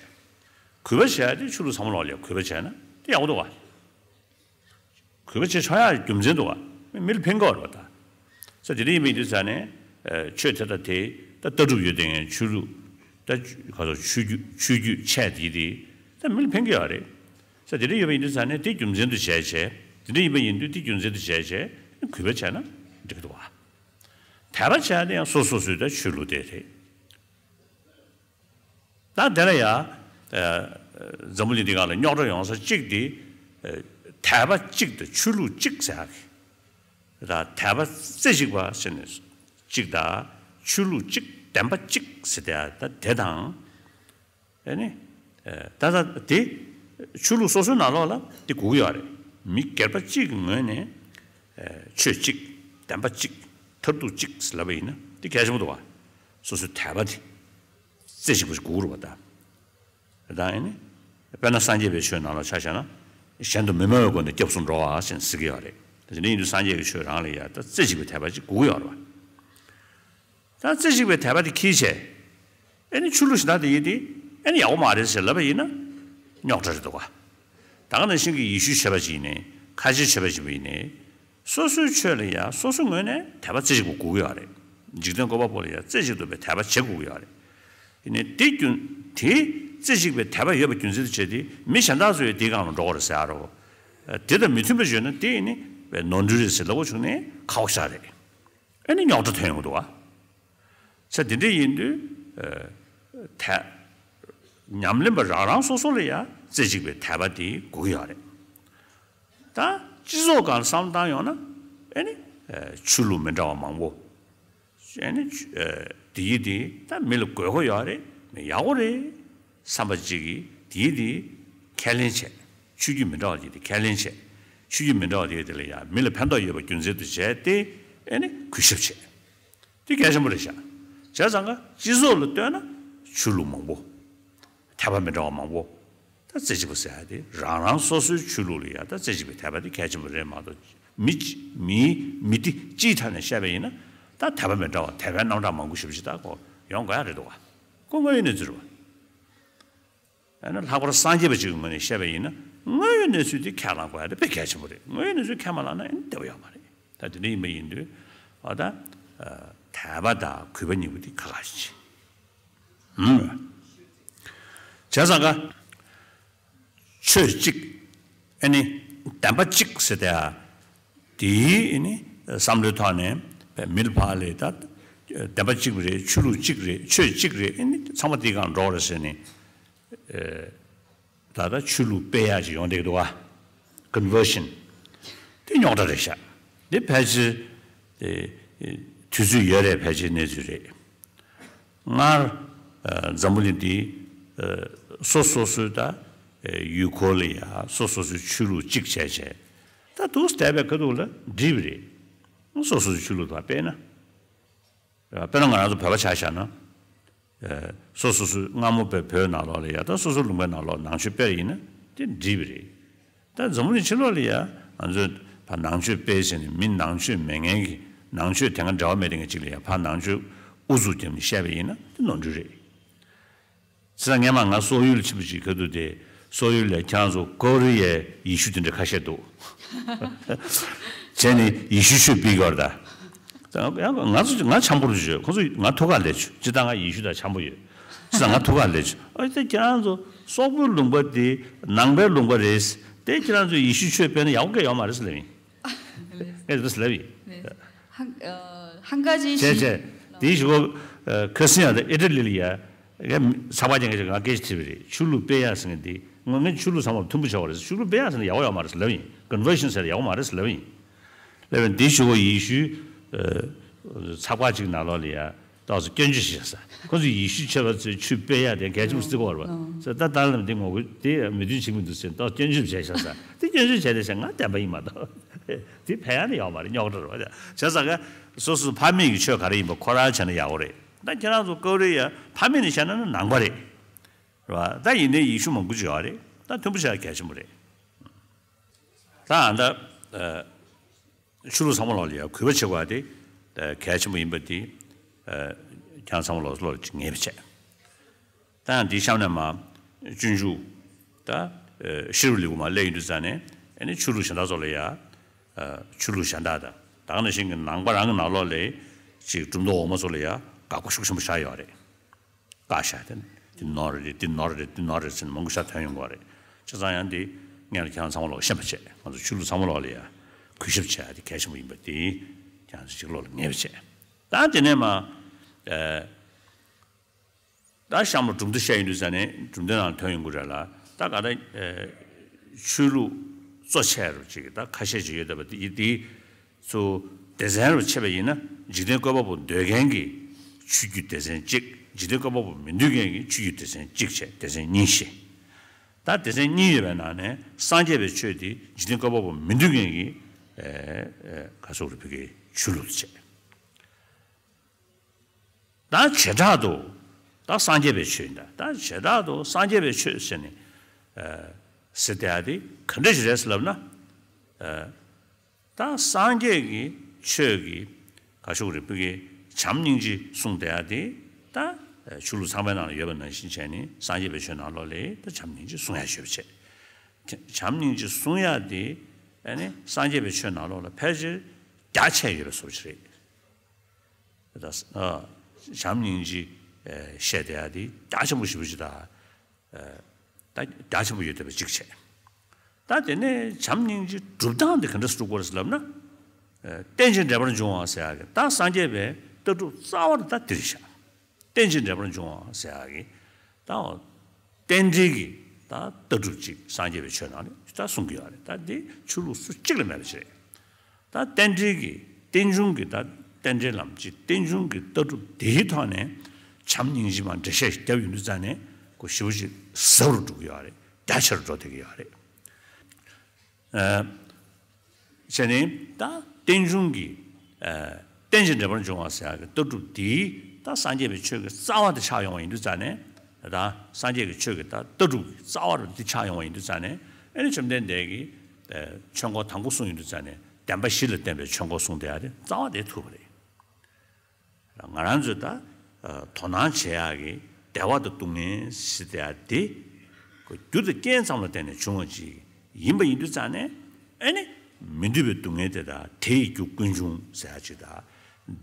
གུས་པ་བྱེད་ཡ་དེ་ཆོས་ལུགས་ཚང་མ་ལོག་ལ་ཡ་གུས་པ་བྱས་ན་དེ་ཡག་པོ་འདུག་བ། གུས་པ་བྱེད་ཆོག་ཡག་རྒྱུ་མཚན་འདུག་ག་མི་ལ་ཕན་གྱི་ཡོད་རེད་པ་ད། ས་དེ་འདྲ་ཡིན་པ་ཡིན་དུས་ཙང་ནས་ཆོས་དེ་དང་དེ་ད་ལྟ་གྲུབ་ཡོད་དེ་ངས་ཆོས་ལུགས་ད་ག་ཚོད་ཆོས་བརྒྱུད་ཆོས་བརྒྱུད་ཆས་དེ་དེ་ད་མི་ལ་ཕན་གྱི་ཡོད་རེད། ས་དེ་འདྲ་ཡོད་པ་ཡིན་དུས་ཙང་ནས་དེ་རྒྱུ་མཚན་དུ་བྱས་བྱས་དེ་འདྲ་ཡིན་པ་ཡིན་དུས་དེ་རྒྱུ་མཚན་དུ་བྱས་བྱས་གུས་པ་བྱས་ན་འགྲིག་གི་འདུག་ག་དད་པ་བྱས་ཏེ་ཡང་སོ་སོ་སོའི་ད་ཆོས་ལུགས་དེ་རེད། ད་དེ་ལ་ཡ། ཨ་འཛམ་བུ་གླིང་འདི་སྒང་ལ་རྙོག་དྲ་ཡོང་ས་གཅིག་དེ། ཨ་དད་པ་གཅིག་དང་ཆོས་ལུགས་གཅིག་ཟེར་ཡག་གི། ད་དད་པ་རྩེ་གཅིག་པ་ཟེར་ནས་གཅིག་དང་ཆོས་ལུགས་གཅིག་བདེན་པ་གཅིག་ཟེར་དེ་ད་དེ་དང་། ཨ་ནི། ཨ་ད་ད་དེ་ཆོས་ལུགས་སོ་སོའི་ནང་ལོགས་ལ་དེ་དགོས་ཀྱི་ཡོད་རེད། མི་སྒེར་པ་གཅིག་གི་ངོས་ནས་ཨ་ཆོས་གཅིག་བདེན་པ་གཅིག་མཐར་ཐུག་གཅིག་ཟེར་ལབ་པ་ཡིན་ན་དེ་གལ་ཆེན་པོ་འདུག་བ། སོ་སོའི་དད་པ་དེ། རྩེ་གཅིག་པ་ཞིག་དགོས་ཀྱི་རེད་པ་ད། ད་ཡིན་ནི། དཔེར་ན་སངས་རྒྱས་པའི་ཆོས་ནང་ལ་ཆ་བཞག་ན། གཞན་དུ་མི་སྨྲ་བའི་སྒོ་ནས་སྐྱབས་སུ་འགྲོ་བ་ཞེས་ཟེར་གྱི་ཡོད་རེད། དེ་འདྲ་ཡིན་དུས་སངས་རྒྱས་ཀྱི་ཆོས་རང་ལ་ཡ་ད་རྩེ་གཅིག་པའི་དད་པ་ཅིག་དགོས་ཀྱི་ཡོད་རེད་པ། ད་རྩེ་གཅིག་པའི་དད་པ་དེ་འཁྱེར་བྱས། ཨེ་ནི་ཆོས་ལུགས་གཞན་དག་དེ་ཡིན་ཏེ། ཨེ་ནི་ཡག་པོ་མ་རེད་ཟེར་ལབ་པ་ཡིན་ན། རྙོག་དྲ་རེད་འདུག་ག་ད་ག་ནང་བཞིན་གྱི་ཡེ་ཤུའི་ཆོས་པ་ཅིག་ཡིན་ནའི། ཁ་ཆེའི་ཆོས་པ་ཅིག་ཡིན་ནའི། སོ་སོའི་ཆོས་ལ་ཡང་སོ་སོའི་ངོས་ནས་དད་པ་རྩེ་གཅིག་པ་དགོས་ཀྱི་ཡོད་རེད། འཇིག་རྟེན་བཀོད་པ་པོ་ལ་ཡང་རྩེ་གཅིག་ཏུ་བའི་དད་པ་བྱེད་དགོས་ཀྱི་ཡོད་རེད། ཡིན་ནའི་དེ་རྒྱུན་དེ་རྩེ་གཅིག་པའི་དད་པ་ཡོད་པ་རྒྱུ་མཚན་དུ་བྱས་ཏེ་མི་གཞན་དག་ཚོ་ཡང་དེའི་སྒང་ལ་འགྲོ་དགོས་རེད་ཟེར་ཡ་རོ། དེ་དང་མི་མཐུན་པ་བརྗོད་ན་དེ་ཡིན་ནི་བའི་ནོར་འཁྲུལ་རེད་ཟེར་ལབ་དགོས་བྱུང་ནའི་ཁག་པོ་ཞེ་དྲག་རེད། ཨེ་ནི་རྙོག་དྲ་ཐོན་ཡོང་གི་འདུག་བ། ས་དེ་འདྲ་ཡིན་དུས། ཨ་དད། ཉམས་ལེན་པ་རང་རང་སོ་སོ་ལ་ཡང་རྩེ་གཅིག་པའི་དད་པ་དེ་དགོས་ཀྱི་ཡོད་རེད། ད་སྤྱི་ཚོགས་སྒང་ལ་བསམ་བློ་བཏང་ཡོང་ན། ཨེ་ནི། ཨ་ཆོས་ལུགས་མི་འདྲ་བ་མང་པོ། ཨེ་ནི། ཨ་དེ་ཡིས་དེ་ད་མི་ལ་དགོས་མཁོ་ཡོད་རེད། མི་ཡག་པོ་རེད། བསམ་པ་གཅིག་གིས་དེའི་དེ་ཁས་ལེན་བྱས། ཆོས་བརྒྱུད་མི་འདྲ་བ་དེ་དེ་ཁས་ལེན་བྱས། ཆོས་བརྒྱུད་མི་འདྲ་བ་དེ་དེ་ལ་ཡང་མི་ལ་ཕན་ཐོགས་ཡོད་པ་རྒྱུ་མཚན་དུ་བྱས་ཏེ། ཨེ་ནི་གུས་ཞབས་བྱས། དེ་གལ་ཆེན་པོ་རེད་ཤག་བྱས་ཙང་ཀ་སྤྱི་ཚོགས་ལ་ལྟོས་ན་ཆོས་ལུགས་མང་པོ། དད་པ་མི་འདྲ་བ་མང་པོ། ད་རྩེ་གཅིག་པ་ཟེར་ཡ་དེ་རང་རང་སོ་སོའི་ཆོས་ལུགས་ལ་ཡང་ད་རྩེ་གཅིག་པའི་དད་པ་དེ་གལ་ཆེན་པོ་རེད་མ་གཏོགས། མི་གཅིག་མིའི་མི་སྡེ་སྤྱིའི་ཐད་ནས་བཤད་པ་ཡིན་ན། ད་དད་པ་མི་འདྲ་བ་དད་པའི་རྣམ་གྲངས་མང་པོ་ཞེ་པོ་ཅིག་ད་གོ་ཡོང་དགོས་ཡ་རེད་འདུག་ག་ཁོ་དངོས་ཡོད་གནས་ཚུལ་རེད་བ། ཡང་ན་ལྷག་པར་སངས་རྒྱས་པ་ཅིག་གི་ངོས་ནས་བཤད་པ་ཡིན་ན། དངོས་ཡོད་གནས་ཚུལ་དེ་ཁས་བླངས་དགོས་ཡ་དེ་དཔེ་གལ་ཆེན་པོ་རེད། དངོས་ཡོད་གནས་ཚུལ་ཁས་མ་བླངས་ན་ཡང་བདེ་པོ་ཡོད་མ་རེད། ད་དེ་འདྲ་ཡིན་པ་ཡིན་དུས། འོ་ད། ཨ་དད་པ་དང་གུས་པ་གཉིས་པོ་དེ་ཁ་ཁ་ཞིག་བྱེད། ཧུམ། བྱས་ཙང་ཀ་ཆོས་གཅིག་ཨེ་ནི་བདེན་པ་གཅིག་ཟེར་ཏེ། དེའི་ཨེ་ནི་བསམ་བློའི་ཐོག་ནས་མི་ལ་ཕར་ལ་ད་བདེན་པ་གཅིག་རེད། ཆོས་ལུགས་གཅིག་རེད། ཆོས་གཅིག་རེད། ཨེ་ནི་ཚང་མ་དེའི་སྒང་འགྲོ་རེད་ཟེར་ནས། ཨེ། ད་ལྟ་ཆོས་ལུགས་སྤེལ་ཡག་ཅིག་ཡོང་བསྡད་ཀྱི་འདུག་ག Conversion། དེ་རྙོག་དྲ་རེད་ཤག་དེ་ཕལ་ཆེར་དེ་དུས་ཚོད་ཡོད་རེད། ཕལ་ཆེར་གནས་ཚུལ་རེད། སྔར་ཨ་འཛམ་བུ་གླིང་འདི་ཨ་སོ་སོ་སོའི་ད་ ཡུལ་སྐོར་ལ་ཡ་སོ་སོ་སོའི་ཆོས་ལུགས་གཅིག་བྱས་བྱས། ད་དུས་སུ་བསྡད་པའི་ཁ་ཐུག་ལ་འགྲིག་པ་རེད། སོ་སོ་སོའི་ཆོས་ལུགས་དང་དཔེར་ན། དཔེར་ན་ང་རང་ཚོ་བོད་པ་ཆ་བཞག་ན། སོ་སོ་སོའི་སྔ་མོ་པའི་བོད་ནང་ལོགས་ལ་ཡ་ད་སོ་སོའི་ལུང་པའི་ནང་ལོགས་ནང་ཆོས་སྤེལ་ཡིན་ན་དེ་འགྲིག་པ་རེད། ད་འཛམ་བུ་གླིང་ཕྱི་ལོགས་ལ་ཡ་ང་ཚོས་ཕར་ནང་ཆོས་སྤེལ་ཟེར་ནས་མི་ནང་ཆོས་མེད་མཁན་གྱི་ནང་ཆོས་དེ་སྔ་འབྲེལ་བ་མེད་མཁན་གཅིག་ལ་ཡ་ཕར་ནང་ཆོས་ཨུ་ཚུགས་བརྒྱབ་ནས་བཤད་པ་ཡིན་ན་དེ་ནོར་འཁྲུལ་རེད། ཚེ་སྔ་མ་ང་སོག་ཡུལ་ལ་ཕྱིན་པ་ཅིག་ག་དུས་དེ་སོག་ཡུལ་ལ་ཁྱེད་རང་ཚོ་ཀོ་རི་ཡའི་ཡེ་ཤུ་དེ་འདྲ་ཁ་ཤས་འདུག་བྱས་ནས་ཡེ་ཤུ་ཆོས་སྤེལ་གྱི་ཡོད་རེད་ད། ཡང་ང་ཚོ་ང་འཆམ་པོ་རུ་བྱོས། ཁོ་ཚོ་ང་ཐུག་ག་སླེབས་བྱོས། ཇི་ལྟར་ང་ཡེ་ཤུ་དང་འཆམ་པོ་ཡོད། ཇི་ལྟར་ང་ཐུག་ག་སླེབས་བྱོས། ཨ་དེ་ཁྱེད་རང་ཚོ་སོག་པོའི་ལུང་པ་དེ་ནང་པའི་ལུང་པ་རེད། དེ་ཁྱེད་རང་ཚོ་ཡེ་ཤུ་ཆོས་སྤེལ་ན་ཡག་པོ་ག་ཡོད་མ་རེད་ཟེར་ལབ་ཡིན། ངས་དེ་འདྲ་ལབ་ཡིན། 汉呃汉轲这一བྱས་བྱས། དེའི་གཞུག་གུ་ཁ་སང་ཡང་ཨི་ཊ་ལི་ལ་ཡ་ཚགས་པར་ཅན་གྱིས་ང་སྐད་ཆ་དྲིས་པ་རེད། ཆོས་ལུགས་སྤེལ་ཡག་ཟེར་མཁན་དེ་ང་ངས་ཆོས་ལུགས་ཚང་མ་ལ་མཐུན་པོ་བྱས་པ་རེད། ཆོས་ལུགས་སྤེལ་ཡག་ཟེར་ན་ཡག་པོ་ཡོད་མ་རེད་ཟེར་ལབ་ཡིན། ཀོན་ཝར་ཤན་ཟེར་ཡག་པོ་མ་རེད་ཟེར་ལབ་ཡིན། ལབ་པས་དེའི་གཞུག་གུ་ཡེ་ཤུའི་ཚགས་པར་ཅིག་ནང་ལོགས་ལ་ཡ་ཏོག་ཙམ་སྐྱོན་བརྗོད་བྱས་ཤག་ཟེར། ཁོ་ཚོས་ཡེ་ཤུ་ཆོས་པ་ཚོའི་ཆོས་སྤེལ་ཡག་དེ་གལ་ཆེན་པོ་བརྩི་གི་ཡོད་རེད་པ། ཟེར་ད་ལྟ་ལམ་འདི་ངོ་རྒོལ་དེ་མོས་མཐུན་བྱེད་ཀྱི་མི་འདུག་ཟེར་ཏོག་སྐྱོན་བརྗོད་བྱས་ཤག་ཟེར། དེ་སྐྱོན་བརྗོད་བྱས་བསྡད་ཤག་ང་བདེན་པ་ཡིན་མ་གཏོགས། དེ་ཕན་ཡག་ནི་ཡོད་མ་རེད། རྙོག་དྲ་རེད་པ། བྱས་ཙང་ཀ་སོ་སོ་ཕ་མེས་ཀྱི་ཆོས་ག་རེ་ཡིན་པ་ཁོ་རང་བྱས་ན་ཡག་པོ་རེད། ད་ཁྱེད་རང་ཚོ་ཀོ་རི་ཡ་ཕ་མེས་ནས་བཤད་ན་ནི་ནང་པ་རེད། རེད་པ། ད་ཡིན་ནའི་ཡེ་ཤུ་མང་པོ་ཅིག་ཡོད་རེད། ད་མཐུན་པོ་བྱས་གལ་ཆེན་པོ་རེད། ད་ཨ་ད་ཆོས་ལུགས་ཚང་མ་ལོག་ལ་ཡ་གུས་པ་བྱེད་དགོས་པ་དེ་གལ་ཆེན་པོ་ཡིན་པ་དེ་ཁྱེད་རང་ཚང་མ་ལོག་ལོག་ཅིག་ངེས་པ་བྱས། ད་ཡང་འདི་གཤམ་ནས་མར་སྤྱོད་འཇུག་ད་ཤེས་རབ་ལེའུ་མར་སླེབས་ཡོང་དུས་ཙ་ནས་ཨ་ནི་ཆོས་ལུགས་གཞན་དག་ཚོ་ལ་ཡ་ཆོས་ལུགས་གཞན་དག་དང་ད་ག་ནང་བཞིན་གྱི་ནང་པ་རང་གི་ནང་ལོགས་ལ་ཅིག་གྲུབ་མཐའ་འོག་མ་ཚོ་ལ་ཡ་དགག་པ་ཤུགས་ཆེན་པོ་བཞག་ཡོད་རེད། བཀག་བཞག་དེ་འདི་ནོར་རེད། འདི་ནོར་རེད། འདི་ནོར་རེད་ཟེར་ནས་མང་པོ་ཞིག་ཐོན་ཡོང་གི་རེད། བྱས་ཙང་ཡང་འདི་སྔོན་ལ་ཁྱེད་རང་ཚང་མ་ལོག་ཤེས་པ་བྱས། ང་ཚོ་ཆོས་ལུགས་ཚང་མ་ལོག་ལ་ཡ་གུས་ཞབས་བྱས་དེ་གལ་ཆེན་པོ་ཡིན་པ་དེ་ཁྱེད་རང་ཚོ་གཅིག་ལོག་ལ་ངེས་པ་བྱས། ད་དེ་ནས་མ་ཨ་ད་གཤམ་ལ་གྲུབ་མཐའ་བཤད་ཡོང་དུས་ཙ་ནས་གྲུབ་མཐའི་ནང་ཐོན་ཡོང་གི་རེད་ལ། ད་ག་ད་ཨ་ཆོས་ལུགས་གཙོ་ཆེ་རུ་ཅིག་ད་ཁ་ཤས་ཅིག་ཡོད་བསྡད་པ་དེ་དེ་ཚོ་སྡེ་ཚན་རུ་ཕྱེ་བ་ཡིན་ན། འཇིག་རྟེན་བཀོད་པ་པོ་འདོད་མཁན་གྱི་ཆོས་བརྒྱུད་སྡེ་ཚན་གཅིག་འཇིག་རྟེན་བཀོད་པ་པོ་མི་འདོད་མཁན་གྱི་ཆོས་བརྒྱུད་སྡེ་ཚན་གཅིག་བྱས་སྡེ་ཚན་གཉིས་བཤད། ད་སྡེ་ཚན་གཉིས་ཡོད་པའི་ནང་ནས་སངས་རྒྱས་པའི་ཆོས་དེ་འཇིག་རྟེན་བཀོད་པ་པོ་མི་འདོད་མཁན་གྱི་ཨེ་ཨེ་ག་ཟེར་དགོས་རེད། བོད་ཀྱི་ཆོས་ལུགས་དེ་བྱས། ད་བྱེ་བྲག་ཏུ་ད་སངས་རྒྱས་པའི་ཆོས་ཡིན་ད། ད་བྱེ་བྲག་ཏུ་སངས་རྒྱས་པའི་ཆོས་ཟེར་ནས་ཨ་ཟེར་བསྡད་ཡ་དེ་ག་འདྲ་ཞིག་རེད་ཟེར་ལབ་ན། ཨ་ད་སངས་རྒྱས་ཀྱི་ཆོས་ཀྱི་ག་ཟེར་དགོས་རེད། བོད་ཀྱི་བྱམས་སྙིང་རྗེ་གསུངས་བསྡད་ཡ་དེ་ད་ཨ་ཆོས་ལུགས་ཚང་མའི་ནང་ལ་ཡོད་པ་ནང་བཞིན་བྱས་ནས་སངས་རྒྱས་པའི་ཆོས་ནང་ལོགས་ལ་ད་བྱམས་སྙིང་རྗེ་གསུང་ཡ་ཡོད་པ་བྱས། བྱམས་སྙིང་རྗེ་གསུང་ཡ་དེ་ཨ་ནི་སངས་རྒྱས་པའི་ཆོས་ནང་ལོགས་ལ་ཕལ་ཆེར་རྒྱ་ཆེ་ཡོད་པའི་བཟོ་ཅིག་རེད། ད་ཨ་བྱམས་སྙིང་རྗེ་ཨེ་བཤད་བསྡད་ཡ་དེ་རྒྱ་ཆེན་པོ་ཞེ་པོ་ཅིག་ད་ཨེ་ད་རྒྱ་ཆེན་པོ་ཡོད་བསྡད་པ་གཅིག་བྱས། ད་དེ་ནས་བྱམས་སྙིང་རྗེ་སྒྲུབ་སྟངས་དེ་ག་འདྲ་སྒྲུབ་དགོས་རེད་ཟེར་ལབ་ན། ཨེ་རྟེན་ཅིང་འབྲེལ་པར་འབྱུང་བ་ཟེར་ཡ་གི་ད་སངས་རྒྱས་པའི་ལྟ་གྲུབ་རྩ་བ་རུ་ད་དེ་རེད་ཤག་རྟེན་ཅིང་འབྲེལ་པར་འབྱུང་བ་ཟེར་ཡ་གི་ད་རྟེན་འབྲེལ་གྱི་ད་ལྟ་གྲུབ་ཅིག་སངས་རྒྱས་པའི་ཆོས་ནང་ནས་ད་གསུང་གི་ཡོད་རེད། ད་འདི་ཆོས་ལུགས་སུ་གཅིག་ལ་མེད་པ་ཞིག་རེད། ད་རྟེན་འབྲེལ་གྱི་རྟེན་འབྱུང་གི་ད་རྟེན་འབྲེལ་ལམ་གྱི་རྟེན་འབྱུང་གི་ལྟ་གྲུབ་དེའི་ཐོག་ནས་བྱམས་སྙིང་རྗེ་མར་འགྲེལ་བཤད་ཞིག་བརྒྱབ་ཡོང་དུས་ཙ་ནས་ཁོ་ཞེ་པོ་ཅིག་ཟབ་རུ་འགྲོ་གི་ཡོད་རེད། རྒྱ་ཆེ་རུ་འགྲོ་བསྡད་ཀྱི་ཡོད་རེད། ཨ་བྱས་ནས་ད་རྟེན་འབྱུང་གི་ཨ་རྟེན་ཅིང་འབྲེལ་པར་འབྱུང་བ་ཟེར་ཡག་གི་ལྟ་གྲུབ་འདི་ད་སངས་རྒྱས་པའི་ཆོས་ཀྱི་རྩ་བ་དེ་ཆགས་ཡོང་བ་ཡིན་དུས་ཙ་ནས། ད་སངས་རྒྱས་ཀྱི་ཆོས་ཀྱི་ད་ལྟ་གྲུབ་ཀྱི་རྩ་བ་རུ་འདི་ཆགས་ཡོང་བ་ཡིན་དུས་ཙ་ནས། ཨ་ནི་བཅོམ་ལྡན་འདས་ཀྱིས་ཨ་ཆོས་འཁོར་དང་པོ་གསུངས་ཡོང་དུས་ཙ་ནས་བདེན་པ་བཞི་ལ་བརྟེན་པའི་ཆོས་འཁོར་གསུངས་བསྡད་ཡ་དེ་རྩ་བ་དེ་ཐུག་པ་རེད། ང་རང་ཚོས་ད་ཨ་དོ་སྣང་བྱེད་ཡག་གི་བདེ་བ་དང་སྡུག་བསྔལ་ཟེར་བསྡད་ཡ་དེ་ཁོ་རྒྱུ་དང་རྐྱེན་ཙམ་ལ་བརྟེན་ནས་བྱུང་བ་ཅིག་ཡིན་པ་ཡིན་དུས་ཙང་ནས། ཨ་ནི་མི་འདོད་པའི་སྡུག་བསྔལ་དེ་དང་དེ་ཡི་རྒྱུ་ཀུན་འབྱུང་ཟེར་ཡ་ཅིག་དང་།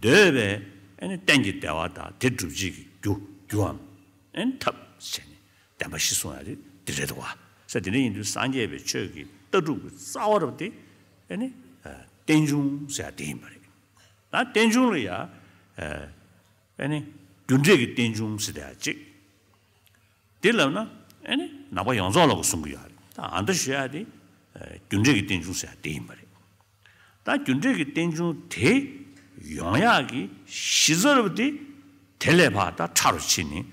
འདོད་པའི་ཨ་ནི་རྟེན་གྱི་བདེ་བ་དང་དེ་སྒྲུབ་བྱེད་ཀྱི་རྒྱུ་རྒྱུའམ་ཨ་ནི་ཐབས་བྱས་ནས་བདེན་པ་བཞི་གསུང་ཡ་དེ་འདི་རེད་དོ། ཟེར་དེ་འདྲ་ཡིན་དུས་སངས་རྒྱས་པའི་ཆོས་ཀྱི་ལྟ་གྲུབ་ཀྱི་རྩ་བ་རུ་དེ་ཨ་ནི་ཨ་རྟེན་འབྱུང་ཟེར་ཡ་དེ་ཡིན་པ་རེད། ད་རྟེན་འབྱུང་ལ་ཡ་ཨ་ཨ་ནི་རྒྱུ་འབྲས་ཀྱི་རྟེན་འབྱུང་ཟེར་ཡ་གཅིག་དེ་ལབ་ན་ཨ་ནི་ནང་པ་ཡོངས་རྫོགས་ལ་གསུང་གི་ཡོད་རེད། ད་ཨ་མདའ་ཞུ་ཡ་དེ་ཨ་རྒྱུ་འབྲས་ཀྱི་རྟེན་འབྱུང་ཟེར་ཡ་དེ་ཡིན་པ་རེད། ད་རྒྱུ་འབྲས་ཀྱི་རྟེན་འབྱུང་དེ་ཡོང་ཡག་གི་གཞི་རྩ་རུ་དེ་དེ་ལས་ཕར་ད་ཕྲ་རུ་ཕྱིན་ནས་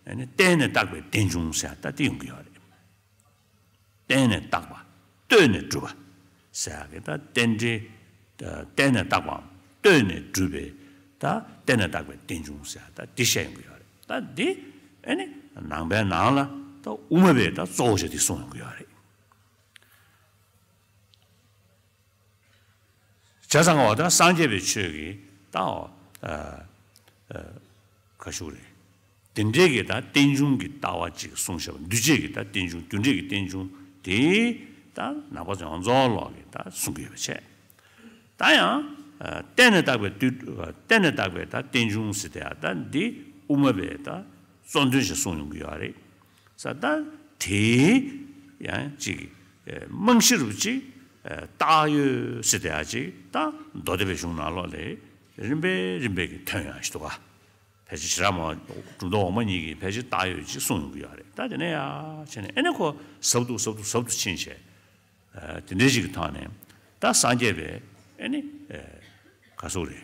ཨ་ནི་བརྟེན་ནས་བཏགས་པའི་རྟེན་འབྱུང་ཟེར་ཡ་ད་དེ་ཡོང་གི་ཡོད་རེད། བརྟེན་ནས་བཏགས་པ། ལྟོས་ནས་གྲུབ་པ་ཟེར་ཡག་གི་ད་རྟེན་འབྲེལ། བརྟེན་ནས་བཏགས་པའམ་ལྟོས་ནས་གྲུབ་པའི་ད་བརྟེན་ནས་བཏགས་པའི་རྟེན་འབྱུང་ཟེར་ཡག་ད་འདི་བཤད་ཡོང་གི་ཡོད་རེད། ད་འདི་ཨེ་ནི་ནང་པའི་ནང་ལ་ད་དབུ་མ་པས་ད་གཙོ་བོ་བྱས་ཏེ་གསུངས་ཡོང་གི་ཡོད་རེད། བྱས་ཙང་བ་ད་སངས་རྒྱས་པའི་ཆོས་ཀྱི་ད་ཨ་ཨ་ག་ཞུ་རེད། དེ་འདྲའི་གི་ད་རྟེན་འབྱུང་གི་ལྟ་བ་ཅིག་གསུངས་བཞག་པ། འདུས་བྱས་ཀྱི་ད་རྟེན་འབྱུང་རྒྱུ་འབྲས་ཀྱི་རྟེན་འབྱུང་དེ་ད་ནང་པ་ཡོངས་རྫོགས་ལོག་གི་ད་གསུང་གི་ཡོད་པ་བྱས། ད་ཡང་ཨ་བརྟེན་ནས་བཏགས་པའི་དུས། བརྟེན་ནས་བཏགས་པའི་ད་རྟེན་འབྱུང་ཟེར་དེ་ཡང་ད་འདི་དབུ་མ་པས་ད་གཙོ་འདོན་ཞིག་གསུངས་ཡོང་གི་ཡོད་རེད། ས་ད་དེའི་ཡང་ཅིག་རྨང་གཞི་རུ་ཅིག་བཏགས་ཡོད་ཟེར་དེ་ཡང་ཅིག་ད་མདོ་སྡེ་པའི་གཞུང་ནང་ལོགས་ལས་རིམ་པས་རིམ་པས་ཀྱི་ཐོན་ཡོང་ཞིག་འདུག་ག་ཕལ་ཆེར་ཞེ་དྲག་མ་གྲུབ་མཐའ་འོག་མ་གཉིས་ཀྱིས་ཕལ་ཆེར་བཏགས་ཡོད་ཅིག་གསུངས་ཡོང་གི་ཡོད་རེད། ད་དེ་ནས་ཡང་བྱས་ནས་ཨེ་ནས་ཁོ་ཟབ་ཏུ་ཟབ་ཏུ་ཟབ་ཏུ་ཕྱིན་བྱས། དེ་འདྲའི་ཞིག་གི་ཐོག་ནས་ད་སངས་རྒྱས་པའི་ཨེ་ནི་ག་ཟེར་རེད།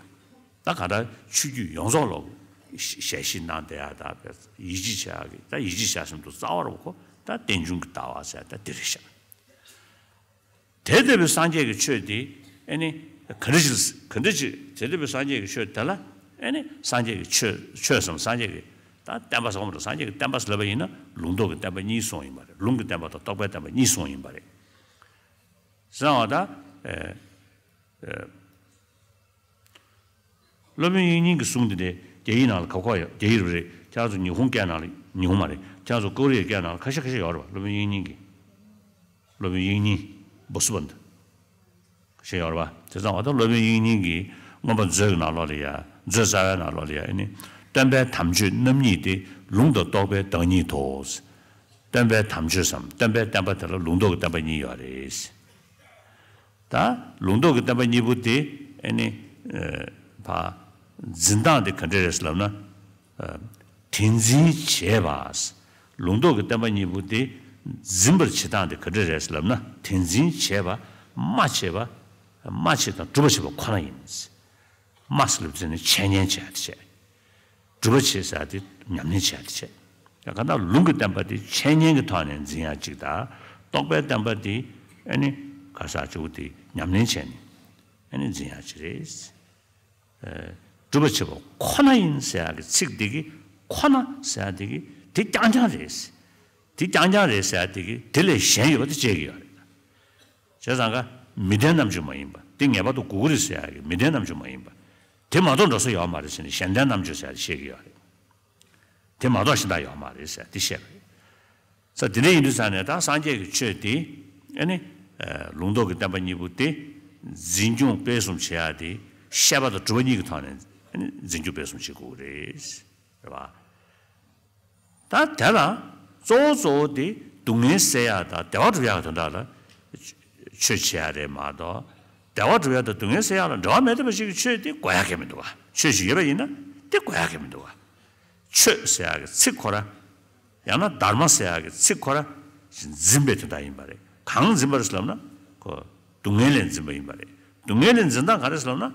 ད་ག་ད་ཆོས་བརྒྱུད་ཡོངས་རྫོགས་ལ་ཞལ་བཞེས་གནང་བསྡད་ཡག་ད་ཡིད་ཆེས་བྱ་ཡག་གི་ད་ཡིད་ཆེས་བྱ་བཞིན་དུ་རྩ་བ་རུ་ཁོ་ད་རྟེན་འབྱུང་གི་ལྟ་བ་ཟེར་ད་འདི་རེད་ཤག་དེ་ལྟ་བུའི་སངས་རྒྱས་ཀྱི་ཆོས་དེ་ཨེ་ནི་ག་འདྲ་ཞིག་ག་འདྲ་ཞིག་དེ་ལྟ་བུའི་སངས་རྒྱས་ཀྱི་ཆོས་དེ་ལ་ཨེ་ནི་སངས་རྒྱས་ཀྱི་ཆོས་ཆོས་སམ་སངས་རྒྱས་ཀྱི་ད་བསྟན་པ་ཟེར་བ་མ་གཏོགས་སངས་རྒྱས་ཀྱི་བསྟན་པ་ཟེར་ལབ་པ་ཡིན་ན་ལུང་རྟོགས་ཀྱི་བསྟན་པ་གཉིས་གསུངས་ཡིན་པ་རེད། ལུང་གི་བསྟན་པ་དང་རྟོགས་པའི་བསྟན་པ་གཉིས་གསུངས་ཡིན་པ་རེད། ཟེར་བ་ད། ཨེ། ཨེ། སློབ་དཔོན་དབྱིག་གཉེན་གྱི་གསུང་འདི་འདྲའི་རྒྱ་ཡིག་ནང་ལ་ག་ག་ཡོད། རྒྱ་ཡིག་རེད། ཁྱེད་རང་ཚོ་ཉི་ཧོང་སྐད་ནང་ལ། ཉི་ཧོང་མ་རེད། ཁྱེད་རང་ཚོ་ཀོ་རི་ཡའི་སྐད་ནང་ལ་ཁ་ཤས་ཁ་ཤས་ཡོད་རེད་པ། སློབ་དཔོན་དབྱིག་གཉེན་གྱི། སློབ་དཔོན་དབྱིག་གཉེན། བོ་སུ་བན་དུ། ཁ་ཤས་ཡོད་རེད་པ། དེ་ཙང་བ་ད་སློབ་དཔོན་དབྱིག་གཉེན་གྱི་མངོན་པ་མཛོད་ཀྱི་ནང་ལོགས་ལ་ཡ། མཛོད་རྩ་བའི་ནང་ལོགས་ལ་ཡ་ཨེ་ནི། སྟོན་པའི་དམ་ཆོས་རྣམ་གཉིས་ཏེ། ལུང་དང་རྟོགས་པའི་བདག་ཉིད་དོ། སྟོན་པའི་དམ་ཆོས་སམ་སྟོན་པའི་བསྟན་པ་དེ་ལ་ལུང་རྟོགས་ཀྱི་བསྟན་པ་གཉིས་ཡོད་རེད། ད་ལུང་རྟོགས་ཀྱི་བསྟན་པ་གཉིས་པོ་དེ་ཨེ་ནི། ཨ། ཕ། འཛིན་སྟངས་དེ་ག་འདྲ་རེད་ལབ་ན། ཨ། དེ་འཛིན་བྱེད་པ། ལུང་རྟོགས་ཀྱི་བསྟན་པ་གཉིས་པོ་དེ་འཛིན་པར་བྱེད་སྟངས་དེ་ག་འདྲ་རེད་ལབ་ན། དེ་འཛིན་བྱེད་པ། སྨྲ་བྱེད་པ། སྨྲ་བྱེད་དང་སྒྲུབ་པར་བྱེད་པ་ཁོ་ན་ཡིན། སྨྲ་ཟེར་ལབ་དུས་ནི་འཆད་ཉན་བྱེད་ཡ་དེ་བྱས། སྒྲུབ་པ་བྱེད་ཟེར་ཡ་དེ་ཉམས་ལེན་བྱེད་ཡ་དེ་བྱས། ཡང་གང་ལྟར་ལུང་གི་བསྟན་པ་དེ་འཆད་ཉན་གྱི་ཐོག་ནས་འཛིན་ཡ་གཅིག་དང་། རྟོགས་པའི་བསྟན་པ་དེ་ཨེ་ནི་ག་ས་ཆུ་བོ་དེ་ཉམས་ལེན་བྱས་ནས་ཨེ་ནི་འཛིན་ཡ་གཅིག་རེད། ཨེ། སྒྲུབ་པ་བྱེད་པ་ཁོ་ན་ཡིན་ཟེར་ཡ་གི་ཚིག་འདི་གི་ཁོ་ན་ཟེར་ཡ་འདི་གི་དེ་རྐྱང་རྐྱང་རེད། དེ་རྐྱང་རྐྱང་རེད་ཟེར་ཡ་འདི་གི་དེ་ལས་གཞན་ཡོད་པ་དེ་བཅད་ཀྱི་ཡོད་རེད། བྱས་ཙང་ཀ་མི་ལྡན་རྣམ་དཔྱོད་མ་ཡིན་པ་དེ་ངེས་པར་དུ་དགོས་ཀྱི་རེད་ཟེར་ཡ་གི་མི་ལྡན་རྣམ་དཔྱོད་མ་ཡིན་པ། དེ་མ་གཏོགས་འགྲོ་ས་ཡོད་མ་རེད་ཟེར་ནས་གཞན་ལྡན་རྣམ་དཔྱོད་ཟེར་ཡ་དེ་བཤད་ཀྱི་ཡོད་རེད། དེ་མ་གཏོགས་གཞན་དག་ཡོད་མ་རེད་ཟེར་ཡ་དེ་བཤད་པ་རེད། ས་དེ་འདྲ་ཡིན་དུས་ཙང་ནས་ད་སངས་རྒྱས་ཀྱི་ཆོས་དེ་ཨེ་ནི། ཨ། ལུང་རྟོགས་ཀྱི་བསྟན་པ་གཉིས་པོ་དེ་འཛིན་སྐྱོང་སྤེལ་གསུམ་བྱེད་ཡ་དེ་ཤེས་པ་དང་གྲུབ་པ་གཉིས་ཀྱི་ཐོག་ནས་ཨེ་ནི་འཛིན་སྐྱོང་སྤེལ་གསུམ་བྱེད་དགོས་ཀྱི་རེད། རེད་པ། ད་དེ་ལ་གཙོ་བོ་གཙོ་བོ་དེ་སྡུག་བསྔལ་སེལ་ཡག་དང་བདེ་བ་སྒྲུབ་ཡག་གི་དོན་དག་ལ་ཆོས་བྱེད་ཡག་རེད་མ་གཏོགས། བདེ་བ་སྒྲུབ་ཡག་དང་སྡུག་བསྔལ་སེལ་ཡག་ལ་འབྲེལ་བ་མེད་བསྡད་པ་ཞིག་གི་ཆོས་དེ་དགོས་ཡག་གང་ཡང་མི་འདུག་ག་ཆོས་ཤིག་ཡོད་པ་ཡིན་ན་དེ་དགོས་ཡག་གང་ཡང་མི་འདུག་ག་ཆོས་ཟེར་ཡག་གི་ཚིག་ཁོ་ར། ཡང་ན་དྷརྨ་ཟེར་ཡག་གི་ཚིག་ཁོ་ར་འཛིན་པའི་དོན་དག་ཡིན་པ་རེད། གང་འཛིན་པ་རེད་ཟེར་ལབ་ན། ཁོ་སྡུག་བསྔལ་ལས་འཛིན་པ་ཡིན་པ་རེད། སྡུག་བསྔལ་ལས་འཛིན་སྟངས་ག་རེ་ཟེར་ལབ་ན།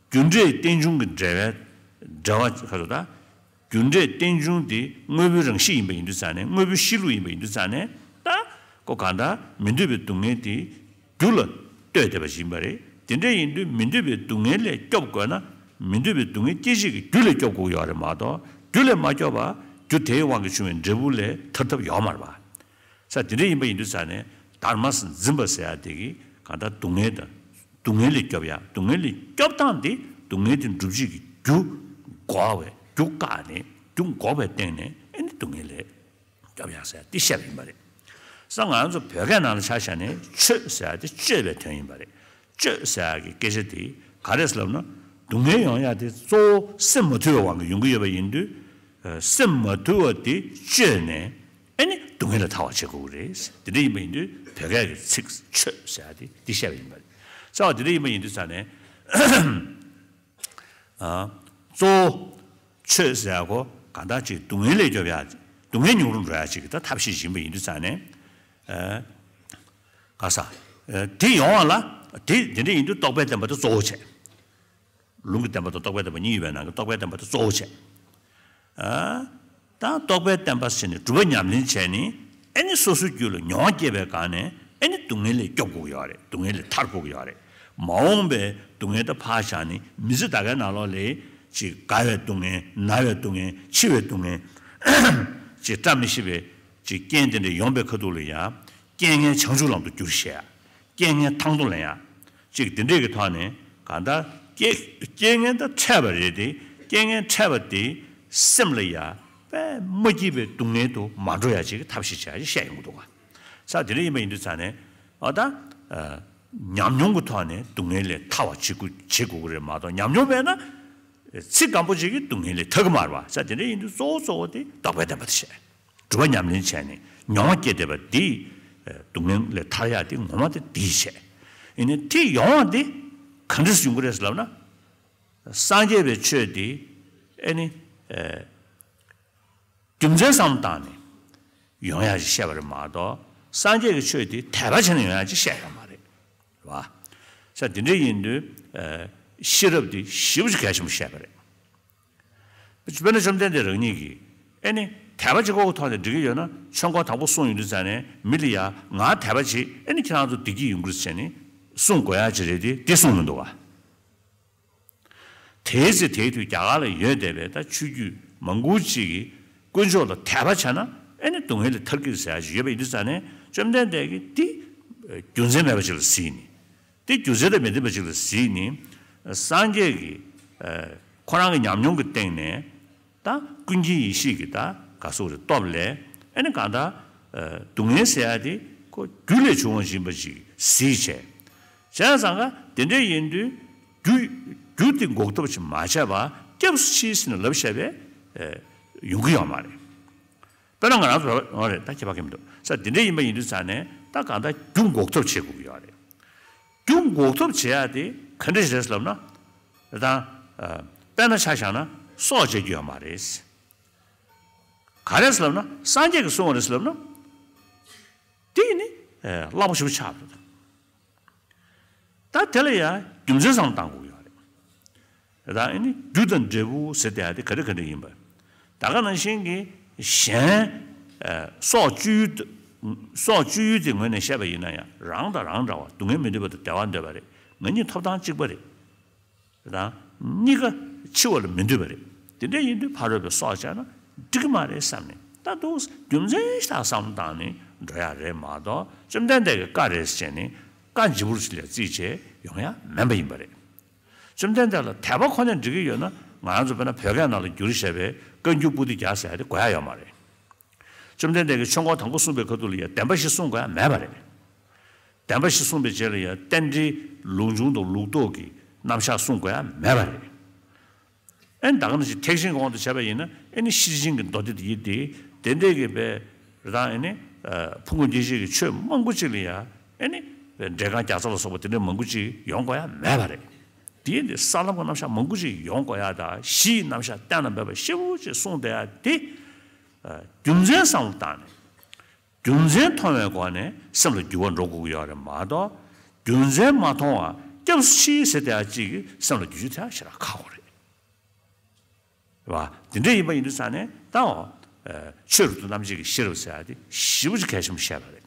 རྒྱུ་འབྲས་རྟེན་འབྱུང་གི་འབྲེལ་བའི་འབྲེལ་བ་ཁ་ཐུག་ད། རྒྱུ་འབྲས་རྟེན་འབྱུང་དེ་དངོས་པོའི་རང་གཤིས་ཡིན་པ་ཡིན་དུས་ཙང་ནས། དངོས་པོའི་གཤིས་ལུགས་ཡིན་པ་ཡིན་དུས་ཙང་ནས། ད་ཁོ་གང་ལྟར་མི་འདོད་པའི་སྡུག་བསྔལ་དེ་རྒྱུ་ལ་ལྟོས་བསྡད་པ་ཞིག་ཡིན་པ་རེད། དེ་འདྲ་ཡིན་དུས་མི་འདོད་པའི་སྡུག་བསྔལ་ལས་སྐྱོབ་དགོས་ན། མི་འདོད་པའི་སྡུག་བསྔལ་སྐྱེད་བྱེད་ཀྱི་རྒྱུ་ལས་སྐྱོབ་དགོས་ཀྱི་ཡོད་རེད་མ་གཏོགས། རྒྱུ་ལས་མ་སྐྱོབ་པ་རྒྱུ་དེའི་དབང་གིས་བྱུང་བའི་འབྲས་བུ་ལས་ཐར་ཐབས་ཡོད་མ་རེད་པ། ས་དེ་འདྲ་ཡིན་པ་ཡིན་དུས་ཙང་ནས་དྷརྨ་འཛིན་པ་ཟེར་ཡ་དེ་གིས་གང་ལྟར་སྡུག་བསྔལ་དང་། སྡུག་བསྔལ་ལས་སྐྱོབ་ཡ། སྡུག་བསྔལ་ལས་སྐྱོབ་སྟངས་དེ་སྡུག་བསྔལ་དེ་འགྲུབ་བྱེད་ཀྱི་རྒྱུ་འགོག་པའི་རྒྱུ་བཀག་ནས། རྒྱུ་འགོག་པའི་སྟེང་ནས་ཨེ་ནི་སྡུག་བསྔལ་ལས་སྐྱོབ་ཡ་ཟེར་ཡ་དེ་བཤད་པ་ཡིན་པ་རེད། ས་ང་རང་ཚོ་བོད་སྐད་ནང་ལ་ཆ་བཞག་ནས་ཆོས་ཟེར་ཡ་དེ་སྤྱོད་པའི་དོན་ཡིན་པ་རེད། སྤྱོད་ཟེར་ཡ་གི་སྐད་ཆ་དེ་ག་རེ་ཟེར་ལབ་ན། སྡུག་བསྔལ་ཡོང་ཡ་དེ་གཙོ་བོ་སེམས་མ་དུལ་བའི་དབང་གིས་ཡོང་གི་ཡོད་པ་ཡིན་དུས། སེམས་མ་དུལ་བ་དེ་བཅོས་ནས་ཨེ་ནི་སྡུག་བསྔལ་ལས་ཐར་བ་བྱེད་དགོས་ཀྱི་རེད། དེ་འདྲ་ཡིན་པ་ཡིན་དུས་བོད་སྐད་ཀྱི་ཚིག་ཆོས་ཟེར་ཡ་དེ་འདི་བཤད་པ་ཡིན་པ་རེད། ས་བ་དེ་འདྲ་ཡིན་པ་ཡིན་དུས་ཙང་ནས། ཨ། གཙོ་བོ་ཆོས་ཟེར་ཡ་གོ་གང་ལྟར་ཅིག་སྡུག་བསྔལ་ལས་སྐྱོབ་ཡ། སྡུག་བསྔལ་ཉུང་རུ་འགྲོ་ཡ་ཅིག་གི་ད་ཐབས་ཤེས་ཤིག་ཡིན་པ་ཡིན་དུས་ཙང་ནས། ཨ། ག་ས། ཨ། དེ་ཡོང་བ་ལ་དེ་དེ་འདྲ་ཡིན་དུས་རྟོགས་པའི་བསྟན་པ་དེ་གཙོ་བོ་བྱས། ལུང་གི་བསྟན་པ་དང་རྟོགས་པའི་བསྟན་པ་གཉིས་ཡོད་པའི་ནང་གི་རྟོགས་པའི་བསྟན་པ་དེ་གཙོ་བོ་བྱས། ཨ། ད་རྟོགས་པའི་བསྟན་པ་ཟེར་ནས་སྒྲུབ་པ་ཉམས་ལེན་བྱས་ནས་ ཨེ་ནི་སོ་སོའི་རྒྱུད་ལ་མྱོང་བ་སྐྱེས་པའི་སྒང་ནས་ཨེ་ནི་སྡུག་བསྔལ་ལས་སྐྱོབ་དགོས་ཀྱི་ཡོད་རེད། སྡུག་བསྔལ་ལས་ཐར་དགོས་ཀྱི་ཡོད་རེད། མ་འོངས་པའི་སྡུག་བསྔལ་ད་ཕར་བཞག་ནས་མི་ཚེ་ད་གའི་ནང་ལོགས་ལ་ཅིག་དགའ་བའི་སྡུག་བསྔལ། ན་བའི་སྡུག་བསྔལ། འཆི་བའི་སྡུག་བསྔལ། ཅིག་བཀྲ་མི་ཤིས་པའི་ཅིག་རྐྱེན་དེ་འདྲ་ཡོང་པའི་ཁ་ཐུག་ལ་ཡང་རྐྱེན་ངན་བྱང་ཆུབ་ལམ་དུ་བསྒྱུར་ཞེས། རྐྱེན་ངན་ཐང་དུ་ལེན་ཡ། ཅིག་དེ་འདྲས་ཀྱི་ཐོག་ནས་གང་ལྟར་རྐྱེན་རྐྱེན་ངན་དང་འཕྲད་པ་རེད་དེ། རྐྱེན་ངན་འཕྲད་པ་དེ་སེམས་ལ་ཡ་དཔེ་མ་སྐྱིད་པའི་སྡུག་བསྔལ་དུ་མ་འགྲོ་ཡ་ཅིག་གི་ཐབས་ཤེས་བྱ་ཞེས་བཤད་ཡོང་གི་འདུག་ག། ས་དེ་འདྲ་ཡིན་པ་ཡིན་དུས་ཙང་ནས་ཨ་ད་ཨ་ཉམས་མྱོང་གི་ཐོག་ནས་སྡུག་བསྔལ་ལས་ཐར་བ་བྱེད་དགོས་བྱེད་དགོས་ཀྱི་རེད་མ་གཏོགས། ཉམས་མྱོང་མེད་ན་ཚིག་སྐམ་པོ་ཅིག་གིས་སྡུག་བསྔལ་ལས་ཐར་གི་མ་རེད་པ། ས་དེ་འདྲ་ཡིན་དུས་གཙོ་བོ་གཙོ་བོ་དེ་རྟོགས་པའི་བདེན་པ་དེ་བྱས། སྒྲུབ་པ་ཉམས་ལེན་བྱས་ནས་མྱོང་བ་སྐྱེས་བསྡད་པ་འདི་སྡུག་བསྔལ་ལས་ཐར་ཡག་དེ་ངོ་མ་དེ་འདི་བྱས། ཡིན་ནའི་དེ་ཡོང་བ་འདི་ག་འདྲས་ཡོང་གི་རེད་ལབ་ན། སངས་རྒྱས་པའི་ཆོས་འདི་ཨེ་ནི་རྒྱུ་མཚན་བསམ་བློ་བཏང་ནས་ཡོང་ཡག་ཅིག་བཤད་པ་རེད་མ་གཏོགས། སངས་རྒྱས་ཀྱི་ཆོས་འདི་དད་པ་བྱས་ནས་ཡོང་ཡག་ཅིག་བཤད་ཡོད་མ་རེད། རེད་བ། ས་དེ་འདྲ་ཡིན་དུས་ཤེས་རབ་འདི་ཞེ་པོ་ཅིག་གལ་ཆེན་པོ་བཤད་པ་རེད། དཔེར་ན་བཅོམ་ལྡན་འདས་རང་ཉིད་ཀྱིས་ཨེ་ནི་དད་པ་བྱེད་དགོས་ཀྱི་ཐོག་ནས་འགྲིག་གི་ཡོད་ན། ཆོས་འཁོར་དང་པོ་གསུངས་ཡོང་དུས་ཙང་ནས་མི་ལ་ཡ་ང་དད་པ་བྱེད། ཨེ་ནི་ཁྱེད་རང་ཚོ་བདེ་སྐྱིད་ཡོང་གི་རེད་ཟེར་ནས་གསུངས་དགོས་ཡ་ཅིག་རེད་དེ། དེ་གསུངས་མི་འདུག་ག། དེའི་ཚེ་དེའི་དུས་རྒྱ་གར་ལ་ཡོད་བསྡད་པའི་ད་ཆོས་བརྒྱུད་མང་པོ་ཅིག་གིས་དཀོན་མཆོག་ལ་དད་པ་བྱས་ན་ཨེ་ནི་སྡུག་བསྔལ་ལས་ཐར་གྱི་རེད་ཟེར་ཡ་ཅིག་ཡོད་པ་ཡིན་དུས་ཙང་ནས། བཅོམ་ལྡན་འདས་ཀྱིས་འདི་རྒྱུ་མཚན་མེད་པ་ཅིག་ལ་གཟིགས་ནས། དེ་རྒྱུ་མཚན་དང་མི་ལྡན་པ་ཅིག་ལ་གཟིགས་ནས། སངས་རྒྱས་ཀྱིས་ཨ་ཁོ་རང་གི་ཉམས་མྱོང་གི་སྟེང་ནས་ད་ཀུན་མཁྱེན་ཡེ་ཤེས་ཀྱི་ད་ག་སོགས་རེ་སྟོབས་ལས་ཨེ་ནི་གང་ལྟར་ཨ་སྡུག་བསྔལ་ཟེར་ཡ་དེ་ཁོ་རྒྱུ་ལས་བྱུང་བ་ཡིན་པ་ཅིག་གཟིགས་བྱས། བྱས་ཙང་ཀ་དེ་འདྲ་ཡིན་དུས་རྒྱུ་རྒྱུ་དེ་འགོག་ཐབས་ཅིག་མ་བྱས་པ་སྐྱབས་སུ་མཆི་ཟེར་ནས་ལབ་བཤད་པས་ཨ་ཡོང་གི་ཡོད་མ་རེད། དཔེར་ན་ང་རང་ཚོ་འོ་རེད། ད་ཁྱད་པར་གང་མི་འདུག་ས། དེ་འདྲ་ཡིན་པ་ཡིན་དུས་ཙང་ནས་ད་གང་ལྟར་རྒྱུ་འགོག་ཐབས་བྱེད་དགོས་ཀྱི་ཡོད་རེད། རྒྱུ་འགོག་ཐབས་བྱེད་ཡ་དེ་ག་འདྲ་ཞིག་རེད་ལབ་ན། ད་ཨ་དཔེར་ན་ཆ་བཞག་ན་སྲོག་བཅད་རྒྱུ་ཡོད་མ་རེད། ག་རེ་ལབ་ན་སངས་རྒྱས་ཀྱིས་གསུངས་པ་རེད་ལབ་ན། དེ་ནི་ཨ་སླ་པོ་ཞེ་པོ་ཆགས་འདུག་ད་དེ་ལ་ཡང་རྒྱུ་མཚན་བསམ་བློ་བཏང་དགོས་ཡོད་རེད། ད་ཨ་ནི་རྒྱུ་དང་འབྲས་བུ་ཟེར་དེ་ཡང་དེ་ག་རེ་ག་རེ་ཡིན་པ། ད་ག་ནང་བཞིན་གྱི་གཞན་ཨ་སྲོག་གཅོད་ཡུལ། སྲོག་གཅོད་ཡུལ་དེ་ངོས་ནས་བཤད་པ་ཡིན་ན་ཡང་རང་དང་རང་འདྲ་བ། སྡུག་བསྔལ་མི་འདོད་པ་དང་བདེ་བ་འདོད་པ་རེད། ང་གཉིས་ཐོབ་ཐང་གཅིག་པ་རེད། དང་གཉིས་ཀ་འཆི་བ་ལ་མི་འདོད་པ་རེད། དེ་འདྲ་ཡིན་དུས་ཕ་རོལ་པོས་སྲོག་བཅད་ན་འགྲིག་གི་མ་རེད་བསམ་ནས། ད་དུང་རྒྱུ་མཚན་ཞིག་བསམ་བཏང་ནས་འགྲོ་ཡ་རེད་མ་གཏོགས། བཅོམ་ལྡན་འདས་ཀྱི་བཀའ་རེད་ཟེར་ནས་བཀའ་བརྗེ་པོ་ཞིག་ལ་རྩིས་བྱས་ཡོང་ཡ་མིན་པ་ཡིན་པ་རེད། བཅོམ་ལྡན་འདས་ལ་དད་པ་ཁོ་ནས་འགྲིག་གི་ཡོད་ན། ང་རང་ཚོ་དཔེར་ན་བོད་སྐད་ནང་ལ་བསྒྱུར་བྱས་པའི་བཀའ་འགྱུར་པོ་ཏི་རྒྱག་ཟེར་ཡ་དེ་དགོས་ཡ་ཡོད་མ་རེད། བཅོམ་ལྡན་འདས་ཀྱིས་ཆོས་འཁོར་དང་པོ་གསུངས་པའི་ཁ་ཐུག་ལ་ཡང་བདེན་པ་བཞི་གསུངས་དགོས་ཡ་མེད་པ་རེད། བདེན་པ་བཞི་གསུངས་པའི་རྗེས་ལ་ཡང་རྟེན་འབྲེལ་ལུགས་འབྱུང་དང་ལུགས་ལྡོག་གི་རྣམ་གཞག་གསུངས་དགོས་ཡ་མེད་པ་རེད། ཨེ་ད་ག་ནང་བཞིན་ཐེག་ཆེན་གྱི་དབང་དུ་བྱས་པ་ཡིན་ན། ཨེ་ནི་ཤེར་ཕྱིན་གྱི་མདོ་སྡེ་དེ་ཡིན་ཏེ། དེ་འདྲས་ཀྱི་བས་རང་ཨེ་ནི་ཕུང་པོ་འདུས་བྱས་ཀྱི་ཆོས་མང་པོ་ཅིག་ལ་ཡང་ཨེ་ནི་འབྲས་རྐང་བརྒྱ་རྩ་ལ་སོགས་པ་དེ་འདྲས་མང་པོ་ཅིག་ཡོང་དགོས་ཡ་མེད་པ་རེད། དེ་ཡིན་ཏེ་ས་ལམ་གྱི་རྣམ་གཞག་མང་པོ་ཅིག་ཡོང་དགོས་ཡ་དང་། གཞི་ཡི་རྣམ་གཞག་གཏན་ལ་འབེབས་པ་ཞེ་པོ་ཅིག་གསུངས་བསྡད་ཡ་དེ། རྒྱུ་མཚན་བསམ་བློ་བཏང་ནས། རྒྱུ་མཚན་མཐོང་བའི་སྒོ་ནས་སེམས་ལ་འགྱུར་བ་འགྲོ་དགོས་ཀྱི་ཡོད་རེད་མ་གཏོགས། རྒྱུ་མཚན་མ་མཐོང་བར་སྐྱབས་སུ་མཆི་ཟེར་བསྡད་ཡ་གཅིག་གིས་སེམས་ལ་འགྱུར་རྒྱུ་དེ་ཞེ་དྲག་ཁག་པོ་རེད། རེད་བ། དེ་འདྲ་ཡིན་པ་ཡིན་དུས་ཙང་ནས་ད་འོ། ཆོས་རབ་ཏུ་རྣམ་འབྱེད་ཀྱི་ཤེས་རབ་ཟེར་ཡ་དེ་ཞེ་པོ་ཅིག་གལ་ཆེན་པོ་བཤད་པ་རེད།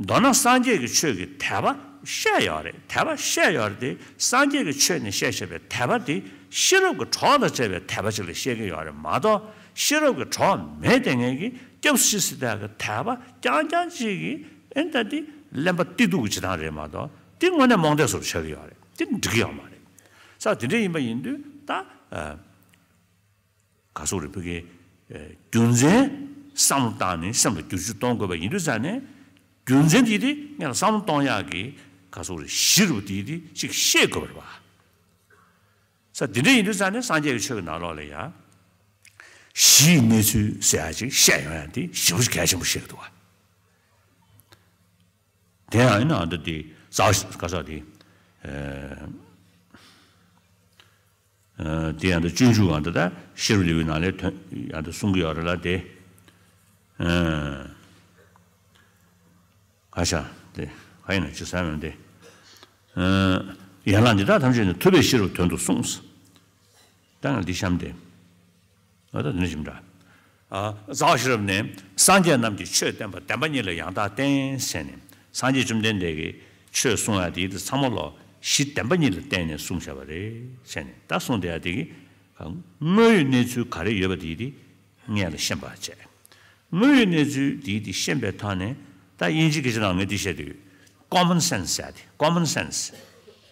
མདོར་ན་སངས་རྒྱས་ཀྱི་ཆོས་ཀྱི་དད་པ་བཤད་ཡོད་རེད། དད་པ་བཤད་ཡོད་རེད་དེ། སངས་རྒྱས་ཀྱི་ཆོས་ནས་བཤད་བཞག་པའི་དད་པ་དེ་ཤེས་རབ་ཀྱི་གྲོགས་དང་བཅས་པའི་དད་པ་ཅིག་ལ་བཤད་ཀྱི་ཡོད་རེད་མ་གཏོགས། ཤེས་རབ་ཀྱི་གྲོགས་མེད་བསྡད་མཁན་གྱིས་སྐྱབས་སུ་མཆི་ཟེར་བསྡད་ཀྱི་དད་པ་རྐྱང་རྐྱང་གཅིག་གིས་ཨེ་ད་དེ་གླེན་པ་སྟེར་སྡུག་གི་བྱེད་སྟངས་རེད་མ་གཏོགས། དེ་དངོས་གནས་རྨོངས་དད་བཟོ་འདྲ་ཆགས་ཀྱི་ཡོད་རེད། དེ་འགྲིག་གི་ཡོད་མ་རེད། ས་དེ་འདྲ་ཡིན་པ་ཡིན་དུས་ད། ག་སོགས་རེད། བོད་ཀྱི་རྒྱུ་མཚན་བསམ་བློ་བཏང་ནས་སེམས་ལ་བསྒྱུར་བཅོས་གཏོང་དགོས་པ་ཡིན་དུས་ཙང་ནས། རྒྱུ་མཚན་དེ་དེ་སྔོན་ལ་བསམ་བློ་གཏོང་ཡག་གི་ག་སོགས་རེད། གཞི་རུ་དེ་དེ་ཅིག་ཤེས་དགོས་པ་རེད་བ། ས་དེ་འདྲ་ཡིན་དུས་ཙང་ནས་སངས་རྒྱས་ཀྱི་ཆོས་ཀྱི་ནང་ལོགས་ལ་ཡང་གཞིའི་གནས་ཚུལ་ཟེར་ཡག་ཅིག་བཤད་ཡོང་ཡག་དེ་ཞེ་པོ་ཅིག་གལ་ཆེན་པོ་བཤད་ཀྱི་འདུག་བ། དེ་ཡང་ཡིན་ན་ཨ་མདོ་དེ་རྩ་བ་ག་ས་དེ། ཨ་དེ་ཡང་ད་སྤྱོད་འཇུག་ཨ་མདོ་ད་ཤེས་རབ་ལེའུའི་ནང་ལས་ཐོན་ཡང་ད་གསུང་གི་ཡོད་རེད་ལ་དེ། ཨ་ག་ཤ་དེ་ག་ཡིན་ན་ཅི་ཟེར་ཡོང་དེ། ཨ་ཡན་ལག་འདི་དག་ཐམས་ཅད་ནི་ཐུབ་པས་ཤེས་རབ་དོན་དུ་གསུངས། ད་ང་འདི་གཤམ་དེ། ཨ་ད་དེ་འདྲ་ཞིག་འདྲ། རྩ་བ་ཤེས་རབ་ནས་སངས་རྒྱས་རྣམས་ཀྱིས་ཆོས་བསྟན་པ་བདེན་པ་གཉིས་ལ་ཡང་དག་བརྟེན་ཟེར་ནས། སངས་རྒྱས་བཅོམ་ལྡན་འདས་ཀྱིས་ཆོས་གསུང་ཡ་དེ་དེ་ཚང་མ་ལོ་གཞི་བདེན་པ་གཉིས་ལ་བརྟེན་ནས་གསུངས་བཞག་པ་རེད་ཟེར་ནས་ད་གསུངས་བསྡད་ཡ་དེ་གི་དངོས་ཡོད་གནས་ཚུལ་ག་རེ་ཡོད་པ་དེ་དེ་སྔོན་ལ་ཤེས་པ་བྱས། དངོས་ཡོད་གནས་ཚུལ་དེ་དེ་ཤེས་པའི་ཐོག་ནས་ད་དབྱིན་ཇི་སྐད་ཆ་ནང་ངས་དེ་བཤད་དུས་common sense ཟེར་ཡ་དེ་common sense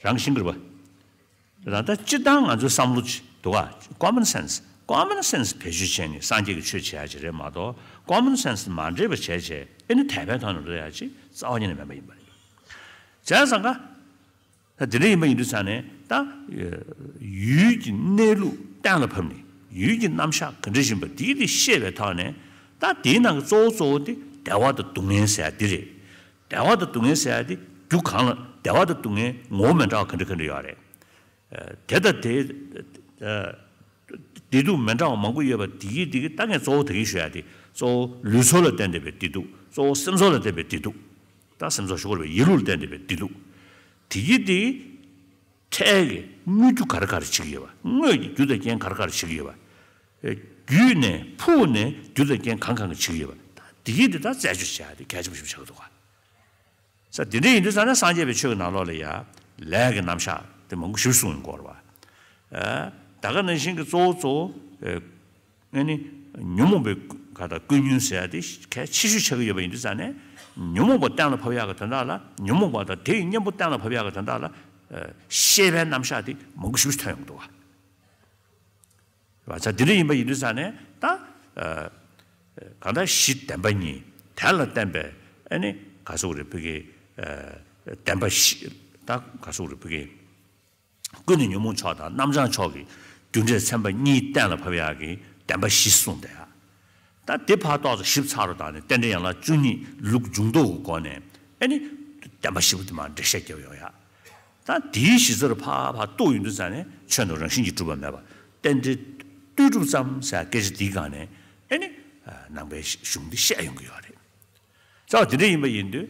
རང་གི་ཤེས་ཀྱི་རེད་པ། རང་ད་སྤྱིར་བཏང་ང་ཚོའི་བསམ་བློ་ཅིག་འདུག་ག common sense common sense བེད་སྤྱོད་བྱས་ནས་སངས་རྒྱས་ཀྱི་ཆོས་བྱེད་ཡ་ཅིག་རེད་མ་གཏོགས་common sense མ་འདྲེས་པ་བྱས་བྱས་ཨེ་ནི་དད་པའི་ཐོག་ནས་འགྲོ་ཡ་ཅིག་རྩ་བ་ཉིད་ནས་མེད་པ་ཡིན་པ་རེད། བྱས་ཙང་ཀ་ད་དེ་འདྲ་ཡིན་པ་ཡིན་དུས་ཙང་ནས་ད་ཡུལ་གྱི་གནས་ལུགས་གཏན་ལ་ཕབ་ནས་ཡུལ་གྱི་རྣམ་གཞག་ག་འདྲ་ཡིན་པ་དེ་དེ་ཤེས་པའི་ཐོག་ནས་ད་དེའི་ནང་གི་གཙོ་བོ་གཙོ་བོ་དེ་བདེ་བ་དང་སྡུག་བསྔལ་ཟེར་ཡ་དེ་རེད། བདེ་བ་དང་སྡུག་བསྔལ་ཟེར་ཡ་དེ་རྒྱུ་གང་ལ་བདེ་བ་དང་སྡུག་བསྔལ་ངོ་བོ་མི་འདྲ་བ་ག་འདྲ་ག་འདྲ་ཡོད་རེད། དེ་དང་དེ་བདེ་སྡུག་མི་འདྲ་བ་མང་པོ་ཡོད་པ་དེ་གི་དེ་གི་ད་ངས་གཙོ་བོ་དེ་གི་ཞུ་ཡ་དེ་གཙོ་བོ་ལུས་ཚོར་ལ་བརྟེན་བསྡད་པའི་བདེ་སྡུག་གཙོ་བོ་སེམས་ཚོར་ལ་བརྟེན་པའི་བདེ་སྡུག་ད་སེམས་ཚོར་ཞུ་དགོས་པའི་ཡིད་ལུས་ལ་བརྟེན་བསྡད་པའི་བདེ་སྡུག་དེ་གི་དེ་གི་ཕྲད་ཀྱི་དངོས་རྒྱུ་ག་རེ་ག་རེ་བྱེད་ཀྱི་ཡོད་པ་དངོས་ཀྱི་རྒྱུ་དང་རྐྱེན་ག་རེ་ག་རེ་བྱེད་ཀྱི་ཡོད་པ་བརྒྱུད་ནས་ཕུགས་ནས་རྒྱུ་དང་རྐྱེན་གང་གང་གི་བྱེད་ཀྱི་ཡོད་པ་ད་དེ་གི་དེ་ད་རྩད་གཅོད་བྱ་ཡ་དེ་གལ་ཆེན་པོ་ཞིག་ཆགས་ཀྱི་འདུག་ག་ས་དེ་འདྲ་ཡིན་དུས་ཙང་ནས་སངས་རྒྱས་པའི་ཆོས་ཀྱི་ནང་ལོགས་ལ་ཡ་ལས་ཀྱི་རྣམ་གཞག་དེ་མང་པོ་ཞིག་གསུངས་ཡོང་གི་ཡོད་རེད་བ། ད་ག་ནང་བཞིན་གྱི་གཙོ་བོ་གཙོ་བོ་ཨེ་ནི་ཉོན་མོངས་པའི་ག་ད་ཀུན་ཉོན་ཟེར་ཡ་དེ་གལ་ཆེ་ཤོས་ཆགས་ཀྱི་ཡོད་པ་ཡིན་དུས་ཙང་ནས་ཉོན་མོངས་པ་གཏན་ལ་ཕབ་ཡག་གི་དོན་དག་ལ་ཉོན་མོངས་པ་དང་དེ་ཡི་གཉེན་པོ་གཏན་ལ་ཕབ་ཡག་གི་དོན་དག་ལ་ཤེས་པའི་རྣམ་གཞག་དེ་མང་པོ་ཞིག་ཐོན་ཡོང་གི་འདུག་བ། བ་ཚ་འདི་འདྲ་ཡིན་པ་ཡིན་དུས་ཙང་ནས་ད་གང་ལྟར་གཞི་བདེན་པ་གཉིས་དེ་ལ་བརྟེན་པའི་ཨ་ནི་ག་སོགས་རེད་བུ་གི་བདེན་པ་བཞི་ད་ག་སོགས་རེད་བུ་གི་ཀུན་ནས་ཉོན་མོངས་ཕྱོགས་དང་རྣམ་བྱང་ཕྱོགས་ཀྱི་རྒྱུ་འབྲས་ཚན་པ་གཉིས་གཏན་ལ་ཕབ་ཡག་གི་བདེན་པ་བཞི་གསུངས་ཏེ། ད་དེ་ཕར་ཏོག་ཙམ་ཞིབ་ཚགས་རུ་བཏང་ནས་རྟེན་འབྲེལ་ཡན་ལག་བཅུ་གཉིས་ལུགས་འབྱུང་ལྡོག་གི་སྒོ་ནས་ཨ་ནི་བདེན་པ་བཞི་པོ་དེ་མར་འགྲེལ་བཤད་རྒྱབ་ཡོང་ཡག་ད་དེའི་གཞི་རྩར་ཕར་ཕར་གཏུགས་ཡོང་དུས་ཙང་ནས་ཆོས་རྣམས་རང་བཞིན་གྱིས་གྲུབ་པ་མེད་པ་རྟེན་འབྲེལ་ལྟོས་གྲུབ་ཙམ་ཟེར་སྐད་ཆ་འདིའི་སྒང་ནས་ཨེ་ནི་ནང་པའི་གཞུང་འདི་བཤད་ཡོང་གི་ཡོད་རེད། རྩ་བ་དེ་འདྲ་ཡིན་པ་ཡིན་དུས་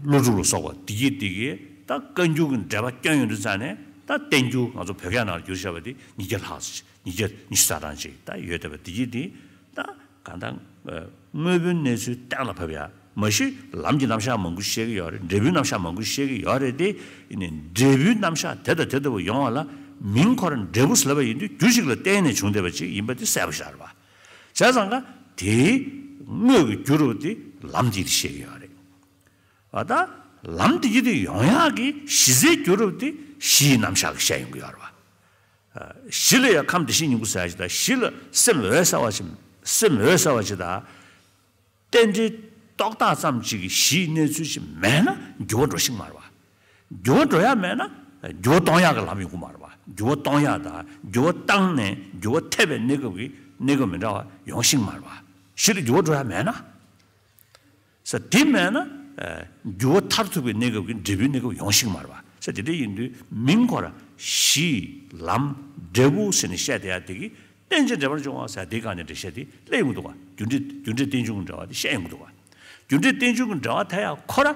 ཀླུ་སྒྲུབ་ལ་སོགས་པ་དེ་གིས་དེ་གིས་ད་བཀའ་འགྱུར་གྱི་འགྲེལ་པ་བསྐྱོན་ཡོང་དུས་ཙང་ནས་ད་བསྟན་འགྱུར་ང་ཚོ་བོད་སྐད་ནང་ལ་བསྒྱུར་བཞག་པ་དེ་ཉིས་བརྒྱ་ལྷག་ཙམ་ཉིས་བརྒྱ་ཉི་ཤུ་རྩ་གྲངས་ཅིག་ད་ཡོད་བསྡད་པ་དེ་གིས་དེ་ད་གང་ལྟར་དངོས་པོའི་གནས་ཚུལ་གཏན་ལ་ཕབ་ཡ། མ་གཞི་ལམ་གྱི་རྣམ་གཞག་མང་པོ་བཤད་ཀྱི་ཡོད་རེད། འབྲས་བུའི་རྣམ་གཞག་མང་པོ་བཤད་ཀྱི་ཡོད་རེད་དེ། ཡིན་ནའི་འབྲས་བུའི་རྣམ་གཞག་དེ་དང་དེ་ལྟ་བུ་ཡོང་བ་ལ་མིང་ཁོ་རང་འབྲས་བུ་ཟེར་ལབ་པ་ཡིན་དུས་རྒྱུ་ཞིག་ལ་བརྟེན་ནས་བྱུང་བསྡད་པ་ཅིག་ཡིན་པ་དེ་གསལ་པོ་ཞིག་རེད་པ། བྱས་ཙང་ཀ་དེའི་དངོས་ཀྱི་རྒྱུ་རུ་དེ་ལམ་དེ་དེ་བཤད་ཀྱི་ཡོད་རེད། བ་ད་ལམ་དེ་གི་དེ་ཡོང་ཡག་གི་གཞི་རྩའི་རྒྱུ་རུ་དེ་གཞིའི་རྣམ་གཞག་གི་བཤད་ཡོང་གི་ཡོད་རེད་པ། གཞི་ལ་ཡང་ཁམས་བདེ་གཤེགས་སྙིང་པོ་ཟེར་ཡ་ཞིག་དང་གཞི་ལ་སེམས་འོད་གསལ་བ་ཞིག་སེམས་འོད་གསལ་བ་ཞིག་དང་། རྟེན་འབྲེལ་རྟོག་བཏགས་ཙམ་ཅིག་གི་གཞིའི་གནས་ཚུལ་ཞིག་མེད་ན་འགྱུར་བ་འགྲོ་ཤེས་མ་རེད་པ། འགྱུར་བ་འགྲོ་ཡ་མེད་ན་འགྱུར་བ་གཏོང་ཡག་གི་ལམ་ཡོང་གི་མ་རེད་པ། འགྱུར་བ་གཏོང་ཡག་དང་འགྱུར་བ་བཏང་ནས་འགྱུར་བ་ཐེབས་པའི་གནས་སྐབས་ཀྱི་གནས་སྐབས་མི་འདྲ་བ་ཡོང་ཤེས་མ་རེད་པ། གཞི་ལ་འགྱུར་བ་འགྲོ་ཡ་མེད་ན། ས་དེ་མེད་ན་འགྱུར་བ་མཐར་ཐུག་པའི་གནས་སྐབས་ཀྱི་འབྲས་བུའི་གནས་སྐབས་ཡོང་ཤེས་མ་རེད་པ། ས་དེ་འདྲ་ཡིན་དུས་མིང་ཁོ་ར་གཞི་ལམ་འབྲས་བུ་ཟེར་ནས་བཤད་བསྡད་ཡ་དེ་གི་རྟེན་ཅིང་འབྲེལ་པར་འབྱུང་བ་ཟེར་དེའི་སྒང་ནས་འགྲེལ་བཤད་དེ་སླེབས་ཡོང་གི་འདུག་ག་རྒྱུ་འབྲས་རྒྱུ་འབྲས་རྟེན་འབྱུང་གི་འབྲེལ་བ་དེ་བཤད་ཡོང་གི་འདུག་ག་རྒྱུ་འབྲས་རྟེན་འབྱུང་གི་འབྲེལ་བ་ཐེབས་ཡ་ཁོ་ར་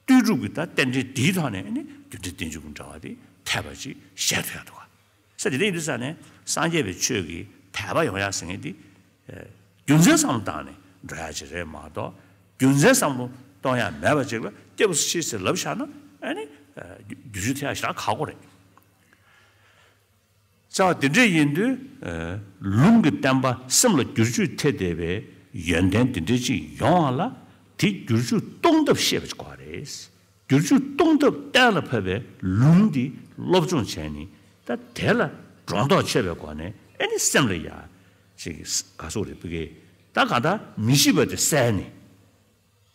ལྟོས་གྲུབ་ཀྱི་ད་རྟེན་འབྲེལ་དེའི་ཐོག་ནས་ནི་རྒྱུ་འབྲས་རྟེན་འབྱུང་གི་འབྲེལ་བ་དེ་ཐེབས་པ་ཅིག་བཤད་ཐུབ་ཡ་འདུག་ག་ས་དེ་འདྲ་ཡིན་དུས་ས་ནས་སངས་རྒྱས་པའི་ཆོས་ཀྱི་དད་པ་ཡོང་ཡ་ཟེར་མཁན་དེ་རྒྱུ་མཚན་བསམ་བློ་བཏང་ནས་འགྲོ་ཡ་ཅིག་རེད་མ་གཏོགས་རྒྱུ་མཚན་བསམ་བློ་གཏོང་ཡ་མེད་པ་ཅིག་ལ་སྐྱེས་བུ་སུ་ཤེས་ཟེར་ལབ་བཞག་ན་ཨ་ནི་རྒྱུ་ཆོས་ཐེ་ཡ་ཞེ་དྲག་ཁག་པོ་རེད། རྩ་བ་དེ་འདྲ་ཡིན་དུས་ལུང་གི་བསྟན་པ་སེམས་ལ་བསྒྱུར་བཅོས་ཐེབས་བསྡད་པའི་ཡོན་ཏན་དེ་འདྲ་ཅིག་ཡོང་བ་ལ་དེ་བསྒྱུར་བཅོས་གཏོང་ཐབས་ཤེས་པ་ཅིག་དགོས་པ་རེད། བསྒྱུར་བཅོས་གཏོང་ཐབས་གཏན་ལ་ཕབ་པའི་ལུང་འདི་སློབ་སྦྱོང་བྱས་ནས་ད་དེ་ལ་སྒྲོ་འདོགས་ཆོད་པའི་སྒོ་ནས་ཨེ་ནི་སེམས་ལ་ཡ་ཅིག་ག་སོགས་རེད་བུ་གེ་ད་ག་ད་མི་ཤེས་པ་དེ་བསལ་ནས་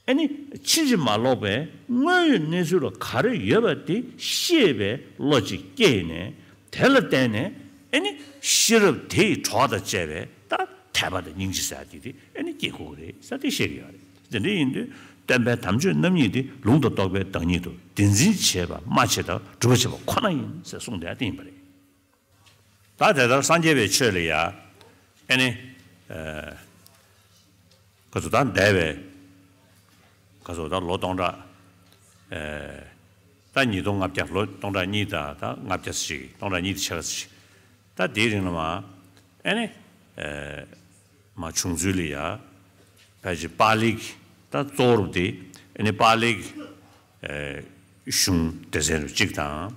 ཨེ་ནི་ཕྱིན་ཅི་མ་ལོག་པའི་དངོས་ཡོད་གནས་ཚུལ་ལ་ག་རེ་ཡོད་པ་དེ་ཤེས་པའི་བློ་ཅིག་སྐྱེས་ནས་དེ་ལ་བརྟེན་ནས་ཨེ་ནི་ཤེས་རབ་དེ་ཡི་གྲོགས་དང་བཅས་པའི་ད་དད་པ་དང་སྙིང་རྗེ་ཟེར་དེ་དེ་ཨེ་ནི་སྐྱེ་དགོས་ཀྱི་རེད་ཟེར་དེ་བཤད་ཀྱི་ཡོད་རེད། དེ་འདྲ་ཡིན་དུས་སྟོན་པའི་དམ་ཆོས་རྣམ་གཉིས་དེ་ལུང་དང་རྟོགས་པའི་བདག་ཉིད་དོ། དེ་འཛིན་བྱེད་པ་སྨྲ་བྱེད་དང་སྒྲུབ་པ་བྱེད་པ་ཁོ་ན་ཡིན་ཟེར་གསུངས་བསྡད་དེ་ཡིན་པ་རེད། ད་དེ་ལྟར་སངས་རྒྱས་པའི་ཆོས་ལ་ཡ་ཨེ་ནི་ཁོ་ཚོ་ད་འདས་པའི་ཁོ་ཚོ་ད་ལོ་སྟོང་ཕྲག་ད་ཉིས་སྟོང་ལྔ་བརྒྱ་ལོ་སྟོང་ཕྲག་གཉིས་དང་ད་ལྔ་བརྒྱ་ཞིག་སྟོང་ཕྲག་གཉིས་དང་ཕྱེད་ཀ་ཞིག་ད་དེའི་རིང་ལ་མ་ཨེ་ནི། མ་བྱུང་ཚུལ་ལ་ཡ། ཕལ་ཆེར་པཱ་ལིའི་ད་གཙོ་བོ་དེ་ཨ་ནི་པཱ་ལིའི་གཞུང་སྡེ་ཚན་རུ་གཅིག་དང་།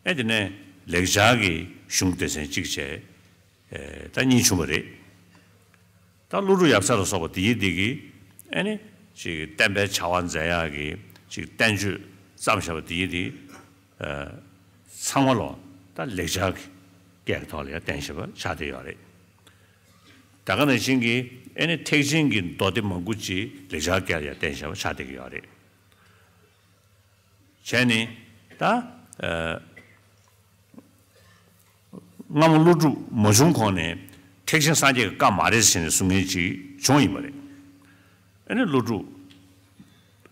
ཨེ་དེ་ནས་ལེགས་སྦྱར་གྱི་གཞུང་སྡེ་ཚན་གཅིག་བྱས། ད་གཉིས་བྱུང་བ་རེད། ད་ཀླུ་སྒྲུབ་ཡབ་སྲས་ལ་སོགས་པ་དེའི་དེ་གི་ཨེ་ནི་ཅིག་བསྟན་པའི་བྱ་བ་མཛད་ཡག་གི་ཅིག་བསྟན་བཅོས་བརྩམས་བཞག་པ་དེའི་དེ། ཚང་མ་ལོ་ད་ལེགས་སྦྱར་གྱི་སྐད་ཀྱི་ཐོག་ལ་ཡང་བསྟན་བཞག་པ་ཆགས་བསྡད་ཡོད་རེད། ད་ག་ནང་བཞིན་གྱི་ཨེ་ནི་ཐེག་ཆེན་གྱི་མདོ་སྡེ་མང་པོ་ཅིག་ལེགས་སྦྱར་སྐད་ལ་ཡང་བསྟན་བཞག་པ་ཆགས་བསྡད་ཀྱི་ཡོད་རེད། བྱས་ནས་ད། སྔ་མོ་ཀླུ་སྒྲུབ་མ་བྱུང་གོང་ནས་ཐེག་ཆེན་སངས་རྒྱས་ཀྱི་བཀའ་མ་རེད་ཟེར་ནས་གསུང་མཁན་ཅིག་བྱུང་ཡིན་པ་རེད། ཨ་ནི་ཀླུ་སྒྲུབ།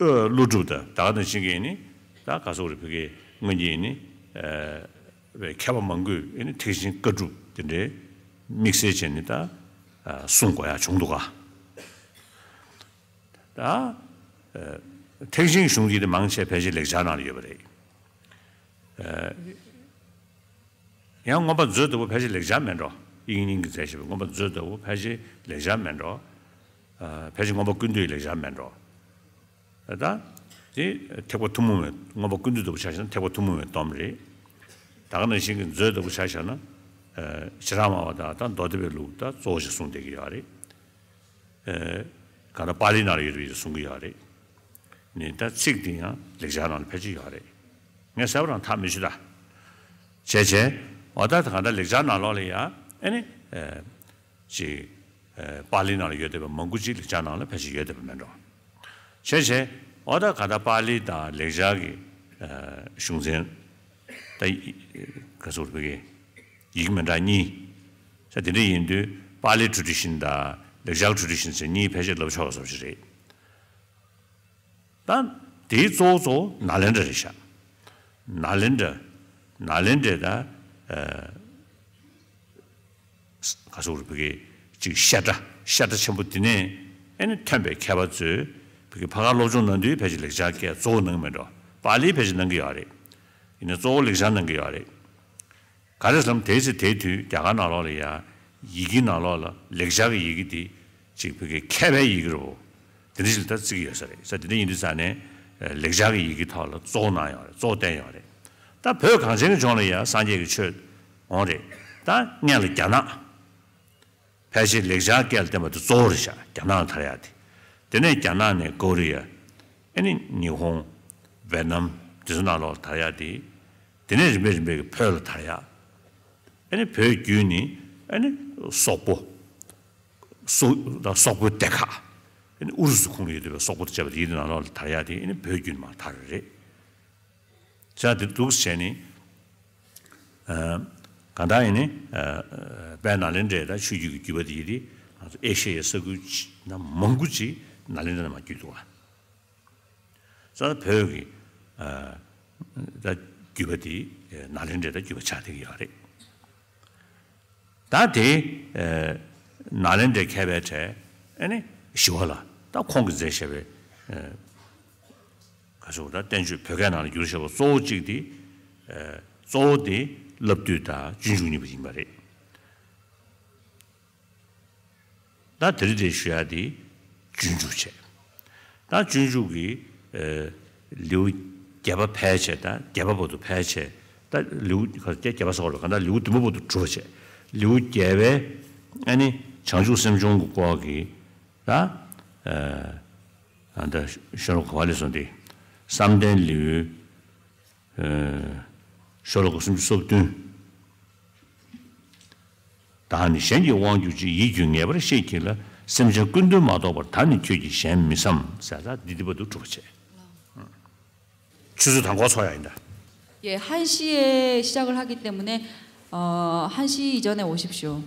ཨོ་ཀླུ་སྒྲུབ་དང་ད་ག་ནང་བཞིན་གྱི་ནི་ད་ག་སོག་རེ་བོད་སྐད་སྔོན་གྱི་ནི་བའི་མཁས་པ་མང་པོས་ནི་ཐེག་ཆེན་བཀའ་སྒྲུབ་དེ་འདྲའི་དམིགས་བསལ་བྱས་ནས་ད་གསུང་དགོས་ཡག་བྱུང་འདུག་ག་ད་ཐེག་ཆེན་གཞུང་འདི་དེ་མང་ཆེ་ཕལ་ཆེར་ལེགས་སྦྱར་ནང་ལ་ཡོད་པ་རེད། ཡང་མངོན་པ་མཛོད་ལྟ་བུ་ཕལ་ཆེར་ལེགས་སྦྱར་མེད་འགྲོ། དབྱིག་གཉེན་གྱིས་མཛད་བཞག་པའི་མངོན་པ་མཛོད་ལྟ་བུ་ཕལ་ཆེར་ལེགས་སྦྱར་མེད་འགྲོ། ཕལ་ཆེར་མངོན་པ་ཀུན་བཏུས་ལེགས་སྦྱར་མེད་འགྲོ། ད་དེ་ཐེག་པ་ཐུན་མོང་བའི་མངོན་པ་ཀུན་བཏུས་ལྟ་བུ་ཆ་བཞག་ན་ཐེག་པ་ཐུན་མོང་བའི་སྡོམ་རེད། ད་ག་ནང་བཞིན་གྱི་མཛོད་ལྟ་བུ་ཆ་བཞག་ན་བྱེ་བྲག་སྨྲ་བ་དང་ད་མདོ་སྡེ་པའི་ལུགས་ད་གཙོ་བོ་ཞིག་གསུངས་བསྡད་ཀྱི་ཡོད་རེད། གང་ལྟར་པཱ་ལིའི་ནང་ལ་ཡོད་པའི་གསུང་གི་ཡོད་རེད། ནི་ད་ཚིག་དེ་ཡང་ལེགས་སྦྱར་ནང་ལ་ཕལ་ཆེར་ཡོད་རེད། ངས་གསལ་པོ་རང་ཐག་མི་ཆོད་ད། བྱས་བྱས། འོ་ད་གང་ལྟར་ལེགས་སྦྱར་ནང་ལོགས་ལ་ཡང་ཨེ་ནི། ཅིག་པཱ་ལིའི་ནང་ལ་ཡོད་བསྡད་པ་མང་པོ་ཅིག་ལེགས་སྦྱར་ནང་ལ་ཕལ་ཆེར་ཡོད་བསྡད་པ་མེད་འགྲོ། བྱས་བྱས། འོ་ད་གང་ལྟར་པཱ་ལི་དང་ལེགས་སྦྱར་གྱི་གཞུང་ཚན། ད་ག་ཚོད་རེད་བོད་སྐད། ཡིག་མི་འདྲ་གཉིས། ས་དེ་འདྲ་ཡིན་དུས་པཱ་ལི་ཊེ་རེ་ཌི་ཤན་དང་ལེགས་སྦྱར་ཊེ་རེ་ཌི་ཤན་ཟེར་གཉིས་ཕལ་ཆེར་ལབ་ཆོག་པ་བཟོ་ཞིག་རེད། ད་དེའི་གཙོ་བོ་གཙོ་བོ་ནཱ་ལེནྡྲ་རེད་ཤག་ནཱ་ལེནྡྲ། ནཱ་ལེནྡྲའི་ད་ག་ཟེར་བོད་སྐད་ཅིག་བཤད་གྲྭ་བཤད་གྲྭ་ཆེན་པོ་འདི་ནས་ཨེ་ནི་ཐོན་པའི་མཁས་པ་ཚོས་བོད་སྐད་ཕར་ཁ་སློབ་སྦྱོང་གནང་དུས་ཕལ་ཆེར་ལེགས་སྦྱར་སྐད་གཙོ་བོ་གནང་གི་མེད་འགྲོ། པཱ་ལི་ཕལ་ཆེར་གནང་གི་ཡོད་རེད། ཡིན་ནའི་གཙོ་བོ་ལེགས་སྦྱར་གནང་གི་ཡོད་རེད། ག་རེ་ཟེར་ན་དེའི་ཚེ་དེའི་དུས་རྒྱ་གར་ནང་ལོགས་ལ་ཡ། ཡི་གེ་ནང་ལོགས་ལ་ལེགས་སྦྱར་གྱི་ཡི་གེ་འདི་ཅིག་བོད་སྐད་མཁས་པའི་ཡི་གེ་རེད་བོ། དེ་འདྲ་ཞིག་ལ་ད་བརྩི་གི་ཡོད་ས་རེད། ས་དེ་འདྲ་ཡིན་དུས་ཙང་ནས་ལེགས་སྦྱར་གྱི་ཡི་གེ་ཐོག་ལ་གཙོ་བོ་གནང་ཡོད་རེད། གཙོ་བོ་བསྟན་ཡོད་རེད། ད་བོད་གངས་ཅན་གྱི་ལྗོངས་ལ་ཡ་སངས་རྒྱས་ཀྱི་ཆོས་འོང་རེད། ད་སྔོན་ལ་རྒྱ་ནག་ཕལ་ཆེར་ལེགས་སྦྱར་སྐད་ལ་བསྟན་པ་དེ་གཙོ་བོ་རེད་ཤག་རྒྱ་ནག་ལ་དར་ཡག་དེ། དེ་ནས་རྒྱ་ནག་ནས་ཀོ་རི་ཡ། ཨ་ནི་ཉི་ཧོང་། ཝེ་ནམ། དེ་ཚོ་ནང་ལོགས་ལ་དར་ཡག་དེ། དེ་ནས་རིམ་པས་རིམ་པས་ཀྱི་བོད་ལ་དར་ཡག་ཨ་ནི་བོད་བརྒྱུད་ནས་ཨ་ནི་སོག་པོ། སོག་སོག་པོའི་སྡེ་ཁག་ཨ་ནི་ཨུ་རུ་སུ་ཁོངས་ལ་ཡོད་པའི་སོག་པོ་དང་བཅས་པ་དེ་ཡི་ནང་ལོགས་ལ་དར་ཡག་དེ་ཨ་ནི་བོད་བརྒྱུད་ནས་མར་དར་བ་རེད། བྱས་དེ་འདུག་བྱས་ནས། གང་ལྟར་ཡིན་ནའི། དཔལ་ནཱ་ལེནྡྲའི་ད་ཆོས་བརྒྱུད་ཀྱི་བརྒྱུད་པ་དེ་ཡིན་དེ། ཨེ་ཤ་ཡའི་ས་ཁུལ་ན་མང་པོ་ཅིག་ནཱ་ལེནྡྲ་ནས་མར་བརྒྱུད་འདུག་བ། ས་བོད་ཀྱི་ད་བརྒྱུད་པ་དེ་ནཱ་ལེནྡྲའི་ད་བརྒྱུད་པ་ཆགས་བསྡད་ཀྱི་ཡོད་རེད། ད་དེ་ནཱ་ལེནྡྲའི་མཁས་པའི་གྲས་ཨ་ནི་ཞི་བ་ལྷ་ད་ཁོང་གིས་མཛད་བཞག་པའི་ག་ཚོད་ད་བསྟན་བཅོས་བོད་སྐད་ནང་ལ་བསྒྱུར་བཞག་པ་གཙོ་བོ་གཅིག་དེ་གཙོ་བོ་དེ་བསླབ་བཏུས་དང་སྤྱོད་འཇུག་གཉིས་པོ་ཡིན་པ་རེད། ད་དེ་རིང་འདིར་ཞུ་ཡག་དེ་སྤྱོད་འཇུག་བྱས། ད་སྤྱོད་འཇུག་གི་ལེའུ་བརྒྱད་པ་ཕལ་ཆེར་ད་བརྒྱད་པ་བར་དུ་ཕལ་ཆེར་ད་ལེའུ་བརྒྱད་པ་སོགས་ལ་གང་ལྟར་ལེའུ་བདུན་པ་བར་དུ་གྲུབ་པ་བྱས། ལེའུ་བརྒྱད་པའི་ཨ་ནི་བྱང་ཆུབ་སེམས་སྦྱོང་གི་སྐོར་གྱི་ད་ཨ་ད་ཤོ་ལོ་ཀ་ག་པ་ལས་སོང་སྟེ་བསམ་གཏན་ལེའུ། ཤོ་ལོ་ཀ་སུམ་ཅུ་སོ་བདུན། བདག་ནི་གཞན་གྱི་དབང་གྱུར་ཅིང་། ཡིད་ཀྱང་ངེས་པར་ཤེས་བགྱིད་ལ། སེམས་ཅན་ཀུན་དོན་མ་གཏོགས་པར། ད་ནི་ཁྱོད་ཀྱིས་གཞན་མི་བསམ། ཟེར་ད་འདི་འདི་བར་དུ་གྲུབ་པ་བྱས། ཆུ་ཚོད་དང་པོ་ཚོགས་ཡག་ཡིན་ད། 예, 한 시에 시작을 하기 때문에 어, 한 시 이전에 오십시오.